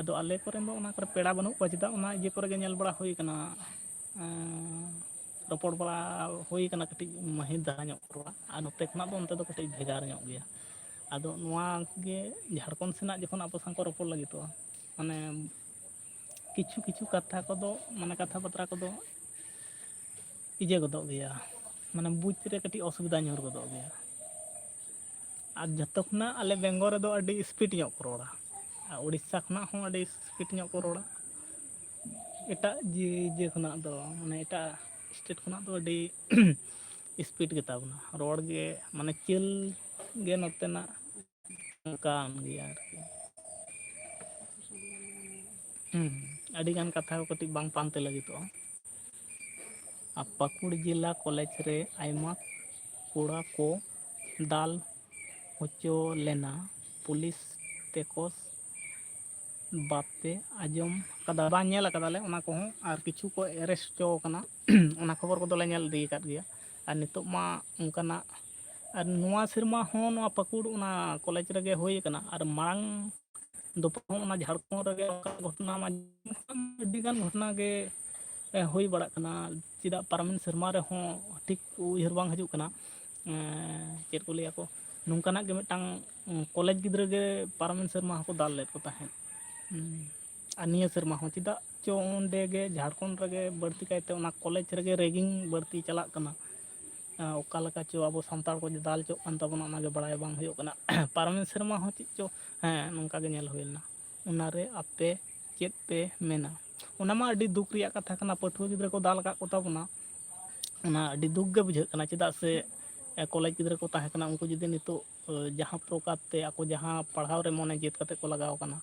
ᱟᱫᱚ ᱟᱞᱮ ᱠᱚᱨᱮᱱ ᱫᱚ ᱚᱱᱟ ᱠᱚᱨᱮ ᱯᱮᱲᱟ ᱵᱟᱹᱱᱩᱜ ᱠᱚᱣᱟ, ᱪᱮᱫᱟᱜ, ᱚᱱᱟ ᱤᱭᱟᱹ ᱠᱚᱨᱮ ᱜᱮ ᱧᱮᱞ ᱵᱟᱲᱟ ᱦᱩᱭ ᱠᱟᱱᱟ, ᱮᱸ, ᱨᱚᱯᱚᱲ ᱵᱟᱲᱟ ᱦᱩᱭ ᱠᱟᱱᱟ, ᱠᱟᱹᱴᱤᱡ ᱢᱟᱹᱦᱤᱨ ᱫᱷᱟᱨᱟ ᱧᱚᱜ ᱠᱚ ᱨᱚᱲᱟ, ᱟᱨ ᱱᱚᱛᱮ ᱠᱷᱚᱱᱟᱜ ᱫᱚ ᱚᱱᱛᱮ ᱫᱚ ᱠᱟᱹᱴᱤᱡ ᱵᱷᱮᱜᱟᱨ ᱧᱚᱜ ᱜᱮᱭᱟ᱾ ᱟᱫᱚ ᱱᱚᱣᱟ ᱜᱮ ᱡᱷᱟᱲᱠᱷᱚᱸᱰ ᱥᱮᱱᱟᱜ ᱡᱚᱠᱷᱚᱱ ᱟᱵᱚ ᱥᱟᱶ ᱠᱚ ᱨᱚᱯᱚᱲ ᱞᱟᱹᱜᱤᱫᱚᱜᱼᱟ, ᱢᱟᱱᱮ ᱠᱤᱪᱷᱩ ᱠᱤᱪᱷᱩ ᱠᱟᱛᱷᱟ ᱠᱚᱫᱚ, ᱢᱟᱱᱮ ᱠᱟᱛᱷᱟ ᱵᱟᱛᱨᱟ ᱠᱚᱫᱚ ᱤᱭᱟᱹ ᱜᱚᱫᱚᱜ ᱜᱮᱭᱟ, ᱢᱟᱱᱮ ᱵᱩᱡᱽ ᱨᱮ ᱠᱟᱹᱴᱤᱡ ᱚᱥᱩᱵᱤᱫᱟ ᱧᱩᱨ ᱜᱚᱫᱚᱜ ᱜᱮᱭᱟ᱾ ᱟᱨ ᱡᱚᱛᱚ ᱠᱷᱚᱱᱟᱜ ᱟᱞᱮ ᱵᱮᱝᱜᱚᱞ ᱨᱮᱫᱚ ᱟᱹᱰᱤ speed ᱧᱚᱜ ᱠᱚ ᱨᱚᱲᱟ, ᱟᱨ ᱩᱲᱤᱥᱥᱟ ᱠᱷᱚᱱᱟᱜ ᱦᱚᱸ ᱟᱹᱰᱤ speed ᱧᱚᱜ ᱠᱚ ᱨᱚᱲᱟ᱾ ᱮᱴᱟᱜ ᱡᱮ-, ᱤᱭᱟᱹ ᱠᱷᱚᱱᱟᱜ ᱫᱚ, ᱢᱟᱱᱮ ᱮᱴᱟᱜ state ᱠᱷᱚᱱᱟᱜ ᱫᱚ ᱟᱹᱰᱤ speed ᱜᱮᱛᱟ ᱵᱚᱱᱟ ᱨᱚᱲ ᱜᱮ, ᱢᱟᱱᱮ ᱪᱟᱹᱞ ᱜᱮ ᱱᱚᱛᱮᱱᱟᱜ ᱚᱱᱠᱟᱱ ᱜᱮᱭᱟ ᱟᱨᱠᱤ᱾ ᱦᱩᱸ, ᱟᱹᱰᱤᱜᱟᱱ ᱠᱟᱛᱷᱟ ᱠᱚ ᱠᱟᱹᱴᱤᱡ ᱵᱟᱝ ᱯᱟᱱᱛᱮ ᱞᱟᱹᱜᱤᱫᱚᱜᱼᱟ᱾ ᱟᱨ ᱯᱟᱹᱠᱩᱲ ᱡᱮᱞᱟ ᱠᱚᱞᱮᱡᱽ ᱨᱮ ᱟᱭᱢᱟ ᱠᱚᱲᱟ ᱠᱚ ᱫᱟᱞ ᱦᱚᱪᱚ ᱞᱮᱱᱟ ᱯᱩᱞᱤᱥ ᱛᱮᱠᱚ ᱵᱟᱯᱮ ᱟᱸᱡᱚᱢ ᱠᱟᱫᱟ? ᱵᱟᱝ ᱧᱮᱞ ᱠᱟᱫᱟᱞᱮ ᱚᱱᱟ ᱠᱚᱦᱚᱸ᱾ ᱟᱨ ᱠᱤᱪᱷᱩ ᱠᱚ ᱮᱨᱮᱥᱴ ᱦᱚᱪᱚ ᱠᱟᱱᱟ, ᱚᱱᱟ ᱠᱷᱚᱵᱚᱨ ᱠᱚᱫᱚᱞᱮ ᱧᱮᱞ ᱤᱫᱤ ᱟᱠᱟᱫ ᱜᱮᱭᱟ᱾ ᱟᱨ ᱱᱤᱛᱚᱜ ᱢᱟ ᱚᱱᱠᱟᱱᱟᱜ, ᱟᱨ ᱱᱚᱣᱟ ᱥᱮᱨᱢᱟ ᱦᱚᱸ ᱱᱚᱣᱟ ᱯᱟᱹᱠᱩᱲ ᱚᱱᱟ ᱠᱚᱞᱮᱡᱽ ᱨᱮᱜᱮ ᱦᱩᱭ ᱠᱟᱱᱟ᱾ ᱟᱨ ᱢᱟᱲᱟᱝ ᱫᱚᱯᱷᱟ ᱦᱚᱸ ᱚᱱᱟ ᱡᱷᱟᱲᱠᱷᱚᱸᱰ ᱨᱮᱜᱮ ᱚᱱᱠᱟ ᱜᱷᱚᱴᱚᱱᱟ ᱢᱟ, ᱟᱹᱰᱤᱜᱟᱱ ᱜᱷᱚᱴᱚᱱᱟ ᱜᱮ ᱦᱩᱭ ᱵᱟᱲᱟᱜ ᱠᱟᱱᱟ᱾ ᱪᱮᱫᱟᱜ ᱯᱟᱨᱚᱢᱮᱱ ᱥᱮᱨᱢᱟ ᱨᱮᱦᱚᱸ ᱴᱷᱤᱠ ᱩᱭᱦᱟᱹᱨ ᱵᱟᱝ ᱦᱤᱡᱩᱜ ᱠᱟᱱᱟ, ᱪᱮᱫ ᱠᱚ ᱞᱟᱹᱭᱟ ᱠᱚ, ᱱᱚᱝᱠᱟᱱᱟᱜ ᱜᱮ ᱢᱤᱫᱴᱟᱝ ᱠᱚᱞᱮᱡᱽ ᱜᱤᱫᱽᱨᱟᱹ ᱜᱮ ᱯᱟᱨᱚᱢᱮᱱ ᱥᱮᱨᱢᱟ ᱦᱚᱸᱠᱚ ᱫᱟᱞ ᱞᱮᱫ ᱠᱚ ᱛᱟᱦᱮᱸᱫ᱾ ᱟᱨ ᱱᱤᱭᱟᱹ ᱥᱮᱨᱢᱟ ᱦᱚᱸ ᱪᱮᱫᱟᱜ ᱪᱚ ᱚᱸᱰᱮ ᱜᱮ ᱡᱷᱟᱲᱠᱷᱚᱸᱰ ᱨᱮᱜᱮ ᱵᱟᱹᱲᱛᱤ ᱠᱟᱭᱛᱮ ᱚᱱᱟ ᱠᱚᱞᱮᱡᱽ ᱨᱮᱜᱮ ᱨᱮᱜᱤᱝ ᱵᱟᱹᱲᱛᱤ ᱪᱟᱞᱟᱜ ᱠᱟᱱᱟ᱾ ᱚᱠᱟ ᱞᱮᱠᱟ ᱪᱚ ᱟᱵᱚ ᱥᱟᱱᱛᱟᱲ ᱠᱚ ᱫᱟᱞ ᱦᱚᱪᱚᱜ ᱠᱟᱱ ᱛᱟᱵᱚᱱᱟ, ᱚᱱᱟᱜᱮ ᱵᱟᱲᱟᱭ ᱵᱟᱝ ᱦᱩᱭᱩᱜ ᱠᱟᱱᱟ᱾ ᱯᱟᱨᱚᱢᱮᱱ ᱥᱮᱨᱢᱟ ᱦᱚᱸ ᱪᱮᱫ ᱪᱚ, ᱦᱮᱸ, ᱱᱚᱝᱠᱟ ᱜᱮ ᱧᱮᱞ ᱦᱩᱭ ᱞᱮᱱᱟ᱾ ᱚᱱᱟᱨᱮ ᱟᱯᱮ ᱪᱮᱫ ᱯᱮ ᱢᱮᱱᱟ? ᱚᱱᱟ ᱢᱟ ᱟᱹᱰᱤ ᱫᱩᱠ ᱨᱮᱭᱟᱜ ᱠᱟᱛᱷᱟ ᱠᱟᱱᱟ, ᱯᱟᱹᱴᱷᱩᱣᱟᱹ ᱜᱤᱫᱽᱨᱟᱹ ᱠᱚ ᱫᱟᱞ ᱟᱠᱟᱫ ᱠᱚ ᱛᱟᱵᱚᱱᱟ᱾ ᱚᱱᱟ ᱟᱹᱰᱤ ᱫᱩᱠ ᱜᱮ ᱵᱩᱡᱷᱟᱹᱜ ᱠᱟᱱᱟ, ᱪᱮᱫᱟᱜ ᱥᱮ ᱠᱚᱞᱮᱡᱽ ᱜᱤᱫᱽᱨᱟᱹ ᱠᱚ ᱛᱟᱦᱮᱸ ᱠᱟᱱᱟ, ᱩᱱᱠᱩ ᱡᱩᱫᱤ ᱱᱤᱛᱚᱜ ᱡᱟᱦᱟᱸ ᱯᱨᱚᱠᱟᱨ ᱛᱮ ᱟᱠᱚ ᱡᱟᱦᱟᱸ ᱯᱟᱲᱦᱟᱣ ᱨᱮ ᱢᱚᱱᱮ ᱡᱮᱫ ᱠᱟᱛᱮ ᱠᱚ ᱞᱟᱜᱟᱣ ᱠᱟᱱᱟ,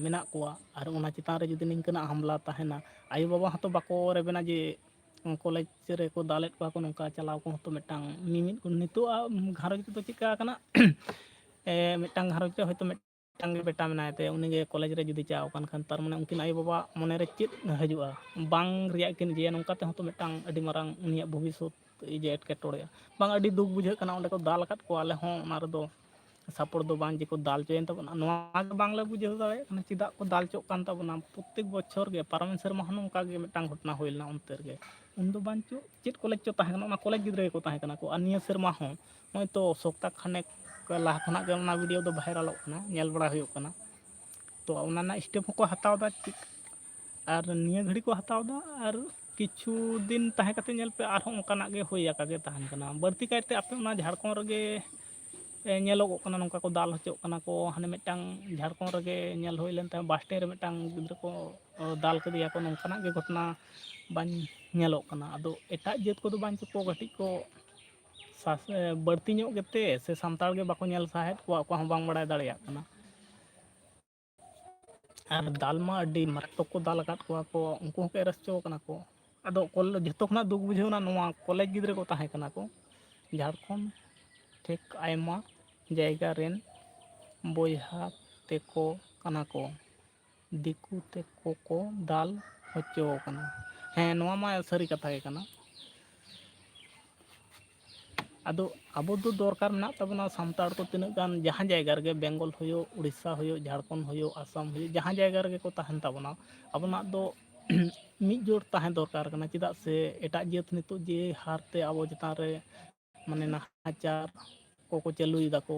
ᱢᱮᱱᱟᱜ ᱠᱚᱣᱟ, ᱟᱨ ᱚᱱᱟ ᱪᱮᱛᱟᱱ ᱨᱮ ᱡᱩᱫᱤ ᱱᱤᱝᱠᱟᱹᱱᱟᱜ ᱦᱟᱢᱞᱟ ᱛᱟᱦᱮᱱᱟ, ᱟᱭᱳᱼᱵᱟᱵᱟ ᱦᱚᱸᱛᱚ ᱵᱟᱠᱚ ᱨᱮᱵᱮᱱᱟ ᱡᱮ ᱠᱚᱞᱮᱡᱽ ᱨᱮᱠᱚ ᱫᱟᱞᱮᱫ ᱠᱚᱣᱟ ᱠᱚ, ᱱᱚᱝᱠᱟ ᱪᱟᱞᱟᱣ ᱠᱚᱦᱚᱸ ᱛᱚ ᱢᱤᱫᱴᱟᱝ ᱢᱤᱢᱤᱫ ᱠᱚ ᱱᱤᱛᱚᱜ ᱟᱜ ᱜᱷᱟᱨᱚᱸᱡᱽ ᱨᱮᱫᱚ ᱪᱮᱫ ᱞᱮᱠᱟ ᱠᱟᱱᱟ, ᱢᱤᱫᱴᱟᱝ ᱜᱷᱟᱨᱚᱸᱡᱽ ᱨᱮ ᱦᱚᱭᱛᱳ ᱢᱤᱫᱴᱟᱝ ᱜᱮ ᱵᱮᱴᱟ ᱢᱮᱱᱟᱭ ᱛᱟᱭᱟ, ᱩᱱᱤ ᱜᱮ ᱠᱚᱞᱮᱡᱽ ᱨᱮ ᱡᱩᱫᱤ ᱪᱟᱣ ᱟᱠᱟᱱ ᱠᱷᱟᱱ, ᱛᱟᱨ ᱢᱟᱱᱮ ᱩᱱᱠᱤᱱ ᱟᱭᱳᱼᱵᱟᱵᱟ ᱢᱚᱱᱮᱨᱮ ᱪᱮᱫ ᱦᱤᱡᱩᱜᱼᱟ? ᱵᱟᱝ ᱨᱮᱭᱟᱜ ᱠᱤᱱ ᱨᱤᱭᱟ, ᱱᱚᱝᱠᱟ ᱛᱮᱦᱚᱸ ᱛᱚ ᱢᱤᱫᱴᱟᱝ ᱟᱹᱰᱤ ᱢᱟᱨᱟᱝ ᱩᱱᱤᱭᱟᱜ ᱵᱷᱚᱵᱤᱥᱥᱚᱛ ᱤᱭᱟᱹ ᱮᱴᱠᱮᱴᱚᱬᱮᱜᱼᱟ᱾ ᱵᱟᱝ, ᱟᱹᱰᱤ ᱫᱩᱠ ᱵᱩᱡᱷᱟᱹᱜ ᱠᱟᱱᱟ, ᱚᱸᱰᱮ ᱠᱚ ᱫᱟᱞ ᱟᱠᱟᱫ ᱠᱚᱣᱟ, ᱟᱞᱮ ᱦᱚᱸ ᱚᱱᱟ ᱨᱮᱫᱚ ᱥᱟᱯᱳᱨᱴ ᱫᱚ ᱵᱟᱝ ᱡᱮ ᱠᱚ ᱫᱟᱞ ᱦᱚᱪᱚᱭᱮᱱ ᱛᱟᱵᱚᱱᱟ, ᱱᱚᱣᱟ ᱜᱮ ᱵᱟᱝᱞᱮ ᱵᱩᱡᱷᱟᱹᱣ ᱫᱟᱲᱮᱭᱟᱜ ᱠᱟᱱᱟ ᱪᱮᱫᱟᱜ ᱠᱚ ᱫᱟᱞ ᱦᱚᱪᱚᱜ ᱠᱟᱱ ᱛᱟᱵᱚᱱᱟ᱾ ᱯᱨᱚᱛᱮᱠ ᱵᱚᱪᱷᱚᱨ ᱜᱮ, ᱯᱟᱨᱚᱢᱮᱱ ᱥᱮᱨᱢᱟ ᱦᱚᱸ ᱱᱚᱝᱠᱟ ᱜᱮ ᱢᱤᱫᱴᱟᱝ ᱜᱷᱚᱴᱚᱱᱟ ᱦᱩᱭ ᱞᱮᱱᱟ ᱚᱱᱛᱮ ᱨᱮᱜᱮ᱾ ᱩᱱᱫᱚ ᱵᱟᱝ ᱪᱚ ᱪᱮᱫ ᱠᱚᱞᱮᱡᱽ ᱪᱚ ᱛᱟᱦᱮᱸ ᱠᱟᱱᱟ, ᱚᱱᱟ ᱠᱚᱞᱮᱡᱽ ᱜᱤᱫᱽᱨᱟᱹ ᱜᱮᱠᱚ ᱛᱟᱦᱮᱸ ᱠᱟᱱᱟ ᱠᱚ᱾ ᱟᱨ ᱱᱤᱭᱟᱹ ᱥᱮᱨᱢᱟ ᱦᱚᱸ ᱱᱚᱜᱼᱚᱭ ᱛᱚ ᱥᱚᱯᱛᱟ ᱠᱷᱟᱱᱮᱠ ᱞᱟᱦᱟ ᱠᱷᱚᱱᱟᱜ ᱜᱮ ᱚᱱᱟ ᱵᱷᱤᱰᱤᱭᱳ ᱫᱚ ᱵᱷᱟᱭᱨᱟᱞᱚᱜ ᱠᱟᱱᱟ, ᱧᱮᱞ ᱵᱟᱲᱟ ᱦᱩᱭᱩᱜ ᱠᱟᱱᱟ᱾ ᱛᱚ ᱚᱱᱟ ᱨᱮᱱᱟᱜ ᱥᱴᱮᱯ ᱦᱚᱸᱠᱚ ᱦᱟᱛᱟᱣ ᱮᱫᱟ, ᱪᱮᱫ ᱟᱨ ᱱᱤᱭᱟᱹ ᱜᱷᱟᱹᱲᱤ ᱠᱚ ᱦᱟᱛᱟᱣ ᱮᱫᱟ, ᱟᱨ ᱠᱤᱪᱷᱩ ᱫᱤᱱ ᱛᱟᱦᱮᱸ ᱠᱟᱛᱮ ᱧᱮᱞ ᱯᱮ, ᱟᱨᱦᱚᱸ ᱚᱱᱠᱟᱱᱟᱜ ᱜᱮ ᱦᱩᱭ ᱟᱠᱟ ᱜᱮ ᱛᱟᱦᱮᱱ ᱠᱟᱱᱟ᱾ ᱵᱟᱹᱲᱛᱤ ᱠᱟᱭᱛᱮ ᱟᱯᱮ ᱚᱱᱟ ᱡᱷᱟᱲᱠᱷᱚᱸᱰ ᱨᱮᱜᱮ, ᱮ, ᱧᱮᱞᱚᱜᱚᱜ ᱠᱟᱱᱟ, ᱱᱚᱝᱠᱟ ᱠᱚ ᱫᱟᱞ ᱦᱚᱪᱚᱜ ᱠᱟᱱᱟ ᱠᱚ᱾ ᱦᱟᱱᱮ ᱢᱤᱫᱴᱟᱝ ᱡᱷᱟᱲᱠᱷᱚᱸᱰ ᱨᱮᱜᱮ ᱧᱮᱞ ᱦᱩᱭ ᱞᱮᱱ ᱛᱟᱦᱮᱸᱫ, ᱵᱟᱥ ᱥᱴᱮᱱᱰ ᱨᱮ ᱢᱤᱫᱴᱟᱝ ᱜᱤᱫᱽᱨᱟᱹ ᱠᱚ, ᱚ, ᱫᱟᱞ ᱠᱮᱫᱮᱭᱟ ᱠᱚ, ᱱᱚᱝᱠᱟᱱᱟᱜ ᱜᱮ ᱜᱷᱚᱴᱚᱱᱟ ᱵᱟᱝ ᱧᱮᱞᱚᱜ ᱠᱟᱱᱟ᱾ ᱟᱫᱚ ᱮᱴᱟᱜ ᱡᱟᱹᱛ ᱠᱚᱫᱚ ᱵᱟᱝ ᱪᱚ ᱠᱚ ᱠᱟᱹᱴᱤᱡ ᱠᱚ ᱥᱟᱥ-, ᱮ, ᱵᱟᱹᱲᱛᱤ ᱧᱚᱜ ᱜᱮᱛᱮ ᱥᱮ ᱥᱟᱱᱛᱟᱲ ᱜᱮ ᱵᱟᱠᱚ ᱧᱮᱞ ᱥᱟᱦᱮᱫ ᱠᱚᱣᱟ, ᱚᱠᱚᱭ ᱦᱚᱸ ᱵᱟᱝ ᱵᱟᱲᱟᱭ ᱫᱟᱲᱮᱭᱟᱜ ᱠᱟᱱᱟ᱾ ᱟᱨ ᱫᱟᱞ ᱢᱟ ᱟᱹᱰᱤ ᱢᱟᱨᱟᱠᱛᱚᱠ ᱠᱚ ᱫᱟᱞ ᱟᱠᱟᱫ ᱠᱚᱣᱟ ᱠᱚ, ᱩᱱᱠᱩ ᱦᱚᱸᱠᱚ ᱮᱨᱮᱥᱴ ᱦᱚᱪᱚ ᱠᱟᱱᱟ ᱠᱚ᱾ ᱟᱫᱚ ᱠᱚᱞ-, ᱡᱷᱚᱛᱚ ᱠᱷᱚᱱᱟᱜ ᱫᱩᱠ ᱵᱩᱡᱷᱟᱹᱣ ᱮᱱᱟ ᱱᱚᱣᱟ ᱠᱚᱞᱮᱡᱽ ᱜᱤᱫᱽᱨᱟᱹ ᱠᱚ ᱛᱟᱦᱮᱸ ᱠᱟᱱᱟ ᱠᱚ ᱡᱷᱟᱲᱠᱷᱚᱸᱰ, ᱴᱷᱤᱠ ᱟᱭᱢᱟ ᱡᱟᱭᱜᱟ ᱨᱮᱱ ᱵᱚᱭᱦᱟ ᱛᱮᱠᱚ ᱠᱟᱱᱟ ᱠᱚ, ᱫᱤᱠᱩ ᱛᱮᱠᱚ ᱠᱚ ᱫᱟᱞ ᱦᱚᱪᱚ ᱠᱟᱱᱟ᱾ ᱦᱮᱸ, ᱱᱚᱣᱟ ᱢᱟ ᱥᱟᱹᱨᱤ ᱠᱟᱛᱷᱟ ᱜᱮ ᱠᱟᱱᱟ᱾ ᱟᱫᱚ ᱟᱵᱚ ᱫᱚ ᱫᱚᱨᱠᱟᱨ ᱢᱮᱱᱟᱜ ᱛᱟᱵᱚᱱᱟ, ᱥᱟᱱᱛᱟᱲ ᱠᱚ ᱛᱤᱱᱟᱹᱜ ᱜᱟᱱ ᱡᱟᱦᱟᱸ ᱡᱟᱭᱜᱟ ᱨᱮᱜᱮ, ᱵᱮᱝᱜᱚᱞ ᱦᱩᱭᱩᱜ, ᱩᱲᱤᱥᱥᱟ ᱦᱩᱭᱩᱜ, ᱡᱷᱟᱲᱠᱷᱚᱸᱰ ᱦᱩᱭᱩᱜ, ᱟᱥᱟᱢ ᱦᱩᱭᱩᱜ, ᱡᱟᱦᱟᱸ ᱡᱟᱭᱜᱟ ᱨᱮᱜᱮ ᱠᱚ ᱛᱟᱦᱮᱱ ᱛᱟᱵᱚᱱᱟ, ᱟᱵᱚᱱᱟᱜ ᱫᱚ ᱢᱤᱫ ᱡᱳᱴ ᱛᱟᱦᱮᱸ ᱫᱚᱨᱠᱟᱨ ᱠᱟᱱᱟ᱾ ᱪᱮᱫᱟᱜ ᱥᱮ ᱮᱴᱟᱜ ᱡᱟᱹᱛ ᱱᱤᱛᱚᱜ ᱡᱮ ᱦᱟᱨ ᱛᱮ ᱟᱵᱚ ᱪᱮᱛᱟᱱ ᱨᱮ ᱢᱟᱱᱮ ᱱᱟᱦᱟᱪᱟᱨ ᱠᱚᱠᱚ ᱪᱟᱹᱞᱩᱭ ᱫᱟᱠᱚ,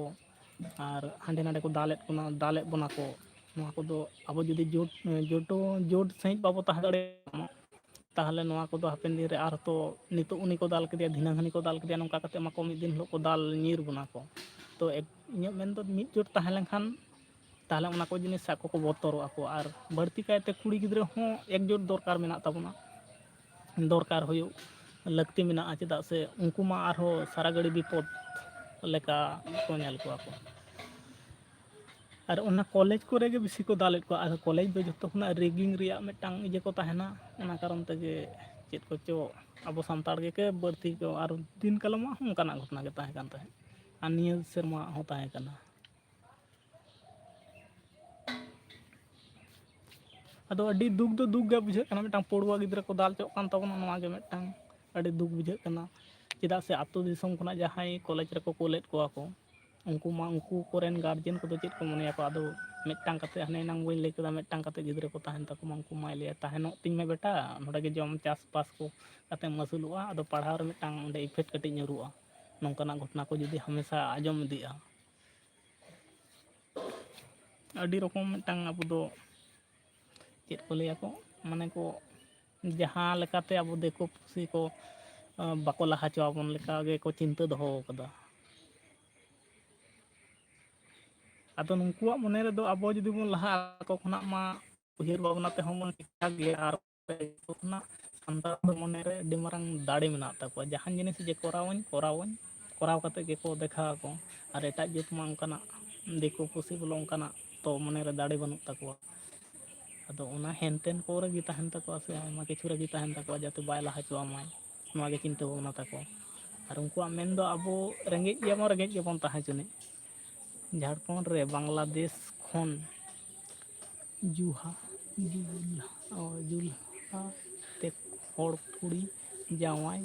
ᱟᱨ ᱦᱟᱸᱰᱮ ᱱᱟᱰᱮ ᱠᱚ ᱫᱟᱞᱮᱫ ᱠᱚ, ᱫᱟᱞᱮᱫ ᱵᱚᱱᱟ ᱠᱚ, ᱱᱚᱣᱟ ᱠᱚᱫᱚ ᱟᱵᱚ ᱡᱩᱫᱤ ᱡᱳᱴ, ᱡᱳᱴᱳ-, ᱡᱳᱴ ᱥᱟᱺᱦᱤᱡ ᱵᱟᱵᱚ ᱛᱟᱦᱮᱸ ᱫᱟᱲᱮᱭᱟᱜᱼᱟ, ᱛᱟᱦᱚᱞᱮ ᱱᱚᱣᱟ ᱠᱚᱫᱚ ᱦᱟᱯᱮᱱ ᱫᱤᱱ ᱨᱮ ᱟᱨᱦᱚᱸ ᱛᱚ, ᱱᱤᱛᱚᱜ ᱩᱱᱤ ᱠᱚ ᱫᱟᱞ ᱠᱮᱫᱮᱭᱟ, ᱫᱷᱤᱱᱟᱹᱝ ᱦᱟᱹᱱᱤ ᱠᱚ ᱫᱟᱞ ᱠᱮᱫᱮᱭᱟ, ᱱᱚᱝᱠᱟ ᱠᱟᱛᱮ ᱢᱟᱠᱚ ᱢᱤᱫ ᱫᱤᱱ ᱦᱤᱞᱳᱜ ᱠᱚ ᱫᱟᱞ ᱧᱤᱨ ᱵᱚᱱᱟ ᱠᱚ᱾ ᱛᱚ ᱮᱠ-, ᱤᱧᱟᱹᱜ ᱢᱮᱱ ᱫᱚ ᱢᱤᱫ ᱡᱳᱴ ᱛᱟᱦᱮᱸ ᱞᱮᱱᱠᱷᱟᱱ ᱛᱟᱦᱚᱞᱮ ᱚᱱᱟ ᱠᱚ ᱡᱤᱱᱤᱥ ᱟᱠᱚ ᱠᱚ ᱵᱚᱛᱚᱨᱚᱜᱼᱟ ᱠᱚ᱾ ᱟᱨ ᱵᱟᱹᱲᱛᱤ ᱠᱟᱭᱛᱮ ᱠᱩᱲᱤ ᱜᱤᱫᱽᱨᱟᱹ ᱦᱚᱸ ᱮᱠᱡᱳᱴ ᱫᱚᱨᱠᱟᱨ ᱢᱮᱱᱟᱜ ᱛᱟᱵᱚᱱᱟ, ᱫᱚᱨᱠᱟᱨ ᱦᱩᱭᱩᱜ ᱞᱟᱹᱠᱛᱤ ᱢᱮᱱᱟᱜᱼᱟ, ᱪᱮᱫᱟᱜ ᱥᱮ ᱩᱱᱠᱩ ᱢᱟ ᱟᱨᱦᱚᱸ ᱥᱟᱨᱟ ᱜᱷᱟᱹᱲᱤ ᱵᱤᱯᱚᱫ ᱞᱮᱠᱟ ᱠᱚ ᱧᱮᱞ ᱠᱚᱣᱟ ᱠᱚ᱾ ᱟᱨ ᱚᱱᱟ ᱠᱚᱞᱮᱡᱽ ᱠᱚᱨᱮ ᱜᱮ ᱵᱮᱥᱤ ᱠᱚ ᱫᱟᱞᱮᱫ ᱠᱚᱣᱟ᱾ ᱟᱨ ᱠᱚᱞᱮᱡᱽ ᱫᱚ ᱡᱚᱛᱚ ᱠᱷᱚᱱᱟᱜ ᱨᱮᱜᱤᱝ ᱨᱮᱭᱟᱜ ᱢᱤᱫᱴᱟᱝ ᱤᱭᱟᱹ ᱠᱚ ᱛᱟᱦᱮᱱᱟ, ᱚᱱᱟ ᱠᱟᱨᱚᱱ ᱛᱮᱜᱮ ᱪᱮᱫ ᱠᱚᱪᱚ ᱟᱵᱚ ᱥᱟᱱᱛᱟᱲ ᱜᱮᱠᱚ ᱵᱟᱹᱲᱛᱤ ᱠᱚ᱾ ᱟᱨ ᱫᱤᱱ ᱠᱟᱞᱚᱢᱟᱜ ᱦᱚᱸ ᱚᱱᱠᱟᱱᱟᱜ ᱜᱷᱚᱴᱚᱱᱟ ᱜᱮ ᱛᱟᱦᱮᱸ ᱠᱟᱱ ᱛᱟᱦᱮᱸᱫ, ᱟᱨ ᱱᱤᱭᱟᱹ ᱥᱮᱨᱢᱟ ᱦᱚᱸ ᱛᱟᱦᱮᱸ ᱠᱟᱱᱟ᱾ ᱟᱫᱚ ᱟᱹᱰᱤ ᱫᱩᱠ ᱫᱚ ᱫᱩᱠ ᱜᱮ ᱵᱩᱡᱷᱟᱹᱜ ᱠᱟᱱᱟ, ᱢᱤᱫᱴᱟᱝ ᱯᱟᱹᱲᱩᱣᱟᱹ ᱜᱤᱫᱽᱨᱟᱹ ᱠᱚ ᱫᱟᱞ ᱦᱚᱪᱚᱜ ᱠᱟᱱ ᱛᱟᱵᱚᱱᱟ, ᱱᱚᱣᱟ ᱜᱮ ᱢᱤᱫᱴᱟᱝ ᱟᱹᱰᱤ ᱫᱩᱠ ᱵᱩᱡᱷᱟᱹᱜ ᱠᱟᱱᱟ᱾ ᱪᱮᱫᱟᱜ ᱥᱮ ᱟᱹᱛᱩ ᱫᱤᱥᱚᱢ ᱠᱷᱚᱱᱟᱜ ᱡᱟᱦᱟᱸᱭ ᱠᱚᱞᱮᱡᱽ ᱨᱮᱠᱚ ᱠᱳᱞᱮᱫ ᱠᱚᱣᱟ ᱠᱚ, ᱩᱱᱠᱩ ᱢᱟ, ᱩᱱᱠᱩ ᱠᱚᱨᱮᱱ ᱜᱟᱨᱡᱮᱱ ᱠᱚᱫᱚ ᱪᱮᱫ ᱠᱚ ᱢᱚᱱᱮᱭᱟᱠᱚ? ᱟᱫᱚ ᱢᱤᱫᱴᱟᱝ ᱠᱟᱛᱮ, ᱦᱟᱱᱮ ᱮᱱᱟᱝ ᱵᱟᱹᱧ ᱞᱟᱹᱭ ᱠᱮᱫᱟ, ᱢᱤᱫᱴᱟᱝ ᱠᱟᱛᱮ ᱜᱤᱫᱽᱨᱟᱹ ᱠᱚ ᱛᱟᱦᱮᱱ ᱛᱟᱠᱚ ᱢᱟ, ᱩᱱᱠᱩ ᱢᱟᱭ ᱞᱟᱹᱭᱟ, "ᱛᱟᱦᱮᱱᱚᱜ ᱛᱤᱧ ᱢᱮ ᱵᱮᱴᱟ, ᱱᱚᱰᱮ ᱜᱮ ᱡᱚᱢ ᱪᱟᱥᱵᱟᱥ ᱠᱚ ᱠᱟᱛᱮᱢ ᱟᱹᱥᱩᱞᱚᱜᱼᱟ, ᱟᱫᱚ ᱯᱟᱲᱦᱟᱣ ᱨᱮ ᱢᱤᱫᱴᱟᱝ ᱚᱸᱰᱮ ᱤᱯᱷᱮᱠᱴ ᱠᱟᱹᱴᱤᱡ ᱧᱩᱨᱩᱜᱼᱟ᱾" ᱱᱚᱝᱠᱟᱱᱟᱜ ᱜᱷᱚᱴᱚᱱᱟ ᱠᱚ ᱡᱩᱫᱤ ᱦᱟᱢᱮᱥᱟ ᱟᱸᱡᱚᱢ ᱤᱫᱤᱜᱼᱟ, ᱟᱹᱰᱤ ᱨᱚᱠᱚᱢ ᱢᱤᱫᱴᱟᱝ ᱟᱵᱚ ᱫᱚ ᱪᱮᱫ ᱠᱚ ᱞᱟᱹᱭᱟᱠᱚ, ᱢᱟᱱᱮ ᱠᱚ, ᱡᱟᱦᱟᱸ ᱞᱮᱠᱟᱛᱮ ᱟᱵᱚ ᱫᱤᱠᱩ ᱯᱩᱥᱤ ᱠᱚ, ᱟᱸ, ᱵᱟᱠᱚ ᱞᱟᱦᱟ ᱦᱚᱪᱚ ᱟᱵᱚᱱ ᱞᱮᱠᱟ ᱜᱮᱠᱚ ᱪᱤᱱᱛᱟᱹ ᱫᱚᱦᱚ ᱟᱠᱟᱫᱟ᱾ ᱟᱫᱚ ᱱᱩᱠᱩᱣᱟᱜ ᱢᱚᱱᱮ ᱨᱮᱫᱚ ᱟᱵᱚ ᱡᱩᱫᱤ ᱵᱚᱱ ᱞᱟᱦᱟᱜᱼᱟ, ᱟᱠᱚ ᱠᱷᱚᱱᱟᱜ ᱢᱟ ᱩᱭᱦᱟᱹᱨ ᱵᱷᱟᱵᱽᱱᱟ ᱛᱮᱦᱚᱸ ᱵᱚᱱ ᱴᱷᱤᱠ ᱴᱷᱟᱠ ᱜᱮᱭᱟ᱾ ᱟᱨ ᱡᱚᱛᱚ ᱠᱷᱚᱱᱟᱜ ᱥᱟᱱᱛᱟᱲ ᱫᱚ ᱢᱚᱱᱮ ᱨᱮ ᱟᱹᱰᱤ ᱢᱟᱨᱟᱝ ᱫᱟᱲᱮ ᱢᱮᱱᱟᱜ ᱛᱟᱠᱚᱣᱟ, ᱡᱟᱦᱟᱱ ᱡᱤᱱᱤᱥ ᱡᱮ ᱠᱚᱨᱟᱣᱟᱹᱧ, ᱠᱚᱨᱟᱣᱟᱹᱧ, ᱠᱚᱨᱟᱣ ᱠᱟᱛᱮ ᱜᱮᱠᱚ ᱫᱮᱠᱷᱟᱣ ᱟᱠᱚ᱾ ᱟᱨ ᱮᱴᱟᱜ ᱡᱟᱹᱛ ᱢᱟ ᱚᱱᱠᱟᱱᱟᱜ, ᱫᱤᱠᱩ ᱯᱩᱥᱤ ᱵᱚᱞᱚ ᱚᱱᱠᱟᱱᱟᱜ ᱛᱚ ᱢᱚᱱᱮ ᱨᱮ ᱫᱟᱲᱮ ᱵᱟᱹᱱᱩᱜ ᱛᱟᱠᱚᱣᱟ᱾ ᱟᱫᱚ ᱚᱱᱟ ᱦᱮᱱᱛᱮᱱ ᱠᱚ ᱨᱮᱜᱮ ᱛᱟᱦᱮᱱ ᱛᱟᱠᱚᱣᱟ ᱥᱮ ᱟᱭᱢᱟ ᱠᱤᱪᱷᱩ ᱨᱮᱜᱮ ᱛᱟᱦᱮᱱ ᱛᱟᱠᱚᱣᱟ, ᱡᱟᱛᱮ ᱵᱟᱭ ᱞᱟᱦᱟ ᱦᱚᱪᱚᱣᱟᱢᱟᱭ, ᱱᱚᱣᱟ ᱜᱮ ᱪᱤᱱᱛᱟᱹ ᱵᱷᱟᱵᱽᱱᱟ ᱛᱟᱠᱚ᱾ ᱟᱨ ᱩᱱᱠᱩᱣᱟᱜ ᱢᱮᱱ ᱫᱚ ᱟᱵᱚ ᱨᱮᱸᱜᱮᱡ ᱜᱮᱭᱟᱵᱚᱱ, ᱨᱮᱸᱜᱮᱡ ᱜᱮᱵᱚᱱ ᱛᱟᱦᱮᱸ ᱦᱚᱪᱚᱱᱤᱡ᱾ ᱡᱷᱟᱲᱠᱷᱚᱸᱰ ᱨᱮ ᱵᱟᱝᱞᱟᱫᱮᱥ ᱠᱷᱚᱱ ᱡᱩᱦᱟ ᱡᱩᱞᱦᱟ ᱚ, ᱡᱩᱞᱦᱟ ᱛᱮ ᱦᱚᱲ ᱠᱩᱲᱤ ᱡᱟᱶᱟᱭ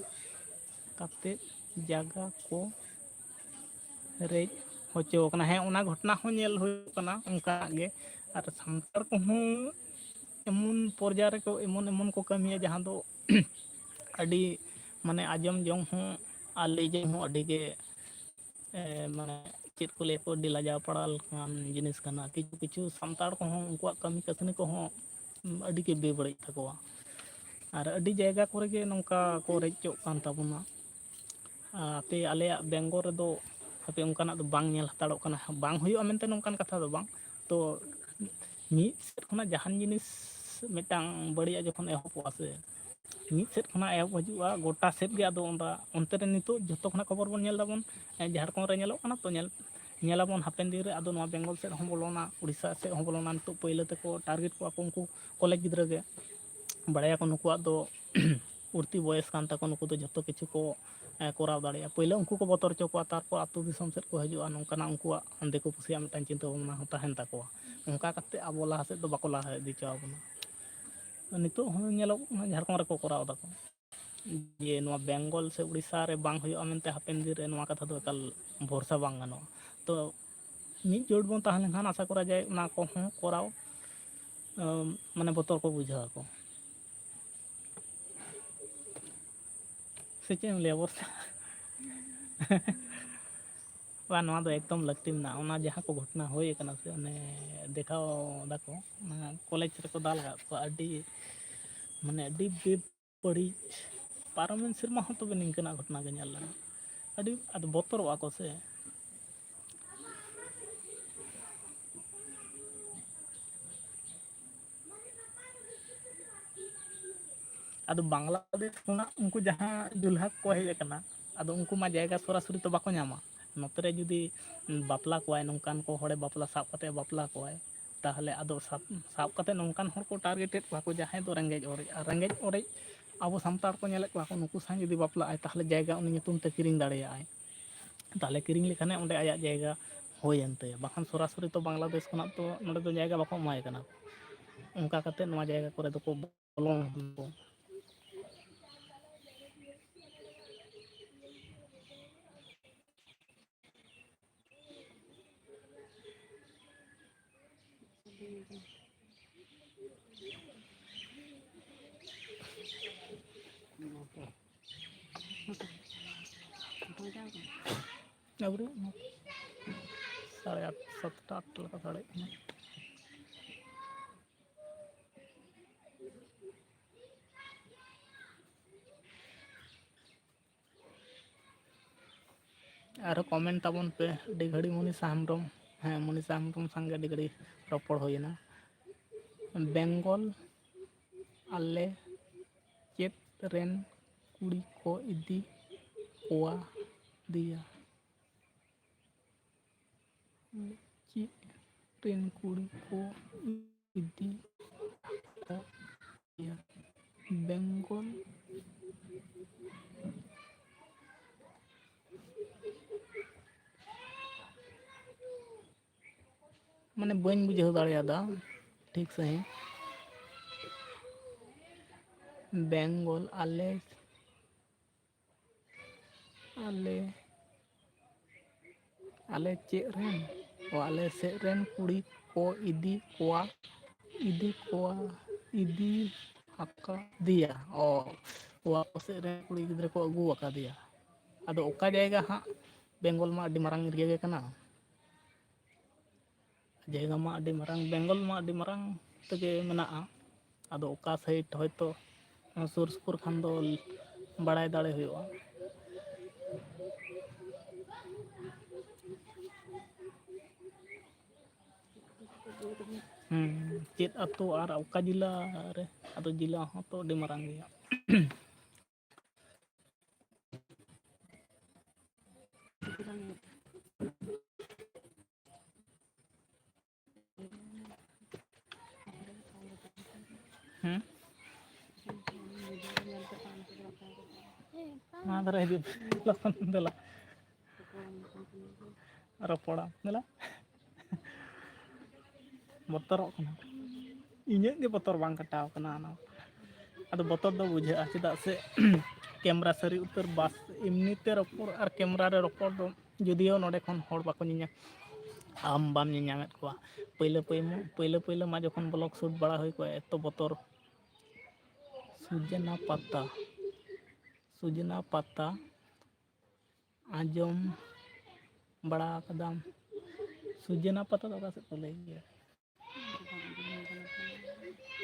ᱠᱟᱛᱮ ᱡᱟᱭᱜᱟ ᱠᱚ ᱨᱮᱡ ᱦᱚᱪᱚ ᱠᱟᱱᱟ᱾ ᱦᱮᱸ, ᱚᱱᱟ ᱜᱷᱚᱴᱚᱱᱟ ᱦᱚᱸ ᱧᱮᱞ ᱦᱩᱭᱩᱜ ᱠᱟᱱᱟ ᱚᱱᱠᱟᱱᱟᱜ ᱜᱮ᱾ ᱟᱨ ᱥᱟᱱᱛᱟᱲ ᱠᱚᱦᱚᱸ ᱮᱢᱚᱱ ᱯᱚᱨᱡᱟ ᱨᱮᱠᱚ ᱮᱢᱚᱱ ᱮᱢᱚᱱ ᱠᱚ ᱠᱟᱹᱢᱤᱭᱟ, ᱡᱟᱦᱟᱸ ᱫᱚ ᱟᱹᱰᱤ ᱢᱟᱱᱮ ᱟᱸᱡᱚᱢ ᱡᱚᱝ ᱦᱚᱸ ᱟᱨ ᱞᱟᱹᱭ ᱡᱚᱝ ᱦᱚᱸ ᱟᱹᱰᱤ ᱜᱮ ᱮ, ᱢᱟᱱᱮ ᱪᱮᱫ ᱠᱚ ᱞᱟᱹᱭᱟ ᱠᱚ, ᱟᱹᱰᱤ ᱞᱟᱡᱟᱣ ᱯᱟᱲᱟ ᱞᱮᱠᱟᱱ ᱡᱤᱱᱤᱥ ᱠᱟᱱᱟ᱾ ᱠᱤᱪᱷᱩ ᱠᱤᱪᱷᱩ ᱥᱟᱱᱛᱟᱲ ᱠᱚᱦᱚᱸ ᱩᱱᱠᱩᱣᱟᱜ ᱠᱟᱹᱢᱤ ᱠᱟᱹᱥᱱᱤ ᱠᱚᱦᱚᱸ ᱟᱹᱰᱤ ᱜᱮ ᱵᱮᱵᱟᱹᱲᱤᱡ ᱛᱟᱠᱚᱣᱟ᱾ ᱟᱨ ᱟᱹᱰᱤ ᱡᱟᱭᱜᱟ ᱠᱚᱨᱮ ᱜᱮ ᱱᱚᱝᱠᱟ ᱠᱚ ᱨᱮᱡ ᱦᱚᱪᱚᱜ ᱠᱟᱱ ᱛᱟᱵᱚᱱᱟ᱾ ᱟᱯᱮ ᱟᱞᱮᱭᱟᱜ ᱵᱮᱝᱜᱚᱞ ᱨᱮᱫᱚ ᱦᱟᱯᱮ ᱚᱱᱠᱟᱱᱟᱜ ᱫᱚ ᱵᱟᱝ ᱧᱮᱞ ᱦᱟᱛᱟᱲᱚᱜ ᱠᱟᱱᱟ, ᱵᱟᱝ ᱦᱩᱭᱩᱜᱼᱟ ᱢᱮᱱᱛᱮ ᱱᱚᱝᱠᱟᱱ ᱠᱟᱛᱷᱟ ᱫᱚ ᱵᱟᱝ᱾ ᱛᱚ ᱢᱤᱫ ᱥᱮᱫ ᱠᱷᱚᱱᱟᱜ ᱡᱟᱦᱟᱱ ᱡᱤᱱᱤᱥ ᱢᱤᱫᱴᱟᱝ ᱵᱟᱹᱲᱤᱡᱟᱜ ᱡᱚᱠᱷᱚᱱ ᱮᱦᱚᱵᱚᱜᱼᱟ ᱥᱮ, ᱢᱤᱫ ᱥᱮᱫ ᱠᱷᱚᱱᱟᱜ ᱮᱦᱚᱵ ᱦᱤᱡᱩᱜᱼᱟ, ᱜᱚᱴᱟ ᱥᱮᱫ ᱜᱮ᱾ ᱟᱫᱚ ᱚᱱᱟ ᱚᱱᱛᱮ ᱨᱮ ᱱᱤᱛᱚᱜ ᱡᱷᱚᱛᱚ ᱠᱷᱚᱱᱟᱜ ᱠᱷᱚᱵᱚᱨ ᱵᱚᱱ ᱧᱮᱞ ᱫᱟᱵᱚᱱ, ᱮ, ᱡᱷᱟᱲᱠᱷᱚᱸᱰ ᱨᱮ ᱧᱮᱞᱚᱜ ᱠᱟᱱᱟ᱾ ᱛᱚ ᱧᱮᱞ ᱧᱮᱞᱟᱵᱚᱱ ᱦᱟᱯᱮᱱ ᱫᱤᱱ ᱨᱮ ᱟᱫᱚ ᱱᱚᱣᱟ ᱵᱮᱝᱜᱚᱞ ᱥᱮᱫ ᱦᱚᱸ ᱵᱚᱞᱚᱱᱟ, ᱩᱲᱤᱥᱥᱟ ᱥᱮᱫ ᱦᱚᱸ ᱵᱚᱞᱚᱱᱟ᱾ ᱱᱤᱛᱚᱜ ᱯᱳᱭᱞᱳ ᱛᱮᱠᱚ ᱴᱟᱨᱜᱮᱴ ᱠᱚᱣᱟ ᱠᱚ ᱩᱱᱠᱩ ᱠᱚᱞᱮᱡᱽ ᱜᱤᱫᱽᱨᱟᱹ ᱜᱮ᱾ ᱵᱟᱲᱟᱭᱟᱠᱚ ᱱᱩᱠᱩᱣᱟᱜ ᱫᱚ ᱩᱲᱛᱤ ᱵᱚᱭᱮᱥ ᱠᱟᱱ ᱛᱟᱠᱚ, ᱱᱩᱠᱩ ᱫᱚ ᱡᱷᱚᱛᱚ ᱠᱤᱪᱷᱩ ᱠᱚ, ᱮ, ᱠᱚᱨᱟᱣ ᱫᱟᱲᱮᱭᱟᱜᱼᱟ᱾ ᱯᱳᱭᱞᱳ ᱩᱱᱠᱩ ᱠᱚ ᱵᱚᱛᱚᱨ ᱦᱚᱪᱚ ᱠᱚᱣᱟ, ᱛᱟᱨᱯᱚᱨ ᱟᱹᱛᱩ ᱫᱤᱥᱚᱢ ᱥᱮᱫ ᱠᱚ ᱦᱤᱡᱩᱜᱼᱟ, ᱱᱚᱝᱠᱟᱱᱟᱜ ᱩᱱᱠᱩᱣᱟᱜ ᱫᱤᱠᱩ ᱯᱩᱥᱤᱭᱟᱜ ᱢᱤᱫᱴᱟᱝ ᱪᱤᱱᱛᱟᱹ ᱵᱷᱟᱵᱽᱱᱟ ᱦᱚᱸ ᱛᱟᱦᱮᱱ ᱛᱟᱠᱚᱣᱟ᱾ ᱚᱱᱠᱟ ᱠᱟᱛᱮ ᱟᱵᱚ ᱞᱟᱦᱟ ᱥᱮᱫ ᱫᱚ ᱵᱟᱠᱚ ᱞᱟᱦᱟ ᱤᱫᱤ ᱦᱚᱪᱚ ᱟᱵᱚᱱᱟ᱾ ᱱᱤᱛᱚᱜ ᱦᱚᱸ ᱧᱮᱞᱚᱜ ᱠᱟᱱᱟ ᱡᱷᱟᱲᱠᱷᱚᱸᱰ ᱨᱮᱠᱚ ᱠᱚᱨᱟᱣ ᱫᱟᱠᱚ, ᱡᱮ ᱱᱚᱣᱟ ᱵᱮᱝᱜᱚᱞ ᱥᱮ ᱩᱲᱤᱥᱥᱟ ᱨᱮ ᱵᱟᱝ ᱦᱩᱭᱩᱜᱼᱟ ᱢᱮᱱᱛᱮ ᱦᱟᱯᱮᱱ ᱫᱤᱱ ᱨᱮ ᱱᱚᱣᱟ ᱠᱟᱛᱷᱟ ᱫᱚ ᱮᱠᱟᱞ ᱵᱷᱚᱨᱥᱟ ᱵᱟᱝ ᱜᱟᱱᱚᱜᱼᱟ᱾ ᱛᱚ ᱢᱤᱫ ᱡᱳᱴ ᱵᱚᱱ ᱛᱟᱦᱮᱸ ᱞᱮᱱᱠᱷᱟᱱ ᱟᱥᱟ ᱠᱚᱨᱟ ᱡᱟᱭ ᱚᱱᱟ ᱠᱚᱦᱚᱸ ᱠᱚᱨᱟᱣ, ᱟᱢ, ᱢᱟᱱᱮ ᱵᱚᱛᱚᱨ ᱠᱚ ᱵᱩᱡᱷᱟᱹᱣ ᱟᱠᱚ᱾ ᱥᱮ ᱪᱮᱫ ᱮᱢ ᱞᱟᱹᱭᱟ ᱵᱚᱨᱥᱟ? ᱵᱟᱝ, ᱱᱚᱣᱟ ᱫᱚ ᱮᱠᱫᱚᱢ ᱞᱟᱹᱠᱛᱤ ᱢᱮᱱᱟᱜᱼᱟ᱾ ᱚᱱᱟ ᱡᱟᱦᱟᱸ ᱠᱚ ᱜᱷᱚᱴᱚᱱᱟ ᱦᱩᱭ ᱟᱠᱟᱱᱟ ᱥᱮ, ᱚᱱᱮ ᱫᱮᱠᱷᱟᱣ ᱫᱟᱠᱚ, ᱚᱱᱟ ᱠᱚᱞᱮᱡᱽ ᱨᱮᱠᱚ ᱫᱟᱞ ᱟᱠᱟᱫ ᱠᱚᱣᱟ, ᱟᱹᱰᱤ, ᱢᱟᱱᱮ ᱟᱹᱰᱤ ᱵᱮᱵᱟᱹᱲᱤᱡ᱾ ᱯᱟᱨᱚᱢᱮᱱ ᱥᱮᱨᱢᱟ ᱦᱚᱸ ᱛᱚᱵᱮ ᱱᱤᱝᱠᱟᱹᱱᱟᱜ ᱜᱷᱚᱴᱚᱱᱟ ᱜᱮ ᱧᱮᱞ ᱞᱮᱱᱟ᱾ ᱟᱹᱰᱤ ᱟᱫᱚ ᱵᱚᱛᱚᱨᱚᱜᱼᱟ ᱠᱚ ᱥᱮ᱾ ᱟᱫᱚ ᱵᱟᱝᱞᱟᱫᱮᱥ ᱠᱷᱚᱱᱟᱜ ᱩᱱᱠᱩ ᱡᱟᱦᱟᱸ ᱡᱩᱞᱦᱟ ᱠᱚ ᱦᱮᱡ ᱟᱠᱟᱱᱟ, ᱟᱫᱚ ᱩᱱᱠᱩ ᱢᱟ ᱡᱟᱭᱜᱟ ᱥᱚᱨᱟᱥᱚᱨᱤ ᱛᱚ ᱵᱟᱠᱚ ᱧᱟᱢᱟ᱾ ᱱᱚᱛᱮ ᱨᱮ ᱡᱩᱫᱤ ᱵᱟᱯᱞᱟ ᱠᱚᱣᱟᱭ, ᱱᱚᱝᱠᱟᱱ ᱠᱚ ᱦᱚᱲᱮ ᱵᱟᱯᱞᱟ ᱥᱟᱵ ᱠᱟᱛᱮ ᱵᱟᱯᱞᱟ ᱠᱚᱣᱟᱭ, ᱛᱟᱦᱚᱞᱮ ᱟᱫᱚ ᱥᱟᱵ, ᱥᱟᱵ ᱠᱟᱛᱮ ᱱᱚᱝᱠᱟᱱ ᱦᱚᱲ ᱠᱚ ᱴᱟᱨᱜᱮᱴᱮᱰ ᱠᱚᱣᱟ ᱠᱚ, ᱡᱟᱦᱟᱸᱭ ᱫᱚ ᱨᱮᱸᱜᱮᱡ ᱚᱨᱮᱡ᱾ ᱟᱨ ᱨᱮᱸᱜᱮᱡ ᱚᱨᱮᱡ ᱟᱵᱚ ᱥᱟᱱᱛᱟᱲ ᱠᱚ ᱧᱮᱞᱮᱫ ᱠᱚᱣᱟ ᱠᱚ, ᱱᱩᱠᱩ ᱥᱟᱶ ᱡᱩᱫᱤ ᱵᱟᱯᱞᱟᱜ ᱟᱭ, ᱛᱟᱦᱚᱞᱮ ᱡᱟᱭᱜᱟ ᱩᱱᱤ ᱧᱩᱛᱩᱢ ᱛᱮ ᱠᱤᱨᱤᱧ ᱫᱟᱲᱮᱭᱟᱜᱼᱟᱭ᱾ ᱛᱟᱦᱚᱞᱮ ᱠᱤᱨᱤᱧ ᱞᱮᱠᱷᱟᱱᱮ ᱚᱸᱰᱮ ᱟᱭᱟᱜ ᱡᱟᱭᱜᱟ ᱦᱩᱭᱮᱱ ᱛᱟᱭᱟ, ᱵᱟᱠᱷᱟᱱ ᱥᱚᱨᱟᱥᱚᱨᱤ ᱛᱚ ᱵᱟᱝᱞᱟᱫᱮᱥ ᱠᱷᱚᱱᱟᱜ ᱛᱚ ᱱᱚᱰᱮ ᱫᱚ ᱡᱟᱭᱜᱟ ᱵᱟᱠᱚ ᱮᱢᱟᱭ ᱠᱟᱱᱟ᱾ ᱚᱱᱠᱟ ᱠᱟᱛᱮ ᱱᱚᱣᱟ ᱡᱟᱭᱜᱟ ᱠᱚᱨᱮ ᱫᱚᱠᱚ ᱵᱚᱞᱚᱱ ᱠᱚ᱾ ᱮᱵᱟᱨᱮ ᱥᱟᱲᱮ ᱟᱴ, ᱥᱟᱛᱴᱟ, ᱟᱴᱴᱟ ᱞᱮᱠᱟ ᱥᱟᱲᱮ ᱠᱟᱱᱟ᱾ ᱟᱨᱦᱚᱸ comment ᱛᱟᱵᱚᱱ ᱯᱮ, ᱟᱹᱰᱤ ᱜᱷᱟᱹᱲᱤ ᱢᱚᱱᱤᱥᱟ ᱦᱮᱢᱵᱨᱚᱢ, ᱦᱮᱸ, ᱢᱚᱱᱤᱥᱟ ᱦᱮᱢᱵᱨᱚᱢ ᱥᱟᱝᱜᱮ ᱟᱹᱰᱤ ᱜᱷᱟᱹᱲᱤ ᱨᱚᱯᱚᱲ ᱦᱩᱭᱮᱱᱟ᱾ ᱵᱮᱝᱜᱚᱞ ᱟᱞᱮ ᱪᱮᱫ ᱨᱮᱱ ᱠᱩᱲᱤ ᱠᱚ ᱤᱫᱤ ᱠᱚᱣᱟ ᱫᱤᱭᱟ? ᱪᱮᱫ ᱨᱮᱱ ᱠᱩᱲᱤ ᱠᱚ ᱤᱫᱤ ᱠᱚᱣᱟ ᱫᱤᱭᱟ? ᱵᱮᱝᱜᱚᱞ᱾ ᱢᱟᱱᱮ ᱵᱟᱹᱧ ᱵᱩᱡᱷᱟᱹᱣ ᱫᱟᱲᱮᱭᱟᱫᱟ ᱴᱷᱤᱠ ᱥᱟᱺᱦᱤᱡ᱾ ᱵᱮᱝᱜᱚᱞ ᱟᱞᱮ, ᱟᱞᱮ, ᱟᱞᱮ ᱪᱮᱫ ᱨᱮᱱ? ᱚ, ᱟᱞᱮ ᱥᱮᱫ ᱨᱮᱱ ᱠᱩᱲᱤ ᱠᱚ ᱤᱫᱤ ᱠᱚᱣᱟ, ᱤᱫᱤ ᱠᱚᱣᱟ, ᱤᱫᱤ ᱟᱠᱟᱫᱮᱭᱟ᱾ ᱚ, ᱚ, ᱟᱠᱚ ᱥᱮᱫ ᱨᱮᱱ ᱠᱩᱲᱤ ᱜᱤᱫᱽᱨᱟᱹ ᱠᱚ ᱟᱹᱜᱩ ᱟᱠᱟᱫᱮᱭᱟ᱾ ᱟᱫᱚ ᱚᱠᱟ ᱡᱟᱭᱜᱟ ᱦᱟᱸᱜ? ᱵᱮᱝᱜᱚᱞ ᱢᱟ ᱟᱹᱰᱤ ᱢᱟᱨᱟᱝ area ᱜᱮ ᱠᱟᱱᱟ᱾ ᱡᱟᱭᱜᱟ ᱢᱟ ᱟᱹᱰᱤ ᱢᱟᱨᱟᱝ, ᱵᱮᱝᱜᱚᱞ ᱢᱟ ᱟᱹᱰᱤ ᱢᱟᱨᱟᱝ ᱛᱮᱜᱮ ᱢᱮᱱᱟᱜᱼᱟ᱾ ᱟᱫᱚ ᱚᱠᱟ side ᱦᱚᱭᱛᱳ ᱥᱩᱨ ᱥᱩᱯᱩᱨ ᱠᱷᱟᱱ ᱫᱚ ᱵᱟᱲᱟᱭ ᱫᱟᱲᱮ ᱦᱩᱭᱩᱜᱼᱟ᱾ ᱦᱩᱸ, ᱪᱮᱫ ᱟᱹᱛᱩ ᱟᱨ ᱚᱠᱟ ᱡᱮᱞᱟ ᱨᱮ? ᱟᱫᱚ ᱡᱮᱞᱟ ᱦᱚᱸ ᱛᱚ ᱟᱹᱰᱤ ᱢᱟᱨᱟᱝ ᱜᱮᱭᱟ᱾ ᱦᱩᱸ? ᱱᱚᱣᱟ ᱫᱷᱟᱨᱮ ᱦᱤᱡᱩᱜ ᱯᱮ, ᱞᱚᱜᱚᱱ ᱫᱮᱞᱟ᱾ ᱨᱚᱯᱚᱲᱟ ᱫᱮᱞᱟ᱾ ᱵᱚᱛᱚᱨᱚᱜ ᱠᱟᱱᱟ, ᱤᱧᱟᱹᱜ ᱜᱮ ᱵᱚᱛᱚᱨ ᱵᱟᱝ ᱠᱟᱴᱟᱣ ᱠᱟᱱᱟ ᱚᱱᱟ᱾ ᱟᱫᱚ ᱵᱚᱛᱚᱨ ᱫᱚ ᱵᱩᱡᱷᱟᱹᱜᱼᱟ, ᱪᱮᱫᱟᱜ ᱥᱮ ᱠᱮᱢᱨᱟ ᱥᱟᱹᱨᱤ ᱩᱛᱟᱹᱨ ᱵᱟᱥ, ᱮᱢᱱᱤ ᱛᱮ ᱨᱚᱯᱚᱲ ᱟᱨ ᱠᱮᱢᱨᱟ ᱨᱮ ᱨᱚᱯᱚᱲ ᱫᱚ, ᱡᱩᱫᱤᱭᱳ ᱱᱚᱰᱮ ᱠᱷᱚᱱ ᱦᱚᱲ ᱵᱟᱠᱚ ᱧᱮᱧᱟᱢ, ᱟᱢ ᱵᱟᱢ ᱧᱮᱧᱟᱢᱮᱫ ᱠᱚᱣᱟ᱾ ᱯᱟᱹᱭᱞᱟᱹ ᱯᱟᱹᱭᱢᱟᱹ ᱯᱟᱹᱭᱞᱟᱹ ᱯᱟᱹᱭᱞᱟᱹ ᱢᱟ ᱡᱚᱠᱷᱚᱱ ᱵᱞᱚᱜ ᱥᱩᱴ ᱵᱟᱲᱟ ᱦᱩᱭ ᱠᱚᱜᱼᱟ, ᱮᱛᱚ ᱵᱚᱛᱚᱨ᱾ ᱥᱩᱡᱱᱟ ᱯᱟᱛᱟ, ᱥᱩᱡᱱᱟ ᱯᱟᱛᱟ ᱟᱸᱡᱚᱢ ᱵᱟᱲᱟ ᱠᱟᱫᱟᱢ? ᱥᱩᱡᱱᱟ ᱯᱟᱛᱟ ᱫᱚ ᱚᱠᱟ ᱥᱮᱫ ᱠᱚ ᱞᱟᱹᱭ ᱜᱮᱭᱟ?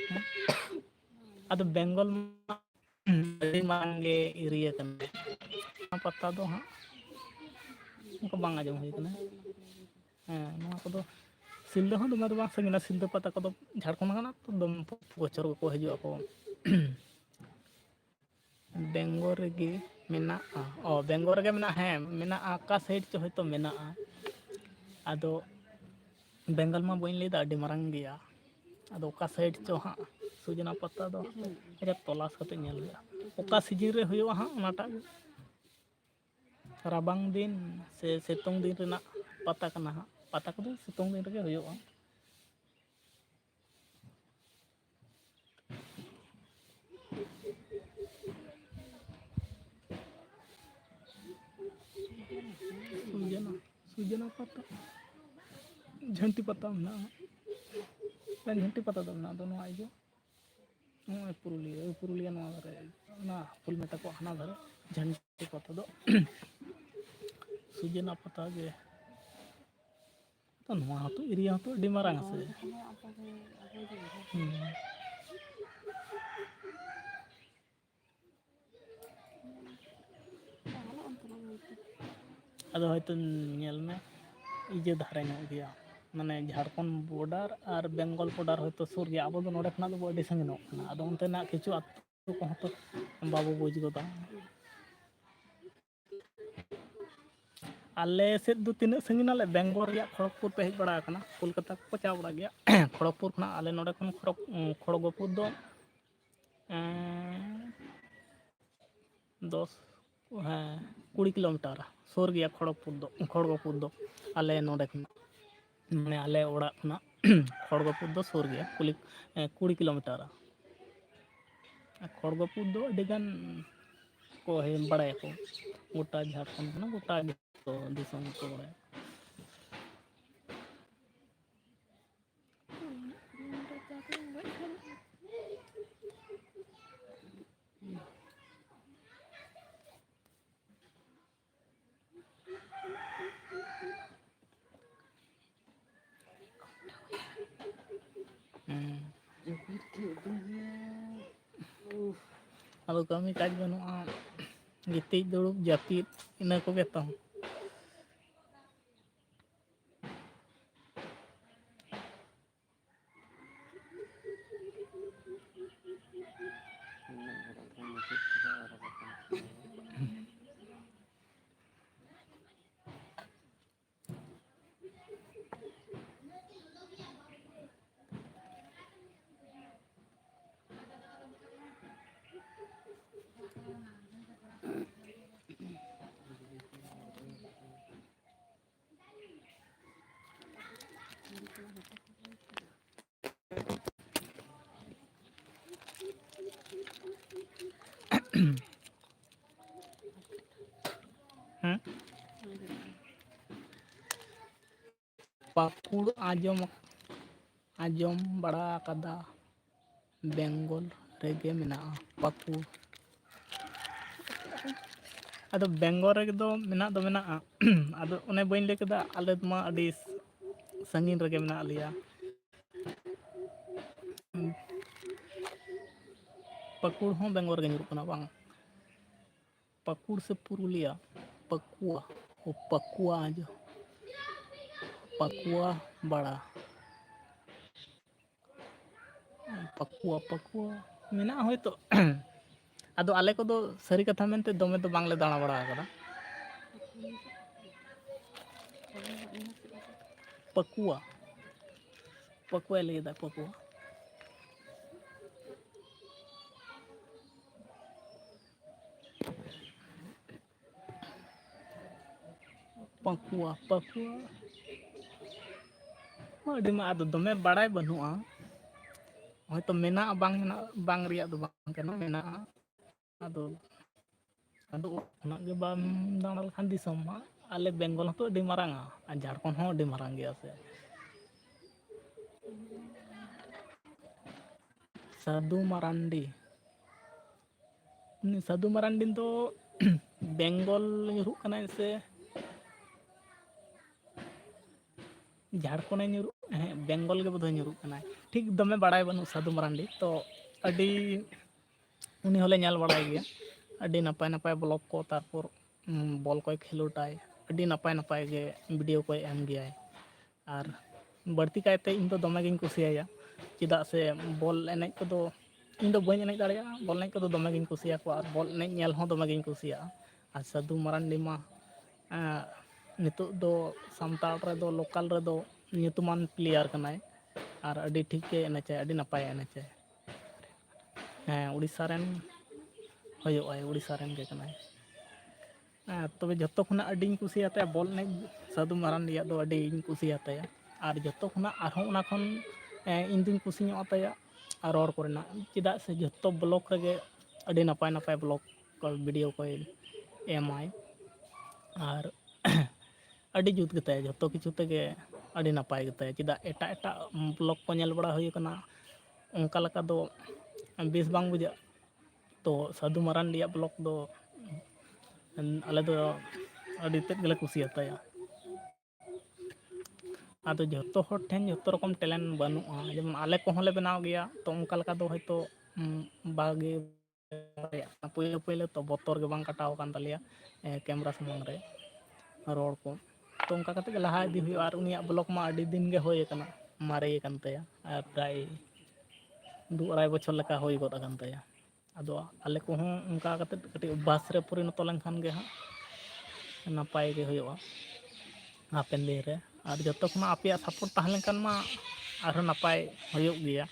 ᱦᱮᱸ? ᱟᱫᱚ ᱵᱮᱝᱜᱚᱞ ᱢᱟ ᱟᱹᱰᱤ ᱢᱟᱨᱟᱝ ᱜᱮ ᱮᱨᱤᱭᱟ ᱠᱟᱱᱟ᱾ ᱚᱱᱟ ᱯᱟᱛᱟ ᱫᱚ ᱦᱟᱸᱜ ᱚᱱᱠᱟ ᱵᱟᱝ ᱟᱸᱡᱚᱢ ᱦᱩᱭ ᱠᱟᱱᱟ᱾ ᱦᱮᱸ, ᱱᱚᱣᱟ ᱠᱚᱫᱚ ᱥᱤᱞᱫᱟᱹ ᱦᱚᱸ ᱫᱚᱢᱮ ᱫᱚ ᱵᱟᱝ ᱥᱟᱺᱜᱤᱧᱟ᱾ ᱥᱤᱞᱫᱟᱹ ᱯᱟᱛᱟ ᱠᱚᱫᱚ ᱡᱷᱟᱲᱠᱷᱚᱸᱰ ᱠᱟᱱᱟ ᱛᱚ, ᱫᱚᱢᱮ ᱵᱚᱪᱷᱚᱨ ᱜᱮᱠᱚ ᱦᱤᱡᱩᱜ ᱟᱠᱚ᱾ ᱵᱮᱝᱜᱚᱞ ᱨᱮᱜᱮ ᱢᱮᱱᱟᱜᱼᱟ᱾ ᱚ, ᱵᱮᱝᱜᱚᱞ ᱨᱮᱜᱮ ᱢᱮᱱᱟᱜᱼᱟ᱾ ᱦᱮᱸ, ᱢᱮᱱᱟᱜᱼᱟ, ᱚᱠᱟ ᱥᱟᱭᱤᱰ ᱪᱚ ᱦᱚᱭᱛᱳ ᱢᱮᱱᱟᱜᱼᱟ᱾ ᱟᱫᱚ ᱵᱮᱝᱜᱚᱞ ᱢᱟ ᱵᱟᱹᱧ ᱞᱟᱹᱭᱫᱟ, ᱟᱹᱰᱤ ᱢᱟᱨᱟᱝ ᱜᱮᱭᱟ᱾ ᱟᱫᱚ ᱚᱠᱟ ᱥᱟᱭᱤᱰ ᱪᱚ ᱦᱟᱸᱜ ᱥᱩᱡᱱᱟ ᱯᱟᱛᱟ ᱫᱚ ᱟᱪᱪᱷᱟ, ᱛᱚᱞᱟᱥ ᱠᱟᱛᱮ ᱧᱮᱞ ᱦᱩᱭᱩᱜᱼᱟ᱾ ᱚᱠᱟ ᱥᱤᱡᱤᱱ ᱨᱮ ᱦᱩᱭᱩᱜᱼᱟ ᱦᱟᱸᱜ, ᱚᱱᱟᱴᱟᱜ ᱜᱮ᱾ ᱨᱟᱵᱟᱝ ᱫᱤᱱ ᱥᱮ ᱥᱤᱛᱩᱝ ᱫᱤᱱ ᱨᱮᱱᱟᱜ ᱯᱟᱛᱟ ᱠᱟᱱᱟ ᱦᱟᱸᱜ᱾ ᱯᱟᱛᱟ ᱠᱚᱫᱚ ᱥᱤᱛᱩᱝ ᱫᱤᱱ ᱨᱮᱜᱮ ᱦᱩᱭᱩᱜᱼᱟ᱾ ᱥᱩᱡᱱᱟ, ᱥᱩᱡᱱᱟ ᱯᱟᱛᱟ, ᱡᱷᱟᱹᱱᱴᱤ ᱯᱟᱛᱟ ᱢᱮᱱᱟᱜᱼᱟ᱾ ᱡᱷᱟᱹᱱᱴᱤ ᱯᱟᱛᱟ ᱫᱚ ᱢᱮᱱᱟᱜᱼᱟ, ᱟᱫᱚ ᱱᱚᱣᱟ ᱤᱭᱟᱹ ᱱᱚᱜᱼᱚᱭ ᱯᱩᱨᱩᱞᱤᱭᱟᱹ, ᱯᱩᱨᱩᱞᱤᱭᱟᱹ ᱱᱚᱣᱟ ᱫᱷᱟᱨᱮ, ᱚᱱᱟ ᱯᱷᱩᱞᱢᱮᱴᱟ ᱠᱚ ᱦᱟᱱᱟ ᱫᱷᱟᱨᱮ, ᱡᱷᱟᱹᱱᱴᱤ ᱯᱟᱛᱟ ᱫᱚ ᱥᱩᱡᱱᱟ ᱯᱟᱛᱟ ᱜᱮ᱾ ᱛᱚ ᱱᱚᱣᱟ ᱦᱚᱸᱛᱚ ᱮᱨᱤᱭᱟ ᱦᱚᱸᱛᱚ ᱟᱹᱰᱤ ᱢᱟᱨᱟᱝ ᱟ ᱥᱮ᱾ ᱦᱩᱸ᱾ ᱟᱫᱚ ᱦᱚᱭᱛᱳ ᱧᱮᱞ ᱢᱮ, ᱤᱭᱟᱹ ᱫᱷᱟᱨᱮ ᱧᱚᱜ ᱜᱮᱭᱟ, ᱢᱟᱱᱮ ᱡᱷᱟᱲᱠᱷᱚᱸᱰ ᱵᱚᱰᱟᱨ ᱟᱨ ᱵᱮᱝᱜᱚᱞ ᱵᱚᱰᱟᱨ ᱦᱚᱭᱛᱳ ᱥᱩᱨ ᱜᱮᱭᱟ, ᱟᱵᱚ ᱫᱚ ᱱᱚᱰᱮ ᱠᱷᱚᱱᱟᱜ ᱫᱚᱵᱚ ᱟᱹᱰᱤ ᱥᱟᱺᱜᱤᱧᱚᱜ ᱠᱟᱱᱟ᱾ ᱟᱫᱚ ᱚᱱᱛᱮᱱᱟᱜ ᱠᱤᱪᱷᱩ ᱟᱹᱛᱩ ᱠᱚᱦᱚᱸ ᱛᱚ ᱵᱟᱵᱚ ᱵᱩᱡᱽ ᱜᱚᱫᱟ᱾ ᱟᱞᱮ ᱥᱮᱫ ᱫᱚ ᱛᱤᱱᱟᱹᱜ ᱥᱟᱺᱜᱤᱧ ᱟᱞᱮ? ᱵᱮᱝᱜᱚᱞ ᱨᱮᱭᱟᱜ ᱠᱷᱚᱲᱚᱜᱽᱯᱩᱨ ᱯᱮ ᱦᱮᱡ ᱵᱟᱲᱟ ᱟᱠᱟᱱᱟ? ᱠᱳᱞᱠᱟᱛᱟ ᱠᱚᱠᱚ ᱪᱟᱞᱟᱣ ᱵᱟᱲᱟᱜ ᱜᱮᱭᱟ᱾ ᱠᱷᱚᱲᱚᱜᱽᱯᱩᱨ ᱠᱷᱚᱱᱟᱜ ᱟᱞᱮ ᱱᱚᱰᱮ ᱠᱷᱚᱱ ᱠᱷᱚᱲᱚᱜᱽ-, ᱠᱷᱚᱲᱚᱜᱽᱯᱩᱨ ᱫᱚ, ᱮᱸ, ᱫᱚᱥ, ᱦᱮᱸ, ᱠᱩᱲᱤ ᱠᱤᱞᱳᱢᱤᱴᱟᱨ ᱥᱩᱨ ᱜᱮᱭᱟ ᱠᱷᱚᱲᱜᱚᱯᱩᱨ ᱫᱚ, ᱠᱷᱚᱲᱜᱚᱯᱩᱨ ᱫᱚ ᱟᱞᱮ ᱱᱚᱰᱮ ᱠᱷᱚᱱᱟᱜ, ᱢᱟᱱᱮ ᱟᱞᱮ ᱚᱲᱟᱜ ᱠᱷᱚᱱᱟᱜ ᱠᱷᱚᱲᱜᱚᱯᱩᱨ ᱫᱚ ᱥᱩᱨ ᱜᱮᱭᱟ, ᱠᱩᱞᱤ-, ᱮ, ᱠᱩᱲᱤ ᱠᱤᱞᱳᱢᱤᱴᱟᱨ᱾ ᱟᱨ ᱠᱷᱚᱲᱜᱚᱯᱩᱨ ᱫᱚ ᱟᱹᱰᱤᱜᱟᱱ ᱠᱚ ᱦᱮᱡ ᱵᱟᱲᱟᱭᱟᱠᱚ, ᱜᱚᱴᱟ ᱡᱷᱟᱲᱠᱷᱚᱸᱰ ᱠᱷᱚᱱᱟᱜ ᱜᱚᱴᱟ ᱡᱚᱛᱚ ᱫᱤᱥᱚᱢ ᱜᱮᱠᱚ ᱵᱟᱲᱟᱭᱟ᱾ ᱦᱩᱸ᱾ ᱟᱫᱚ ᱠᱟᱹᱢᱤ ᱠᱟᱡᱽ ᱵᱟᱹᱱᱩᱜᱼᱟ, ᱜᱤᱛᱤᱡ ᱫᱩᱲᱩᱵ ᱡᱟᱹᱯᱤᱫ, ᱤᱱᱟᱹ ᱠᱚᱜᱮ ᱛᱚ᱾ ᱦᱮᱸ? ᱯᱟᱹᱠᱩᱲ ᱟᱸᱡᱚᱢ, ᱟᱸᱡᱚᱢ ᱵᱟᱲᱟ ᱟᱠᱟᱫᱟ, ᱵᱮᱝᱜᱚᱞ ᱨᱮᱜᱮ ᱢᱮᱱᱟᱜᱼᱟ ᱯᱟᱹᱠᱩᱲ᱾ ᱟᱫᱚ ᱵᱮᱝᱜᱚᱞ ᱨᱮᱜᱮ ᱫᱚ ᱢᱮᱱᱟᱜ ᱫᱚ ᱢᱮᱱᱟᱜᱼᱟ, ᱟᱫᱚ ᱚᱱᱮ ᱵᱟᱹᱧ ᱞᱟᱹᱭ ᱠᱮᱫᱟ, ᱟᱞᱮ ᱢᱟ ᱟᱹᱰᱤ ᱥᱟᱺᱜᱤᱧ ᱨᱮᱜᱮ ᱢᱮᱱᱟᱜ ᱞᱮᱭᱟ᱾ ᱯᱟᱹᱠᱩᱲ ᱦᱚᱸ ᱵᱮᱝᱜᱚᱞ ᱨᱮᱜᱮ ᱧᱩᱨᱩᱜ ᱠᱟᱱᱟ ᱵᱟᱝ? ᱯᱟᱹᱠᱩᱲ ᱥᱮ ᱯᱩᱨᱩᱞᱤᱭᱟ? ᱯᱟᱹᱠᱩᱣᱟ᱾ ᱳ, ᱯᱟᱹᱠᱩᱣᱟ ᱟᱸᱡᱚᱢ᱾ ᱯᱟᱹᱠᱩᱣᱟ ᱵᱟᱲᱟ᱾ ᱯᱟᱹᱠᱩᱣᱟ, ᱯᱟᱹᱠᱩᱣᱟ ᱢᱮᱱᱟᱜᱼᱟ ᱦᱳᱭᱛᱳ᱾ ᱟᱫᱚ ᱟᱞᱮ ᱠᱚᱫᱚ ᱥᱟᱹᱨᱤ ᱠᱟᱛᱷᱟ ᱢᱮᱱᱛᱮ ᱫᱚᱢᱮ ᱫᱚ ᱵᱟᱝᱞᱮ ᱫᱟᱬᱟ ᱵᱟᱲᱟ ᱟᱠᱟᱫᱟ᱾ ᱯᱟᱹᱠᱩᱣᱟ, ᱯᱟᱹᱠᱩᱣᱟᱭ ᱞᱟᱹᱭᱫᱟ, ᱯᱟᱹᱠᱩᱣᱟ᱾ ᱯᱟᱹᱠᱩᱣᱟ, ᱯᱟᱹᱠᱩᱣᱟ᱾ ᱟᱹᱰᱤ ᱢᱟ ᱟᱫᱚ ᱫᱚᱢᱮ ᱵᱟᱲᱟᱭ ᱵᱟᱹᱱᱩᱜᱼᱟ᱾ ᱦᱚᱭᱛᱳ ᱢᱮᱱᱟᱜᱼᱟ, ᱵᱟᱝ ᱢᱮᱱᱟᱜ, ᱵᱟᱝ ᱨᱮᱭᱟᱜ ᱫᱚ ᱵᱟᱝ ᱠᱟᱱᱟ, ᱢᱮᱱᱟᱜᱼᱟ᱾ ᱟᱫᱚ ᱟᱫᱚ ᱠᱷᱚᱱᱟᱜ ᱜᱮ ᱵᱟᱢ ᱫᱟᱬᱟ ᱞᱮᱠᱷᱟᱱ ᱫᱤᱥᱚᱢ ᱢᱟ, ᱟᱞᱮ ᱵᱮᱝᱜᱚᱞ ᱦᱚᱸᱛᱚ ᱟᱹᱰᱤ ᱢᱟᱨᱟᱝᱟ, ᱟᱨ ᱡᱷᱟᱲᱠᱷᱚᱸᱰ ᱦᱚᱸ ᱟᱹᱰᱤ ᱢᱟᱨᱟᱝ ᱜᱮᱭᱟ ᱥᱮ᱾ ᱥᱟᱹᱫᱷᱩ ᱢᱟᱨᱟᱱᱰᱤ, ᱩᱱᱤ ᱥᱟᱹᱫᱷᱩ ᱢᱟᱨᱟᱱᱰᱤ ᱫᱚ ᱵᱮᱝᱜᱚᱞ ᱧᱩᱨᱦᱩᱜ ᱠᱟᱱᱟᱭ ᱥᱮ ᱡᱷᱟᱲᱠᱷᱚᱸᱰᱮ ᱧᱩᱨᱩᱜ, ᱦᱮᱸ, ᱵᱮᱝᱜᱚᱞ ᱜᱮ ᱵᱳᱫᱷᱚᱭ ᱧᱩᱨᱩᱜ ᱠᱟᱱᱟᱭ᱾ ᱴᱷᱤᱠ ᱫᱚᱢᱮ ᱵᱟᱲᱟᱭ ᱵᱟᱹᱱᱩᱜ ᱥᱟᱹᱫᱷᱩ ᱢᱟᱨᱟᱱᱰᱤ, ᱛᱚ ᱟᱹᱰᱤ ᱩᱱᱤ ᱦᱚᱸᱞᱮ ᱧᱮᱞ ᱵᱟᱲᱟᱭ ᱜᱮᱭᱟ᱾ ᱟᱹᱰᱤ ᱱᱟᱯᱟᱭ ᱱᱟᱯᱟᱭ ᱵᱞᱚᱜ ᱠᱚ, ᱛᱟᱨᱯᱚᱨ ᱩᱢ, ᱵᱚᱞ ᱠᱚᱭ ᱠᱷᱮᱞᱳᱰᱟᱭ, ᱟᱹᱰᱤ ᱱᱟᱯᱟᱭ ᱱᱟᱯᱟᱭ ᱜᱮ ᱵᱷᱤᱰᱤᱭᱳ ᱠᱚᱭ ᱮᱢ ᱜᱮᱭᱟᱭ᱾ ᱟᱨ ᱵᱟᱹᱲᱛᱤ ᱠᱟᱭᱛᱮ ᱤᱧ ᱫᱚ ᱫᱚᱢᱮ ᱜᱤᱧ ᱠᱩᱥᱤᱭᱟᱭᱟ, ᱪᱮᱫᱟᱜ ᱥᱮ ᱵᱚᱞ ᱮᱱᱮᱡ ᱠᱚᱫᱚ ᱤᱧ ᱫᱚ ᱵᱟᱹᱧ ᱮᱱᱮᱡ ᱫᱟᱲᱮᱭᱟᱜᱼᱟ, ᱵᱚᱞ ᱮᱱᱮᱡ ᱠᱚᱫᱚ ᱫᱚᱢᱮ ᱜᱤᱧ ᱠᱩᱥᱤᱭᱟᱠᱚᱣᱟ ᱟᱨ ᱵᱚᱞ ᱮᱱᱮᱡ ᱧᱮᱞ ᱦᱚᱸ ᱫᱚᱢᱮ ᱜᱤᱧ ᱠᱩᱥᱤᱭᱟᱜᱼᱟ᱾ ᱟᱨ ᱥᱟᱹᱫᱷᱩ ᱢᱟᱨᱟᱱᱰᱤ ᱢᱟ, ᱮᱸ, ᱱᱤᱛᱚᱜ ᱫᱚ ᱥᱟᱱᱛᱟᱲ ᱨᱮᱫᱚ ᱞᱳᱠᱟᱞ ᱨᱮᱫᱚ ᱧᱩᱛᱩᱢᱟᱱ ᱯᱞᱮᱭᱟᱨ ᱠᱟᱱᱟᱭ ᱟᱨ ᱟᱹᱰᱤ ᱴᱷᱤᱠ ᱜᱮ ᱮᱱᱮᱡᱟᱭ, ᱟᱹᱰᱤ ᱱᱟᱯᱟᱭᱮ ᱮᱱᱮᱡᱟᱭ᱾ ᱦᱮᱸ, ᱩᱲᱤᱥᱥᱟ ᱨᱮᱱ ᱦᱩᱭᱩᱜᱼᱟᱭ, ᱩᱲᱤᱥᱥᱟ ᱨᱮᱱ ᱜᱮ ᱠᱟᱱᱟᱭ᱾ ᱦᱮᱸ, ᱛᱚᱵᱮ ᱡᱷᱚᱛᱚ ᱠᱷᱚᱱᱟᱜ ᱟᱹᱰᱤᱧ ᱠᱩᱥᱤᱭᱟᱛᱟᱭᱟ ᱵᱚᱞ ᱮᱱᱮᱡ, ᱥᱟᱹᱫᱷᱩ ᱢᱟᱨᱟᱱᱰᱤᱭᱟᱜ ᱫᱚ ᱟᱹᱰᱤᱧ ᱠᱩᱥᱤᱭᱟᱛᱟᱭᱟ᱾ ᱟᱨ ᱡᱷᱚᱛᱚ ᱠᱷᱚᱱᱟᱜ ᱟᱨᱦᱚᱸ ᱚᱱᱟ ᱠᱷᱚᱱ, ᱮᱸ, ᱤᱧ ᱫᱩᱧ ᱠᱩᱥᱤ ᱧᱚᱜ ᱟᱛᱟᱭᱟ ᱨᱚᱲ ᱠᱚᱨᱮᱱᱟᱜ, ᱪᱮᱫᱟᱜ ᱥᱮ ᱡᱷᱚᱛᱚ ᱵᱞᱚᱜ ᱨᱮᱜᱮ ᱟᱹᱰᱤ ᱱᱟᱯᱟᱭ ᱱᱟᱯᱟᱭ ᱵᱞᱚᱜ ᱠᱚ, ᱵᱷᱤᱰᱤᱭᱳ ᱠᱚᱭ ᱮᱢᱟᱭ᱾ ᱟᱨ ᱟᱹᱰᱤ ᱡᱩᱛ ᱜᱮᱛᱟᱭᱟ, ᱡᱷᱚᱛᱚ ᱠᱤᱪᱷᱩ ᱛᱮᱜᱮ ᱟᱹᱰᱤ ᱱᱟᱯᱟᱭ ᱜᱮᱛᱟᱭᱟ᱾ ᱪᱮᱫᱟᱜ ᱮᱴᱟᱜ ᱮᱴᱟᱜ ᱵᱞᱚᱜ ᱠᱚ ᱧᱮᱞ ᱵᱟᱲᱟ ᱦᱩᱭ ᱠᱟᱱᱟ, ᱚᱱᱠᱟ ᱞᱮᱠᱟ ᱫᱚ ᱵᱮᱥ ᱵᱟᱝ ᱵᱩᱡᱷᱟᱹᱜᱼᱟ᱾ ᱛᱚ ᱥᱟᱹᱫᱷᱩ ᱢᱟᱨᱟᱱᱰᱤᱭᱟᱜ ᱵᱞᱚᱜ ᱫᱚ ᱟᱞᱮ ᱫᱚ ᱟᱹᱰᱤ ᱛᱮᱫ ᱜᱮᱞᱮ ᱠᱩᱥᱤᱭᱟᱛᱟᱭᱟ᱾ ᱟᱫᱚ ᱡᱷᱚᱛᱚ ᱦᱚᱲ ᱴᱷᱮᱱ ᱡᱷᱚᱛᱚ ᱨᱚᱠᱚᱢ ᱴᱮᱞᱮᱱᱴ ᱵᱟᱹᱱᱩᱜᱼᱟ, ᱡᱮᱢᱚᱱ ᱟᱞᱮ ᱠᱚᱦᱚᱸ ᱞᱮ ᱵᱮᱱᱟᱣ ᱜᱮᱭᱟ, ᱛᱚ ᱚᱱᱠᱟ ᱞᱮᱠᱟ ᱫᱚ ᱦᱚᱭᱛᱳ, ᱩᱸ, ᱵᱷᱟᱜᱮ ᱯᱳᱭᱞᱳ ᱯᱳᱭᱞᱳ ᱛᱚ ᱵᱚᱛᱚᱨ ᱜᱮ ᱵᱟᱝ ᱠᱟᱴᱟᱣ ᱟᱠᱟᱱ ᱛᱟᱞᱮᱭᱟ, ᱮ, ᱠᱮᱢᱨᱟ ᱥᱟᱢᱟᱝ ᱨᱮ ᱨᱚᱲ ᱠᱚ᱾ ᱛᱚ ᱚᱱᱠᱟ ᱠᱟᱛᱮ ᱜᱮ ᱞᱟᱦᱟ ᱤᱫᱤ ᱦᱩᱭᱩᱜᱼᱟ᱾ ᱟᱨ ᱩᱱᱤᱭᱟᱜ ᱵᱞᱚᱜ ᱢᱟ ᱟᱹᱰᱤ ᱫᱤᱱ ᱜᱮ ᱦᱩᱭ ᱟᱠᱟᱱᱟ, ᱢᱟᱨᱮ ᱟᱠᱟᱱ ᱛᱟᱭᱟ, ᱟᱨ ᱯᱨᱟᱭ ᱫᱩ ᱟᱲᱟᱭ ᱵᱚᱪᱷᱚᱨ ᱞᱮᱠᱟ ᱦᱩᱭ ᱜᱚᱫ ᱟᱠᱟᱱ ᱛᱟᱭᱟ᱾ ᱟᱫᱚ ᱟᱞᱮ ᱠᱚᱦᱚᱸ ᱚᱱᱠᱟ ᱠᱟᱛᱮ ᱠᱟᱹᱴᱤᱡ ᱚᱵᱵᱷᱟᱥ ᱨᱮ ᱯᱚᱨᱤᱱᱚᱛᱚ ᱞᱮᱱᱠᱷᱟᱱ ᱜᱮ ᱦᱟᱸᱜ ᱱᱟᱯᱟᱭ ᱜᱮ ᱦᱩᱭᱩᱜᱼᱟ ᱦᱟᱯᱮᱱ ᱫᱤᱱ ᱨᱮ᱾ ᱟᱨ ᱡᱚᱛᱚ ᱠᱷᱚᱱᱟᱜ ᱟᱯᱮᱭᱟᱜ ᱥᱟᱯᱳᱨᱴ ᱛᱟᱦᱮᱸ ᱞᱮᱱᱠᱷᱟᱱ ᱢᱟ ᱟᱨᱦᱚᱸ ᱱᱟᱯᱟᱭ ᱦᱩᱭᱩᱜ ᱜᱮᱭᱟ᱾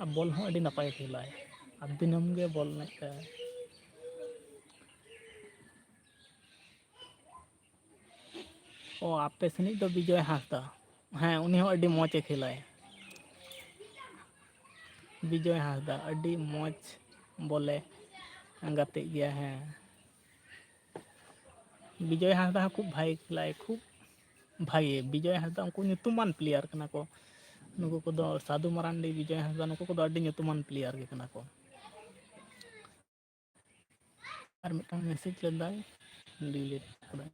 ᱟᱨ ᱵᱚᱞ ᱦᱚᱸ ᱟᱹᱰᱤ ᱱᱟᱯᱟᱭᱮ ᱠᱷᱮᱞᱟᱭ, ᱟᱨ ᱫᱤᱱᱟᱹᱢ ᱜᱮ ᱵᱚᱞ ᱮᱱᱮᱡ ᱛᱟᱭ᱾ ᱚ, ᱟᱯᱮ ᱥᱮᱱᱤᱡ ᱫᱚ ᱵᱤᱡᱚᱭ ᱦᱟᱸᱥᱫᱟ᱾ ᱦᱮᱸ, ᱩᱱᱤ ᱦᱚᱸ ᱟᱹᱰᱤ ᱢᱚᱡᱽ ᱮ ᱠᱷᱮᱞᱟᱭ᱾ ᱵᱤᱡᱚᱭ ᱦᱟᱸᱥᱫᱟ ᱟᱹᱰᱤ ᱢᱚᱡᱽ ᱵᱚᱞᱮ ᱜᱟᱛᱮᱜ ᱜᱮᱭᱟ᱾ ᱦᱮᱸ, ᱵᱤᱡᱚᱭ ᱦᱟᱸᱥᱫᱟ ᱦᱚᱸ ᱠᱷᱩᱵ ᱵᱷᱟᱜᱮ ᱠᱷᱮᱞᱟᱭ, ᱠᱷᱩᱵ ᱵᱷᱟᱜᱮ᱾ ᱵᱤᱡᱚᱭ ᱦᱟᱸᱥᱫᱟ ᱩᱱᱠᱩ ᱧᱩᱛᱩᱢᱟᱱ player ᱠᱟᱱᱟ ᱠᱚ᱾ ᱱᱩᱠᱩ ᱠᱚᱫᱚ ᱥᱟᱹᱫᱷᱩ ᱢᱟᱨᱟᱱᱰᱤ, ᱵᱤᱡᱚᱭ ᱦᱟᱸᱥᱫᱟ, ᱱᱩᱠᱩ ᱠᱚᱫᱚ ᱟᱹᱰᱤ ᱧᱩᱛᱩᱢᱟᱱ player ᱜᱮ ᱠᱟᱱᱟ ᱠᱚ᱾ ᱟᱨ ᱢᱤᱫᱴᱟᱝ message ᱞᱮᱫᱟᱭ, delete ᱠᱟᱫᱟᱭ᱾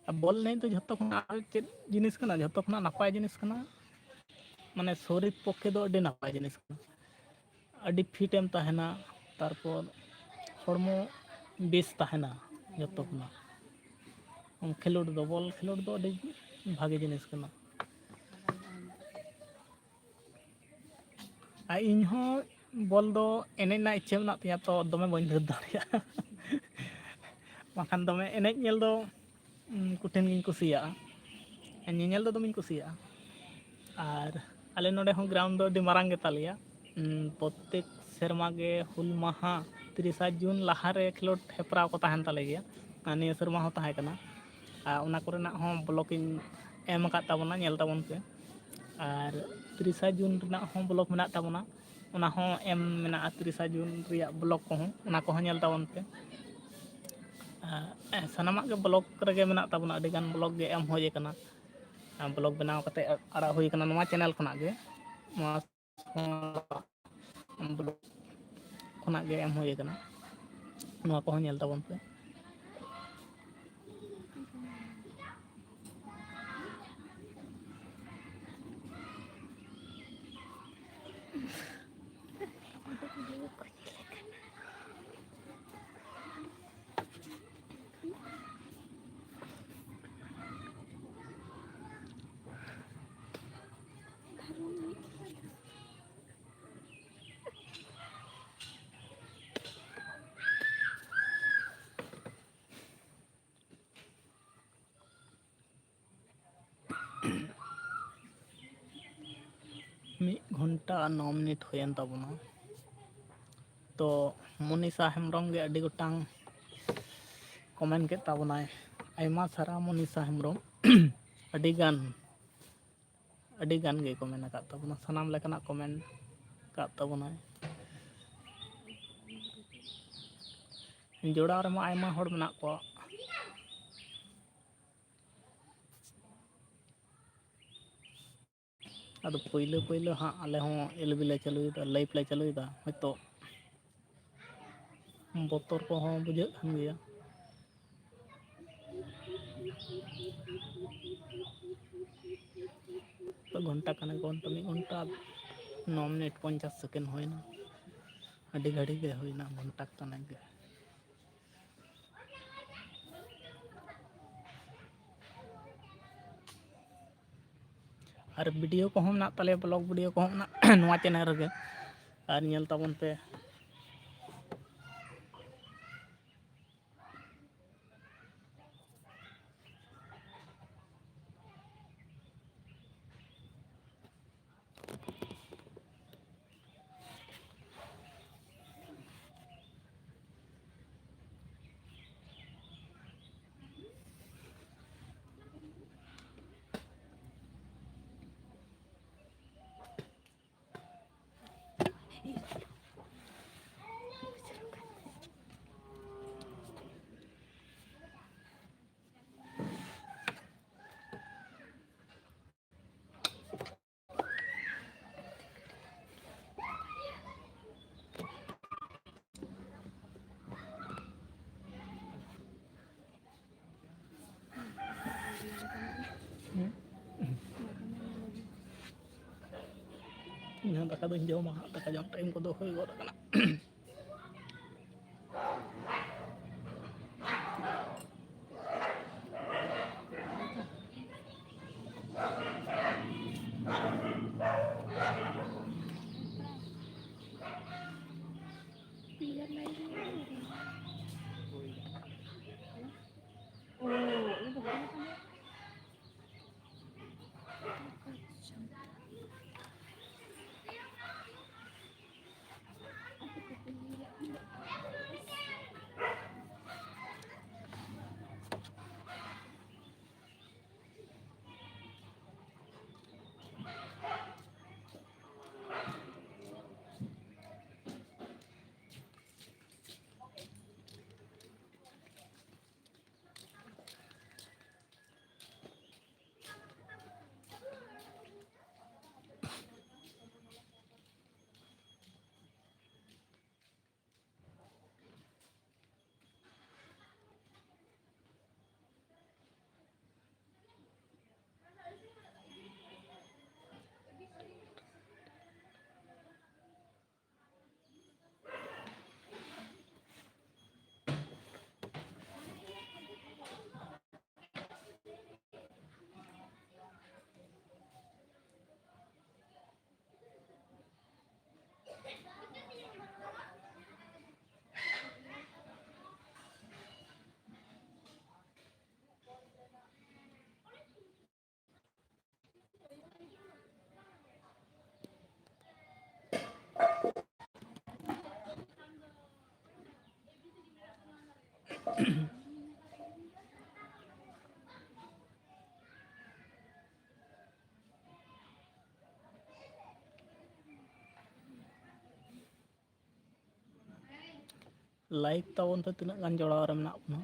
ᱟᱨ ᱵᱚᱞ ᱮᱱᱮᱡ ᱫᱚ ᱡᱷᱚᱛᱚ ᱠᱷᱚᱱᱟᱜ ᱟᱨ ᱪᱮᱫ ᱡᱤᱱᱤᱥ ᱠᱟᱱᱟ, ᱡᱷᱚᱛᱚ ᱠᱷᱚᱱᱟᱜ ᱱᱟᱯᱟᱭ ᱡᱤᱱᱤᱥ ᱠᱟᱱᱟ, ᱢᱟᱱᱮ ᱥᱚᱨᱤᱨ ᱯᱚᱠᱠᱷᱮ ᱫᱚ ᱟᱹᱰᱤ ᱱᱟᱯᱟᱭ ᱡᱤᱱᱤᱥ ᱠᱟᱱᱟ᱾ ᱟᱹᱰᱤ fit ᱮᱢ ᱛᱟᱦᱮᱱᱟ, ᱛᱟᱨᱯᱚᱨ ᱦᱚᱲᱢᱚ ᱵᱮᱥ ᱛᱟᱦᱮᱱᱟ ᱡᱷᱚᱛᱚ ᱠᱷᱚᱱᱟᱜ᱾ ᱠᱷᱮᱞᱳᱰ ᱫᱚ, ᱵᱚᱞ ᱠᱷᱮᱞᱳᱰ ᱫᱚ ᱟᱹᱰᱤ ᱵᱷᱟᱜᱮ ᱡᱤᱱᱤᱥ ᱠᱟᱱᱟ᱾ ᱟᱨ ᱤᱧ ᱦᱚᱸ ᱵᱚᱞ ᱫᱚ ᱮᱱᱮᱡ ᱨᱮᱱᱟᱜ ᱤᱪᱪᱷᱟᱹ ᱢᱮᱱᱟᱜ ᱛᱤᱧᱟᱹ, ᱛᱚ ᱫᱚᱢᱮ ᱵᱟᱹᱧ ᱫᱟᱹᱲ ᱫᱟᱲᱮᱭᱟᱜᱼᱟ᱾ ᱵᱟᱝᱠᱷᱟᱱ ᱫᱚᱢᱮ ᱮᱱᱮᱡ ᱧᱮᱞ ᱫᱚ, ᱩᱸ, ᱠᱚᱴᱷᱤᱱ ᱜᱤᱧ ᱠᱩᱥᱤᱭᱟᱜᱼᱟ᱾ ᱧᱮᱧᱮᱞ ᱫᱚ ᱫᱚᱢᱮᱧ ᱠᱩᱥᱤᱭᱟᱜᱼᱟ᱾ ᱟᱨ ᱟᱞᱮ ᱱᱚᱰᱮ ᱦᱚᱸ ground ᱫᱚ ᱟᱹᱰᱤ ᱢᱟᱨᱟᱝ ᱜᱮᱛᱟ ᱞᱮᱭᱟ᱾ ᱩᱸ, ᱯᱨᱚᱛᱛᱮᱠ ᱥᱮᱨᱢᱟ ᱜᱮ ᱦᱩᱞ ᱢᱟᱦᱟ ᱛᱤᱨᱤᱥᱟ ᱡᱩᱱ ᱞᱟᱦᱟᱨᱮ ᱠᱷᱮᱞᱳᱰ ᱦᱮᱯᱨᱟᱣ ᱠᱚ ᱛᱟᱦᱮᱱ ᱛᱟᱞᱮ ᱜᱮᱭᱟ᱾ ᱟᱨ ᱱᱤᱭᱟᱹ ᱥᱮᱨᱢᱟ ᱦᱚᱸ ᱛᱟᱦᱮᱸ ᱠᱟᱱᱟ᱾ ᱟᱨ ᱚᱱᱟ ᱠᱚᱨᱮᱱᱟᱜ ᱦᱚᱸ vlog ᱤᱧ ᱮᱢ ᱟᱠᱟᱫ ᱛᱟᱵᱚᱱᱟ, ᱧᱮᱞ ᱛᱟᱵᱚᱱ ᱯᱮ᱾ ᱟᱨ ᱛᱤᱨᱤᱥᱟ ᱡᱩᱱ ᱨᱮᱱᱟᱜ ᱦᱚᱸ vlog ᱢᱮᱱᱟᱜ ᱛᱟᱵᱚᱱᱟ, ᱚᱱᱟ ᱦᱚᱸ ᱮᱢ ᱢᱮᱱᱟᱜᱼᱟ, ᱛᱤᱨᱤᱥᱟ ᱡᱩᱱ ᱨᱮᱭᱟᱜ vlog ᱠᱚᱦᱚᱸ, ᱚᱱᱟ ᱠᱚᱦᱚᱸ ᱧᱮᱞ ᱛᱟᱵᱚᱱ ᱯᱮ᱾ ᱟᱨ ᱥᱟᱱᱟᱢᱟᱜ ᱜᱮ vlog ᱨᱮᱜᱮ ᱢᱮᱱᱟᱜ ᱛᱟᱵᱚᱱᱟ, ᱟᱹᱰᱤᱜᱟᱱ vlog ᱜᱮ ᱮᱢ ᱦᱩᱭ ᱟᱠᱟᱱᱟ᱾ ᱟᱨ vlog ᱵᱮᱱᱟᱣ ᱠᱟᱛᱮ ᱟᱲᱟᱜ ᱦᱩᱭ ᱟᱠᱟᱱᱟ ᱱᱚᱣᱟ channel ᱠᱷᱚᱱᱟᱜ ᱜᱮ, ᱱᱚᱣᱟ vlog ᱠᱷᱚᱱᱟᱜ ᱜᱮ ᱮᱢ ᱦᱩᱭ ᱟᱠᱟᱱᱟ᱾ ᱱᱚᱣᱟ ᱠᱚᱦᱚᱸ ᱧᱮᱞ ᱛᱟᱵᱚᱱ ᱯᱮ᱾ ᱢᱤᱫ ᱜᱷᱚᱱᱴᱟ ᱟᱨ ᱱᱚ ᱢᱤᱱᱤᱴ ᱦᱩᱭᱮᱱ ᱛᱟᱵᱚᱱᱟ᱾ ᱛᱚ ᱢᱚᱱᱤᱥᱟ ᱦᱮᱢᱵᱨᱚᱢ ᱜᱮ ᱟᱹᱰᱤ ᱜᱚᱴᱟᱝ ᱠᱚᱢᱮᱱᱴ ᱠᱮᱫ ᱛᱟᱵᱚᱱᱟᱭ᱾ ᱟᱭᱢᱟ ᱥᱟᱨᱦᱟᱣ ᱢᱚᱱᱤᱥᱟ ᱦᱮᱢᱵᱨᱚᱢ᱾ ᱟᱹᱰᱤ ᱜᱟᱱ, ᱟᱹᱰᱤ ᱜᱟᱱ ᱜᱮ ᱠᱚᱢᱮᱱᱴ ᱟᱠᱟᱫ ᱛᱟᱵᱚᱱᱟ, ᱥᱟᱱᱟᱢ ᱞᱮᱠᱟᱱᱟᱜ ᱠᱚᱢᱮᱱᱴ ᱟᱠᱟᱫ ᱛᱟᱵᱚᱱᱟᱭ᱾ ᱡᱚᱲᱟᱣ ᱨᱮᱢᱟ ᱟᱭᱢᱟ ᱦᱚᱲ ᱢᱮᱱᱟᱜ ᱠᱚᱣᱟ᱾ ᱟᱫᱚ ᱯᱳᱭᱞᱳ ᱯᱳᱭᱞᱳ ᱦᱟᱸᱜ ᱟᱞᱮ ᱦᱚᱸ ᱮᱞ ᱵᱤ ᱞᱮ ᱪᱟᱹᱞᱩᱭᱮᱫᱟ, ᱞᱟᱭᱤᱵᱷ ᱞᱮ ᱪᱟᱹᱞᱩᱭᱮᱫᱟ, ᱦᱚᱭᱛᱳ ᱵᱚᱛᱚᱨ ᱠᱚᱦᱚᱸ ᱵᱩᱡᱷᱟᱹᱜ ᱠᱟᱱ ᱜᱮᱭᱟ᱾ ᱛᱚ ᱜᱷᱚᱱᱴᱟ ᱠᱟᱱᱟ, ᱜᱷᱚᱱᱴᱟ, ᱢᱤᱫ ᱜᱷᱚᱱᱴᱟ ᱱᱚ ᱢᱤᱱᱤᱴ ᱯᱚᱧᱪᱟᱥ ᱥᱮᱠᱮᱱᱰ ᱦᱩᱭᱱᱟ᱾ ᱟᱹᱰᱤ ᱜᱷᱟᱹᱲᱤᱡ ᱜᱮ ᱦᱩᱭᱱᱟ, ᱜᱷᱚᱱᱴᱟ ᱠᱟᱱᱟ ᱜᱮ᱾ ᱟᱨ ᱵᱷᱤᱰᱤᱭᱳ ᱠᱚᱦᱚᱸ ᱢᱮᱱᱟᱜ ᱛᱟᱞᱮᱭᱟ, ᱵᱞᱚᱜ ᱵᱷᱤᱰᱤᱭᱳ ᱠᱚᱦᱚᱸ ᱢᱮᱱᱟᱜ ᱱᱚᱣᱟ ᱪᱮᱱᱮᱞ ᱨᱮᱜᱮ, ᱟᱨ ᱧᱮᱞ ᱛᱟᱵᱚᱱ ᱯᱮ᱾ ᱤᱧ ᱦᱚᱸ ᱫᱟᱠᱟ ᱫᱚᱧ ᱡᱚᱢᱟ ᱦᱟᱸᱜ, ᱫᱟᱠᱟ ᱡᱚᱢ ᱴᱟᱭᱤᱢ ᱠᱚᱫᱚ ᱦᱩᱭ ᱜᱚᱫ ᱟᱠᱟᱱᱟ᱾ ᱞᱟᱭᱤᱠ ᱛᱟᱵᱚᱱ ᱯᱮ ᱛᱤᱱᱟᱹᱜ ᱜᱟᱱ ᱡᱚᱲᱟᱣ ᱨᱮ ᱢᱮᱱᱟᱜ ᱵᱚᱱᱟ᱾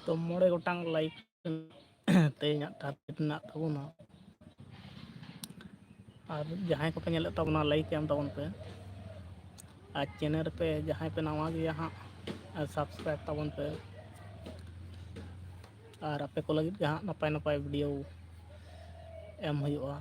ᱛᱚ ᱢᱚᱬᱮ ᱜᱚᱴᱟᱝ ᱞᱟᱭᱤᱠ ᱛᱮᱦᱮᱧᱟᱜ ᱴᱟᱨᱜᱮᱴ ᱢᱮᱱᱟᱜ ᱛᱟᱵᱚᱱᱟ᱾ ᱟᱨ ᱡᱟᱦᱟᱸᱭ ᱠᱚᱯᱮ ᱧᱮᱞᱮᱫ ᱛᱟᱵᱚᱱᱟ, ᱞᱟᱭᱤᱠ ᱮᱢ ᱛᱟᱵᱚᱱ ᱯᱮ, ᱟᱨ ᱪᱮᱱᱮᱞ ᱨᱮᱯᱮ ᱡᱟᱦᱟᱸᱭ ᱯᱮ ᱱᱟᱣᱟ ᱜᱮᱭᱟ ᱦᱟᱸᱜ, ᱥᱟᱵᱥᱠᱨᱟᱭᱤᱵ ᱛᱟᱵᱚᱱ ᱯᱮ᱾ ᱟᱨ ᱟᱯᱮ ᱠᱚ ᱞᱟᱹᱜᱤᱫ ᱜᱮ ᱦᱟᱸᱜ ᱱᱟᱯᱟᱭ ᱱᱟᱯᱟᱭ ᱵᱷᱤᱰᱤᱭᱳ ᱮᱢ ᱦᱩᱭᱩᱜᱼᱟ᱾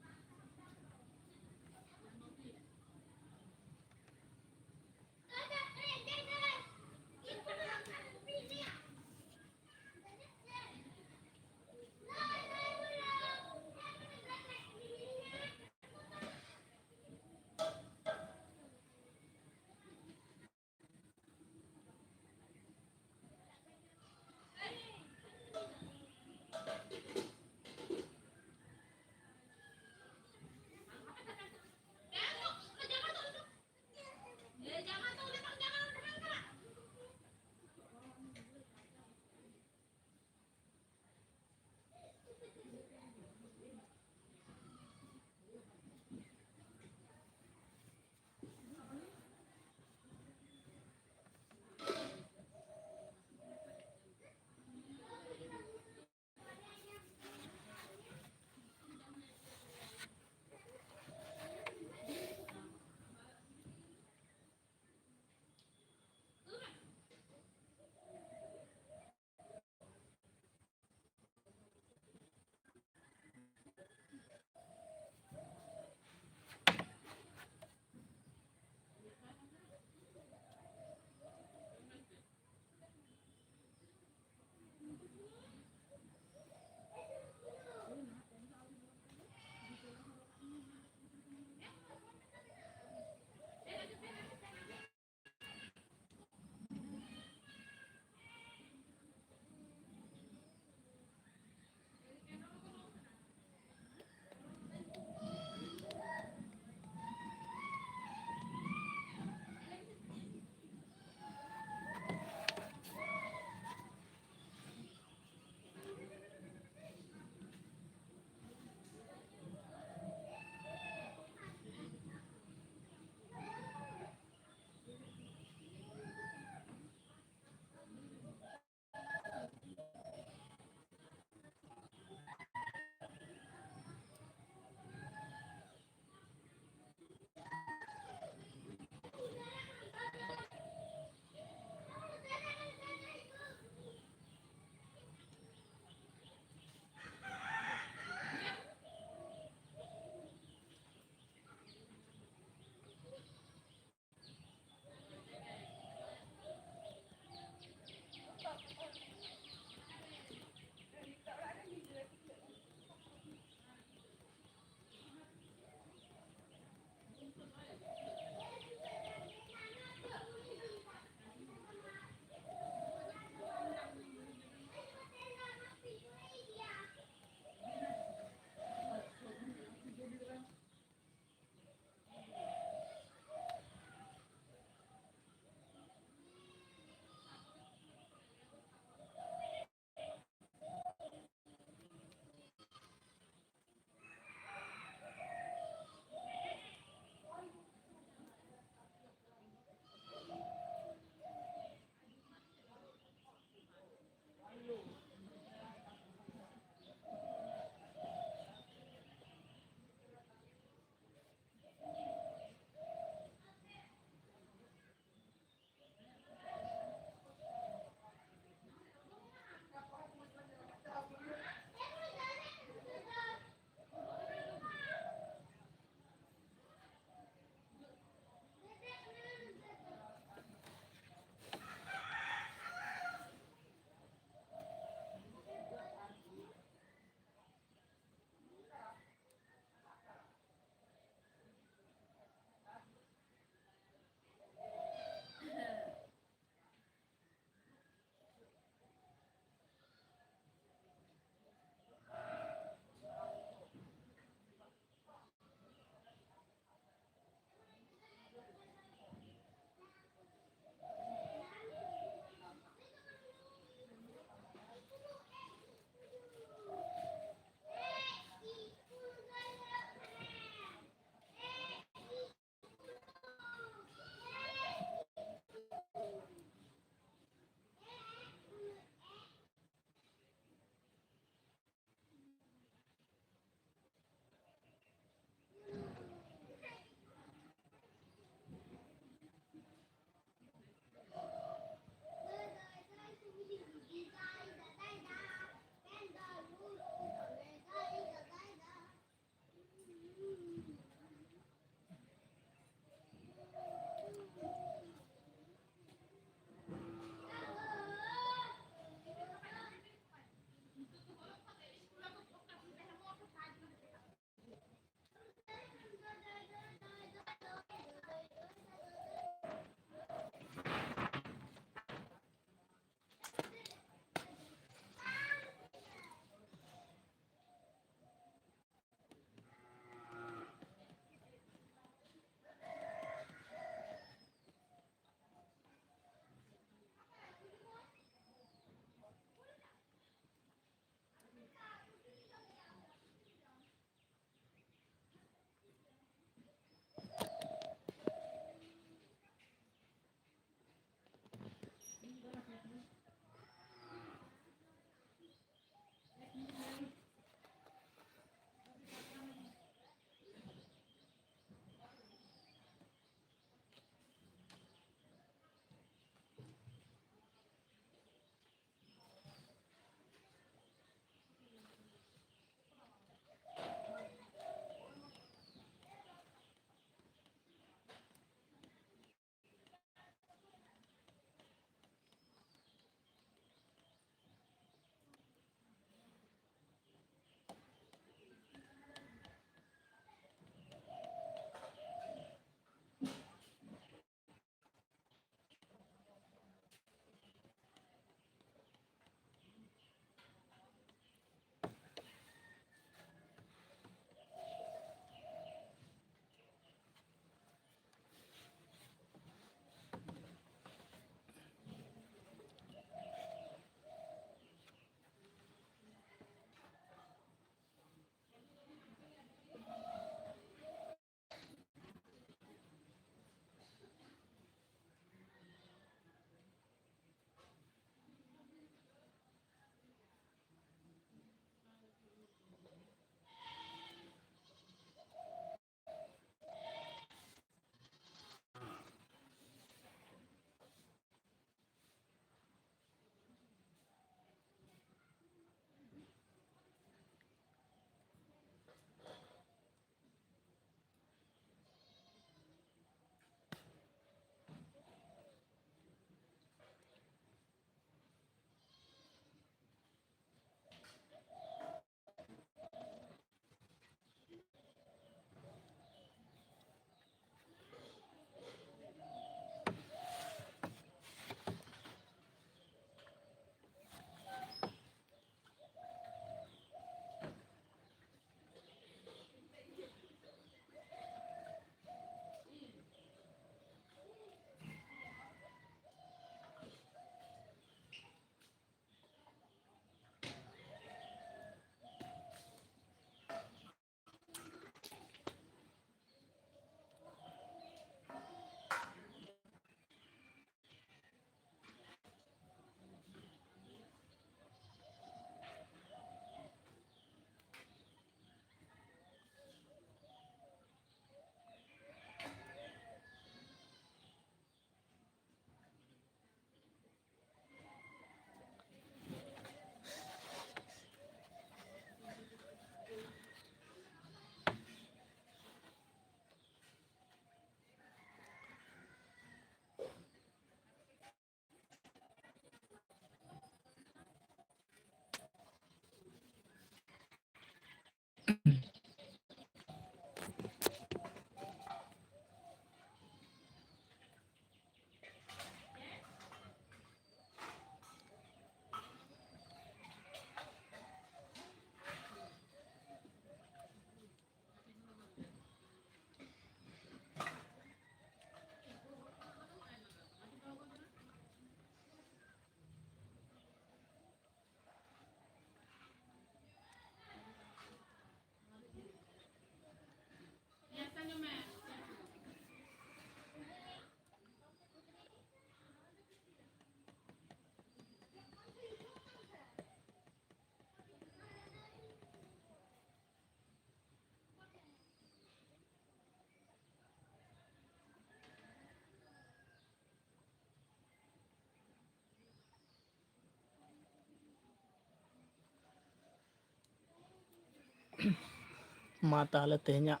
ᱢᱟ ᱛᱟᱦᱚᱞᱮ ᱛᱮᱦᱮᱧᱟᱜ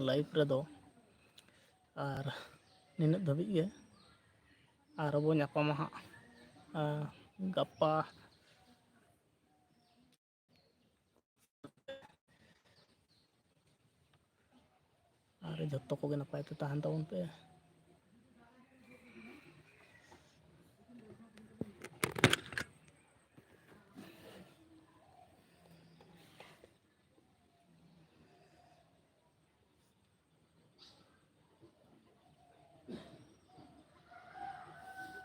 ᱞᱟᱭᱤᱵᱷ ᱨᱮᱫᱚ ᱟᱨ ᱱᱤᱱᱟᱹᱜ ᱫᱷᱟᱹᱵᱤᱡ ᱜᱮ᱾ ᱟᱨ ᱵᱚ ᱧᱟᱯᱟᱢᱟ ᱦᱟᱸᱜ, ᱟᱨ ᱜᱟᱯᱟ᱾ ᱟᱨ ᱡᱚᱛᱚ ᱠᱚᱜᱮ ᱱᱟᱯᱟᱭ ᱛᱮ ᱛᱟᱦᱮᱱ ᱛᱟᱵᱚᱱ ᱯᱮ᱾